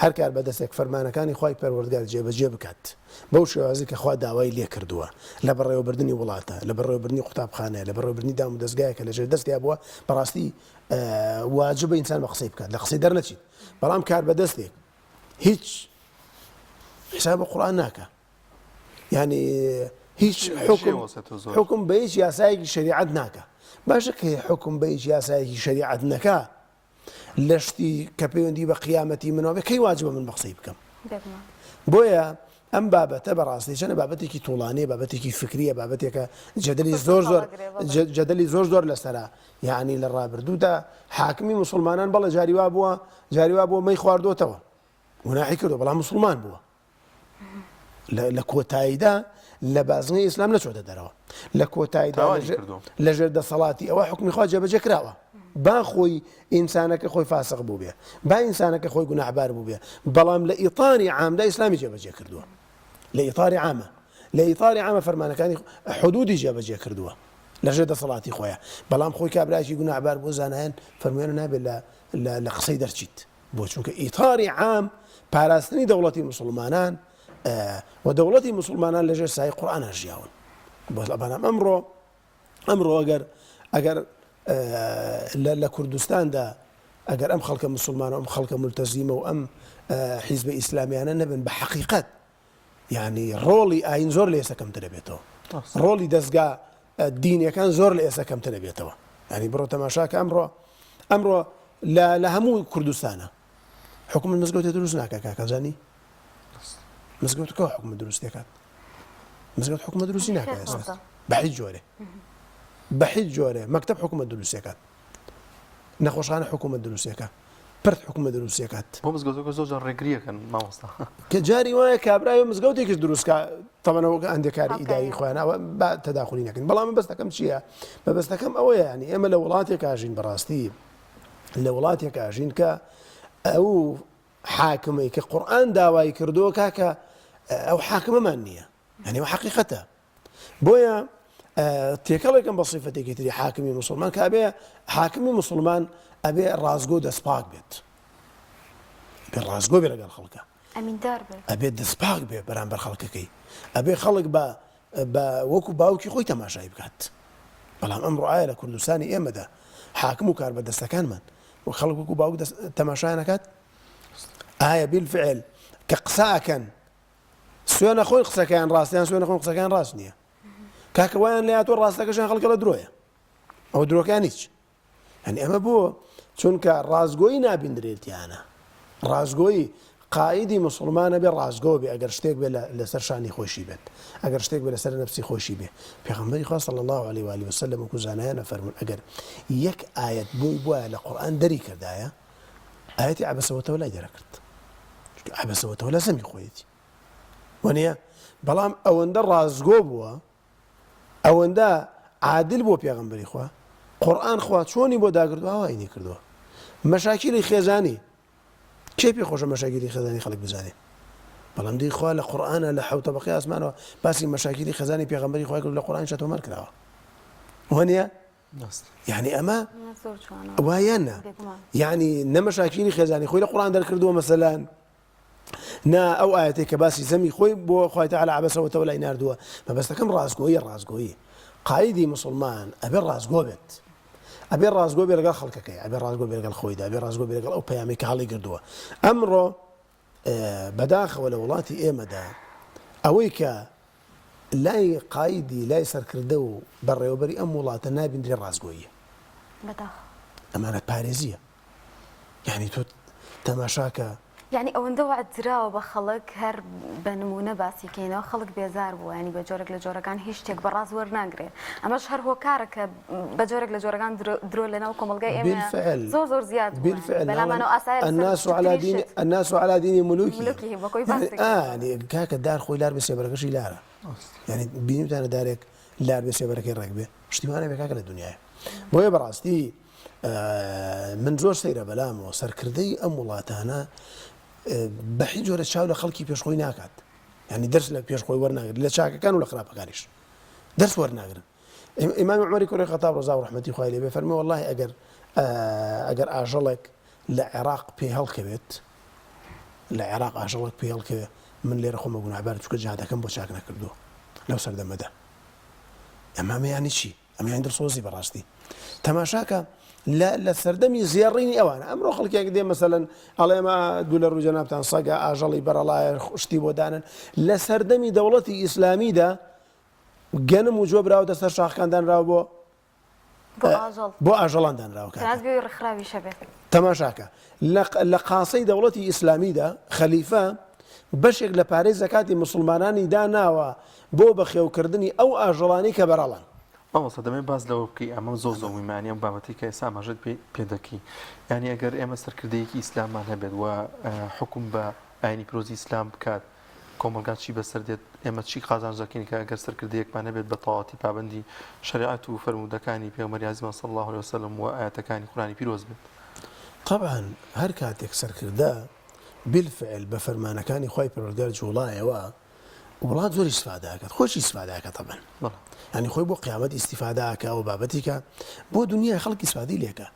هەر کار بەدەستێک فەرمانەکانی خوای پەروەردگار جێبەجێ بکات بەو شێوازی کە خوا داوای لێ کردووە لە بەڕێوەبردنی وڵاتە لە بەڕێوەبردنی قوتابخانەیە لە بەڕێوەبردنی دام و دەزگایەکە لەژێر دەستیا بووە بەڕاستی واجبە ئینسان بە قسەی بکات لە قسەی دەرنەچیت بەڵام کار بەدەستێک هیچ حساب بە قورئان ناکا یعنی هیچ حکم حکم بە هیچ یاسایەکی شریعەت ناکا باشە کە حکم بە هیچ یاسایەکی شریعەت نەکا. لە شتی کە پەیوەندی بە قیامەتی منەوە بێ کەی واجبە من بە قسەی بکەم؟ بۆیە ئەم بابەتە بەڕاستی چەنە بابەتێکی توڵانەیە بابەتێکی فکریە بابەتێکە جەدەلی زۆر زۆر جەدەلی زۆر زۆر لەسەرە یعنی لە ڕابردوودا حاکمی مسلمانان بەڵێ جاری وا بووە جاری وا بووە مەی خواردۆتەوە گوناحی کردو بەڵام مسلمان بووە لە کۆتاییدا لە بازنەی ئیسلام نەچۆتە دەرەوە لە کۆتاییدا لەژێر دەسەڵاتی ئەوە حکومی خوا جێبەجێ کراوە با خۆی ئینسانەکە خۆی فاسق بووبێ با ئینسانەکە خۆی گوناحبار بووبێ بەڵام لە ئیتاری عامدا ئیسلامی جێبەجێ کردووە لە ئیتاری عامە لە ئیتاری عامە فەرمانەکانی حدودی جێبەجێ کردووە لەژێر دەسەڵاتی خۆیان بەڵام خۆی کابراکی گوناحبار بۆ زانایان فەرموویانە نابێت لە قسەی دەرچیت بۆ چونکە ئیتاری عام پاراستنی دەوڵەتی مسلمانان و دەوڵەتی مسلمانان لەژێر سای قورئانا ژیاون بەڵام ئەمڕۆ ئەمڕۆ ئەگەر ئەگەر لە کوردستاندا ئەگەر ئەم خەڵکە مسلمان و ئەم خەڵکە ملتەزیمە و ئەم حیزبە ئیسلامیانە نەبن بە حەقیقەت یعنی ڕۆڵی ئاین زۆر لە ئێستا کەمتر دەبێتەوە ڕۆڵی دەستگا دینیەکان زۆر لە ئێستا کەمتر دەبێتەوە ینی بڕۆ تەماشاکە ئەمڕۆ ئەمڕۆ لە هەموو کوردستانە حکومت مزگەوتێ دروست ناکە کاکەزانی مزگەوتەکە حکومت دروست دەکات مزگەوت حکومت دروستی ناکات ئێستا بە هیچ جۆرێ بە هیچ جۆرێ مەکتەب حکومت دروستەکات نەخۆشخانە حکومت دروستەکە پرد حکومت دروستەکات بۆ مزگەوتەکە زۆر جار ڕێگریەکەن مامۆستا کە جاری وایە کابرای مزگەوتێکیش دروستکە تەمەنەوە هەندێک کاری ئیداری خۆیان ئەوە با تەداخلی نەکەن بەڵام مەبەستەکەم چییە مەبەستەکەم ئەوەیە ینی ئێمە لە وڵاتێک ئاژین بەڕاستی لە وڵاتێک ئاژین کە ئەو حاکمەی کە قورئان داوای کردووە کاکە ئەو حاکمەمان نییە یعنی ئەو حەقیقەتە بۆیە تێکەڵێکم بە سیفەتێکی تری حاکمی مسلمان کە ئەبێ حاکمی مسلمان ئەبێ ڕاستگۆ دەستپاک بێت بێ ڕاستگۆ بێ لەگەڵ خەڵکە ئەمیندار بێت ئەبێ دەستپاک بێ بەرامبەر خەڵکەکەی ئەبێ خەڵک بە بە وەکو باوکی خۆی تەماشای بکات بەڵام ئەمڕۆ ئایا لە کوردستانی ئێمەدا حاکم و کاربەدەستەکانمان وەک خەڵک وەکو باوک تەماشایان ئەکات؟ ئایا بیلفعل کە قسە ئەکەن سوێن ئەخۆن قسەکەیان ڕاستە یان سوێن ئەخۆن قسەکەیان ڕاست نییە؟ کاکە وایان لێ هاتووە ڕاستەکەشیان خەڵکە لە درۆیە ئەوە درۆکان هیچ هەنی ئەمە بۆ چونکە ڕاستگۆیی نابیندرێتیانە ڕاستگۆیی قائیدی موسڵمانە بێ ڕاستگۆ بێ ئەگەر شتێک بێ لەسەر شانی خۆیشی بێت ئەگەر شتێک بێ لەسەر نەفسی خۆیشی بێ پێغەمبەری خوا صلی اللە علیه و آله وسلم وەکو زانایان ئەفەرموون ئەگەر یەک ئایەت بۆی بوایە لە قورئان دەری کردایە ئایەتی عبس وتولای دەرەکرد چونکە عبس وتولا زەمی خۆیەتی وەنیە بەڵام ئەوەندە ڕاستگۆ بووە ئەوەندە عادل بووە پێغەمبەری خوا قورئان خوا چۆنی بۆ داگرتووە ئاوا ئینی کردووە مەشاکیلی خێزانی کێ پێ خۆشە مەشاکیلی خێزانی خەڵک بزانێ بەڵام دی خوا لە قورئانە لە حەوت تەبەقەی ئاسمانەوە باسی مەشاکیلی خێزانی پێغەمبەری خوای کرد لە قورئانیشا تۆمار کراوە وەنیە یعنی ئەمە وایە نا یعنی نە مەشاکیلی خێزانی خۆی لە قورئان دەرکردووە مەسەلەن نا ئەو ئایەتەی کە باسی زەمی خۆی بۆ خوای تعالی عبس وتولای ناردووە مەبەستەکەم ڕاستگۆیی ڕاستگۆیی قایدی موسڵمان ئەبێ ڕاستگۆ بێت ئەبێ ڕاستگۆ بێ لەگەڵ خەڵکەکەی ئەبێ ڕاستگۆ بێ لەگەڵ خۆیدا ئەبێ ڕاستگۆ بێ لەگەڵ ئەو پەیامەی کە هەڵی گردووە ئەمڕۆ بەداخەوە لە وڵاتی ئێمەدا ئەوەی کە لای قایدی لای سەرکردە و بەڕێوەبەری ئەم وڵاتە نابیندرێ ڕاستگۆییە بەداخەوە ئەمانەت پارێزیە یانی تۆ تەماشاکە. یانی ئەوەندە وەعد دراوە بە خەڵک هەر بە نموونە باسی کەینەوە خەڵک بێزار بووە یانی بە جۆرێک لە جۆرەکان هیچ شتێک بە ڕاست وەرناگرێ ئەمەش هەر هۆکارە کە بە جۆرێک لە جۆرەکان درۆ لە ناو کۆمەڵگای ئێمە بالفعل زۆر زۆر زیاد بووە بالفعل بەلامانەوە ئاسایە لەسەر الناس على بچووکترین دین شت الناس على دین ملوکهم ملوکهم وەکۆی یعنی باسی ئا یعنی کاکە دار خۆی لار بێ سێبەرەکەشی لارە یعنی بینیوتانە دارێک لار بێ سێبەرەکەی ڕێک بێ شتی وا نەبێ کاکە لە دنیایە بۆیە بەڕاستی من زۆر سەیرە بەلامەوە سەرکردەی ئەم وڵاتانە بە هیچ جۆرە چاو لە خەڵکی پێش خۆی ناکات یعنی دەرس لە پێش خۆی وەرناگرن لە چاکەکان و لە خراپەکانیش دەرس وەرناگرن ئیمامی عومەری کوڕی خەتاب ڕەزا و ڕەحمەتی خوای لێ بێ فەرمی واللهی ئەگەر ئەگەر ئاژەڵێک لە عێراق پێ هەڵکەوێت لە عێراق ئاژەڵێک پێ هەڵکەوێت من لێرە خۆمە گوناهبار چونکە جهادەکەم بۆ چاک نەکردووە لەو سەردەمەدا ئەمامە یانی چی ئەمەیان دڵسۆزی بەڕاستی تەماشاکە لە لە سەردەمی زێڕینی ئەوانە ئەمڕۆ خەڵکێک دێ مەسەلەن ئەڵێ ئەمە دوو لە ڕووی جەنابتان سەگە ئاژەڵی بەرەڵایە شتی بۆ دانن لە سەردەمی دەوڵەتی ئیسلامیدا گەنم و جۆ براوەتە سەر شاخەکان دانراوە بۆ بۆ ئاژەڵ بۆ ئاژەڵان دانراوە تەنانەت بێ ڕێکخراویش هەبێت. تەماشاکە لە قاسەی دەوڵەتی ئیسلامیدا خەلیفە بەشێک لە پارەی زەکاتی موسڵمانانی داناوە بۆ بەخێوکردنی ئەو ئاژەڵانەی کە بەرەڵان. مامۆستا دەمەوێت باس لەوە بکەی ئەمە زۆر زۆر مهمە یانی ئەم بابەتەی کە ئێستا ئاماژەت پێ پێ دەکەی یانی ئەگەر ئێمە سەرکردەیەکی ئیسلاممان هەبێت و حوکم بە ئاینی پیرۆزی ئیسلام بکات کۆمەڵگا چی بەسەر دێت ئێمە چی قازانج دەکەین کە ئەگەر سەرکردەیەکمان هەبێت بە تەواوەتی پابەندی شەریعەت و فەرموودەکانی پێغەمبەری ئازیزمان صلی اللە علیە وسلم و ئایەتەکانی قورئانی پیرۆز بێت. تەبعەن هەر کاتێک سەرکردە بالفعل بە فەرمانەکانی خوای پەروەردگار جوڵایەوە وڵات زۆر ئیسفادە ئەکات خۆشی ئیسفادە ئەکات تەبعەن یانی خۆی بۆ قیامەت ئیستیفادە ئەکا و بابەتیکە بۆ دنیای خەڵک ئیسفادەی لێکە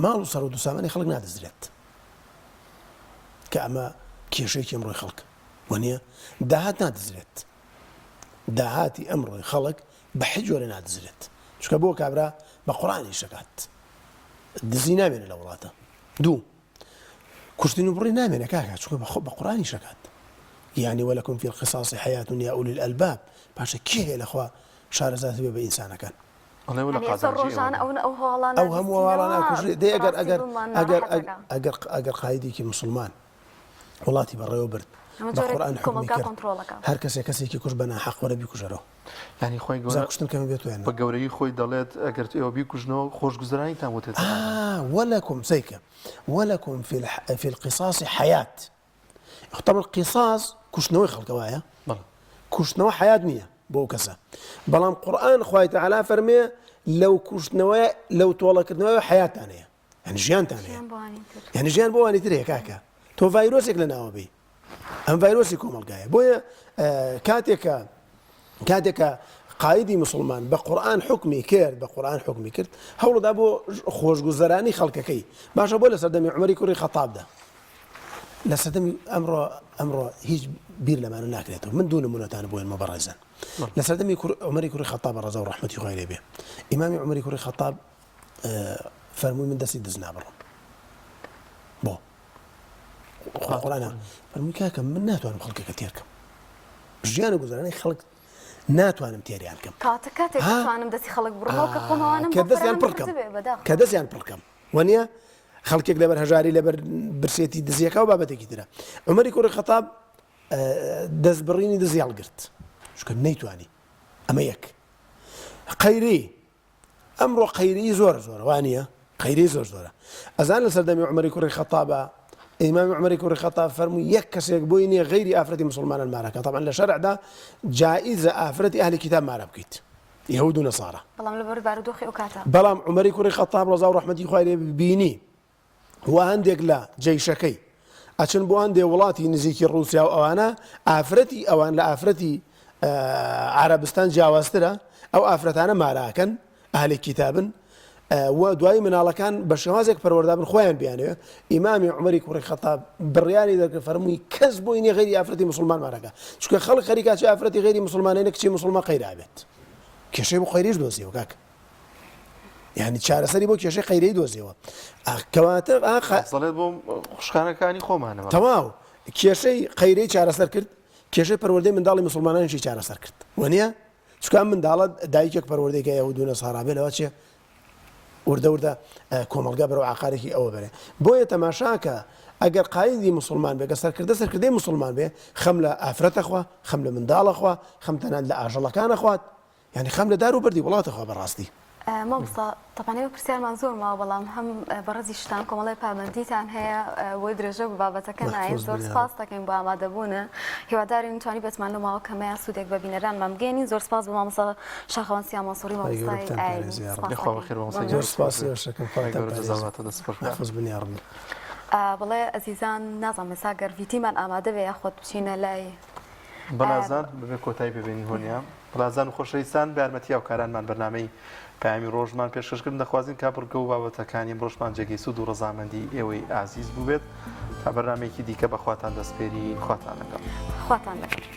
ماڵ و سەرەوت و سامانی خەڵک نادزرێت کە ئەمە کێشەیەکی ئەمڕۆی خەڵک وەنیە داهات نادزرێت داهاتی ئەمڕۆی خەڵک بە هیچ جۆرە نادزرێت چونکە بۆ کابرا بە قورئان ئیشەکات دزی نامێنێ لە وڵاتە دوو کوشتن و بڕی نامێنێ کاکە چونکە بە بە قورئان ئیشەکات یعنی ولکم فی القصاص حیاة یا اولی الالباب باشە کێ هەیە لەخوا شارەزاتر بێ بە ئینسانەکان ئەڵێ و لە یعنی ئێستا قازانجی ئێوە ڕۆژانە ئەو ئەو هەواڵانە ئەو هەموو هەواڵانە بیستینەوە ئەکوژرێ دەی ئەگەر بەڕاستی ئەگەر دڵمان ئەگەر ناڕەحەت ئەکا. ئەگەر ئەگەر قایدێکی موسڵمان وڵاتی بەڕێوە برد ئەمە بە جۆرێک قورئان حوکمی کۆمەڵگا کرد کۆنتڕۆڵ ئەکا. هەر کەسێ کەسێکی کوشت بە ناحەق وەرە بیکوژەرەوە یانی خوای جا گەورە کوشتن کەمە بێت و یان بە نا گەورەیی خۆی دەڵێت ئەگەر ئێوە بیکوژنەوە خۆشگوزەرانیتان بۆ دێتە ئارا. ئا ولکم سەیکە ولکم فی فی القصاص حیاة طبعا قیصاص کوشتنەوەی خەڵکە وایە بەڵێ. کوشتنەوە حیات نییە بۆ ئەو کەسە بەڵام قورئان خوای تەعالا فەرمێ لەو کوشتنەوەی لەو تۆڵەکردنەوەی حیاتان هەیە یعنی ژیانتان هەیە ژیان بۆ ئەوانی تر. یعنی ژیان بۆ ئەوانی تر هەیە کاکە تۆ ڤایرۆسێک لە ناوە بی ئەم ڤایرۆسی کۆمەڵگایە بۆیە کاتێکە کاتێکە قایدی مسلمان بە قورآن حکمی کرد بە قورآن حکمی کرد هەوڵدا بۆ خۆشگوزەرانی خەڵکەکەی باشە بۆ لە سەردەمی عمەری کوڕی خەتابدا لە سەردەمی ئەمڕۆ ئەمڕۆ هیچ بیر لەمانە ناکرێتەوە من دوو نمونەتان بۆ ئێمە بەڕێزان لە سەردەمی عمەری کوڕی خەتاب ڕەزا و ڕەحمەتی خوای لێ بێ ئیمامی عمەری کوڕی خەتاب فەرمووی من دەستی دز نابڕم بۆ خوا قورئانە فەرمووی کاکە من ناتوانم خەڵکەکە تێرکەم ژیان و گوزەرانی خەڵک ناتوانم تێریان کەم کاتە کاتێک دەتوانم دەستی خەڵک بڕمەوە کە خۆم ئەوانم کە بۆ دەستیان فەراهەم پڕکەم کردبێ بەداخەوە کە دەستیان پڕکەم وەنیە خەڵکێک لەبەر هەژاری لەبەر برسێتی دزیەکە و بابەتێکی ترە عمەری کوڕی خەتاب دەست بڕینی دزی هەڵگرت چونکە نەیتوانی ئەمە یەک قەیری ئەمڕۆ قەیری زۆر زۆرە وانە قەیری زۆر زۆرە ئەزان لە سەردەمی عمەری کوڕی خەتابە ئیمامی عمەری کوڕی خەتاب فەرمووی یەک کەسێک بۆی نییە غەیری ئافرەتی مسلمانان مارەکە طبعا لە شەرعدا جائزە ئافرەتی ئەهلی کتاب مارە بکەیت یهود و نەسارا بەڵام لەبەر بارودۆخی ئەو کاتە بەڵام عمەری کوڕی خەتاب ڕەزا و ڕەحمەتی خوای لێ بینی و هەندێک لە جەیشەکەی ئەچن بۆ هەندێ وڵاتی نزیکی ڕووسیا و ئەوانە ئافرەتی ئەوان لە ئافرەتی عربستان جیاوازترە ئەو ئافرەتانە ماراکەن ئەهلی کیتابن و دوایی مناڵەکان بە شێوازێک پەروەردە بن خۆیان بیانەوێ ئیمامی عومەری کوڕی خەتاب بڕیاری دەرکرد فەرمووی کەس بۆی نییە غەیری ئافرەتی موسڵمان مارەکە چونکە خەڵک خەریکا چ ئافرەتی غەیری موسڵمانە کچی موسڵمان قەیرا بێت کێشەی بۆ قەیریش دۆزیەوە کاک یعنی چارەسەری بۆ کێشەی قەیرەی دۆزیەوە کەواتە دەڵێت بۆ خوشکانەکانی خۆمانەوە تەواو کێشەی قەیرەی چارەسەر کرد کێشەی پەروەردەی منداڵی مسلمانانیشی چارەسەر کرد وەنیە چونکە ئەم منداڵە دایکێک پەروەردەی کە یەهود و نەسارا بێ لەوە چێ وردە وردە کۆمەڵگا بەرەو عقارێکی ئەوە بەرێ بۆیە تەماشاکە ئەگەر قایدی مسلمان بێ کە سەرکردە سەرکردەی مسلمان بێ خەم لە ئافرەتە خوا خەم لە منداڵە خوا خەم تەنان لە ئاژەڵەکانە خوات یعنی خەم لە دار و بەردی وڵاتە خوا بەڕاستی مامۆستا تەبعەن ئێمە پرسیارمان زۆر ماوە بەڵام هەم بەڕێزیشتان کۆمەڵی پابەندیتان هەیە بۆی درێژە بە بابەتەکە نایەن زۆر سپاس دەکەین بۆ ئامادەبوونە هیوادارین توانی بێتمان لەو ماوە کەمەیە سوودێک بە بینەرانمان بگەێنین زۆر سپاس بۆ مامۆستا شاخەوان سیا مەنسووری مامۆستای ئایینی زۆر سپاس بڵێ ئەزیزان نازانم ئێستا گەر ڤیتیمان ئامادە بێ یاخود بچینە لای بەڵازان بەبێ کۆتایی پێبێنین هۆنیا بەڕێزان و خۆشەویستان بە یارمەتی هاوکارانمان بەرنامەی پەیامی ڕۆژمان پێشکەش کردن دەخوازین کە بڕگە و بابەتەکانی ئەمڕۆشمان جێگەی سوود و ڕەزامەندی ئێوەی ئازیز بووبێت تا بەرنامەیەکی دیکە بە خواتان دەسپێرین خواتان لەگەڵ. خواتان لەگەڵ.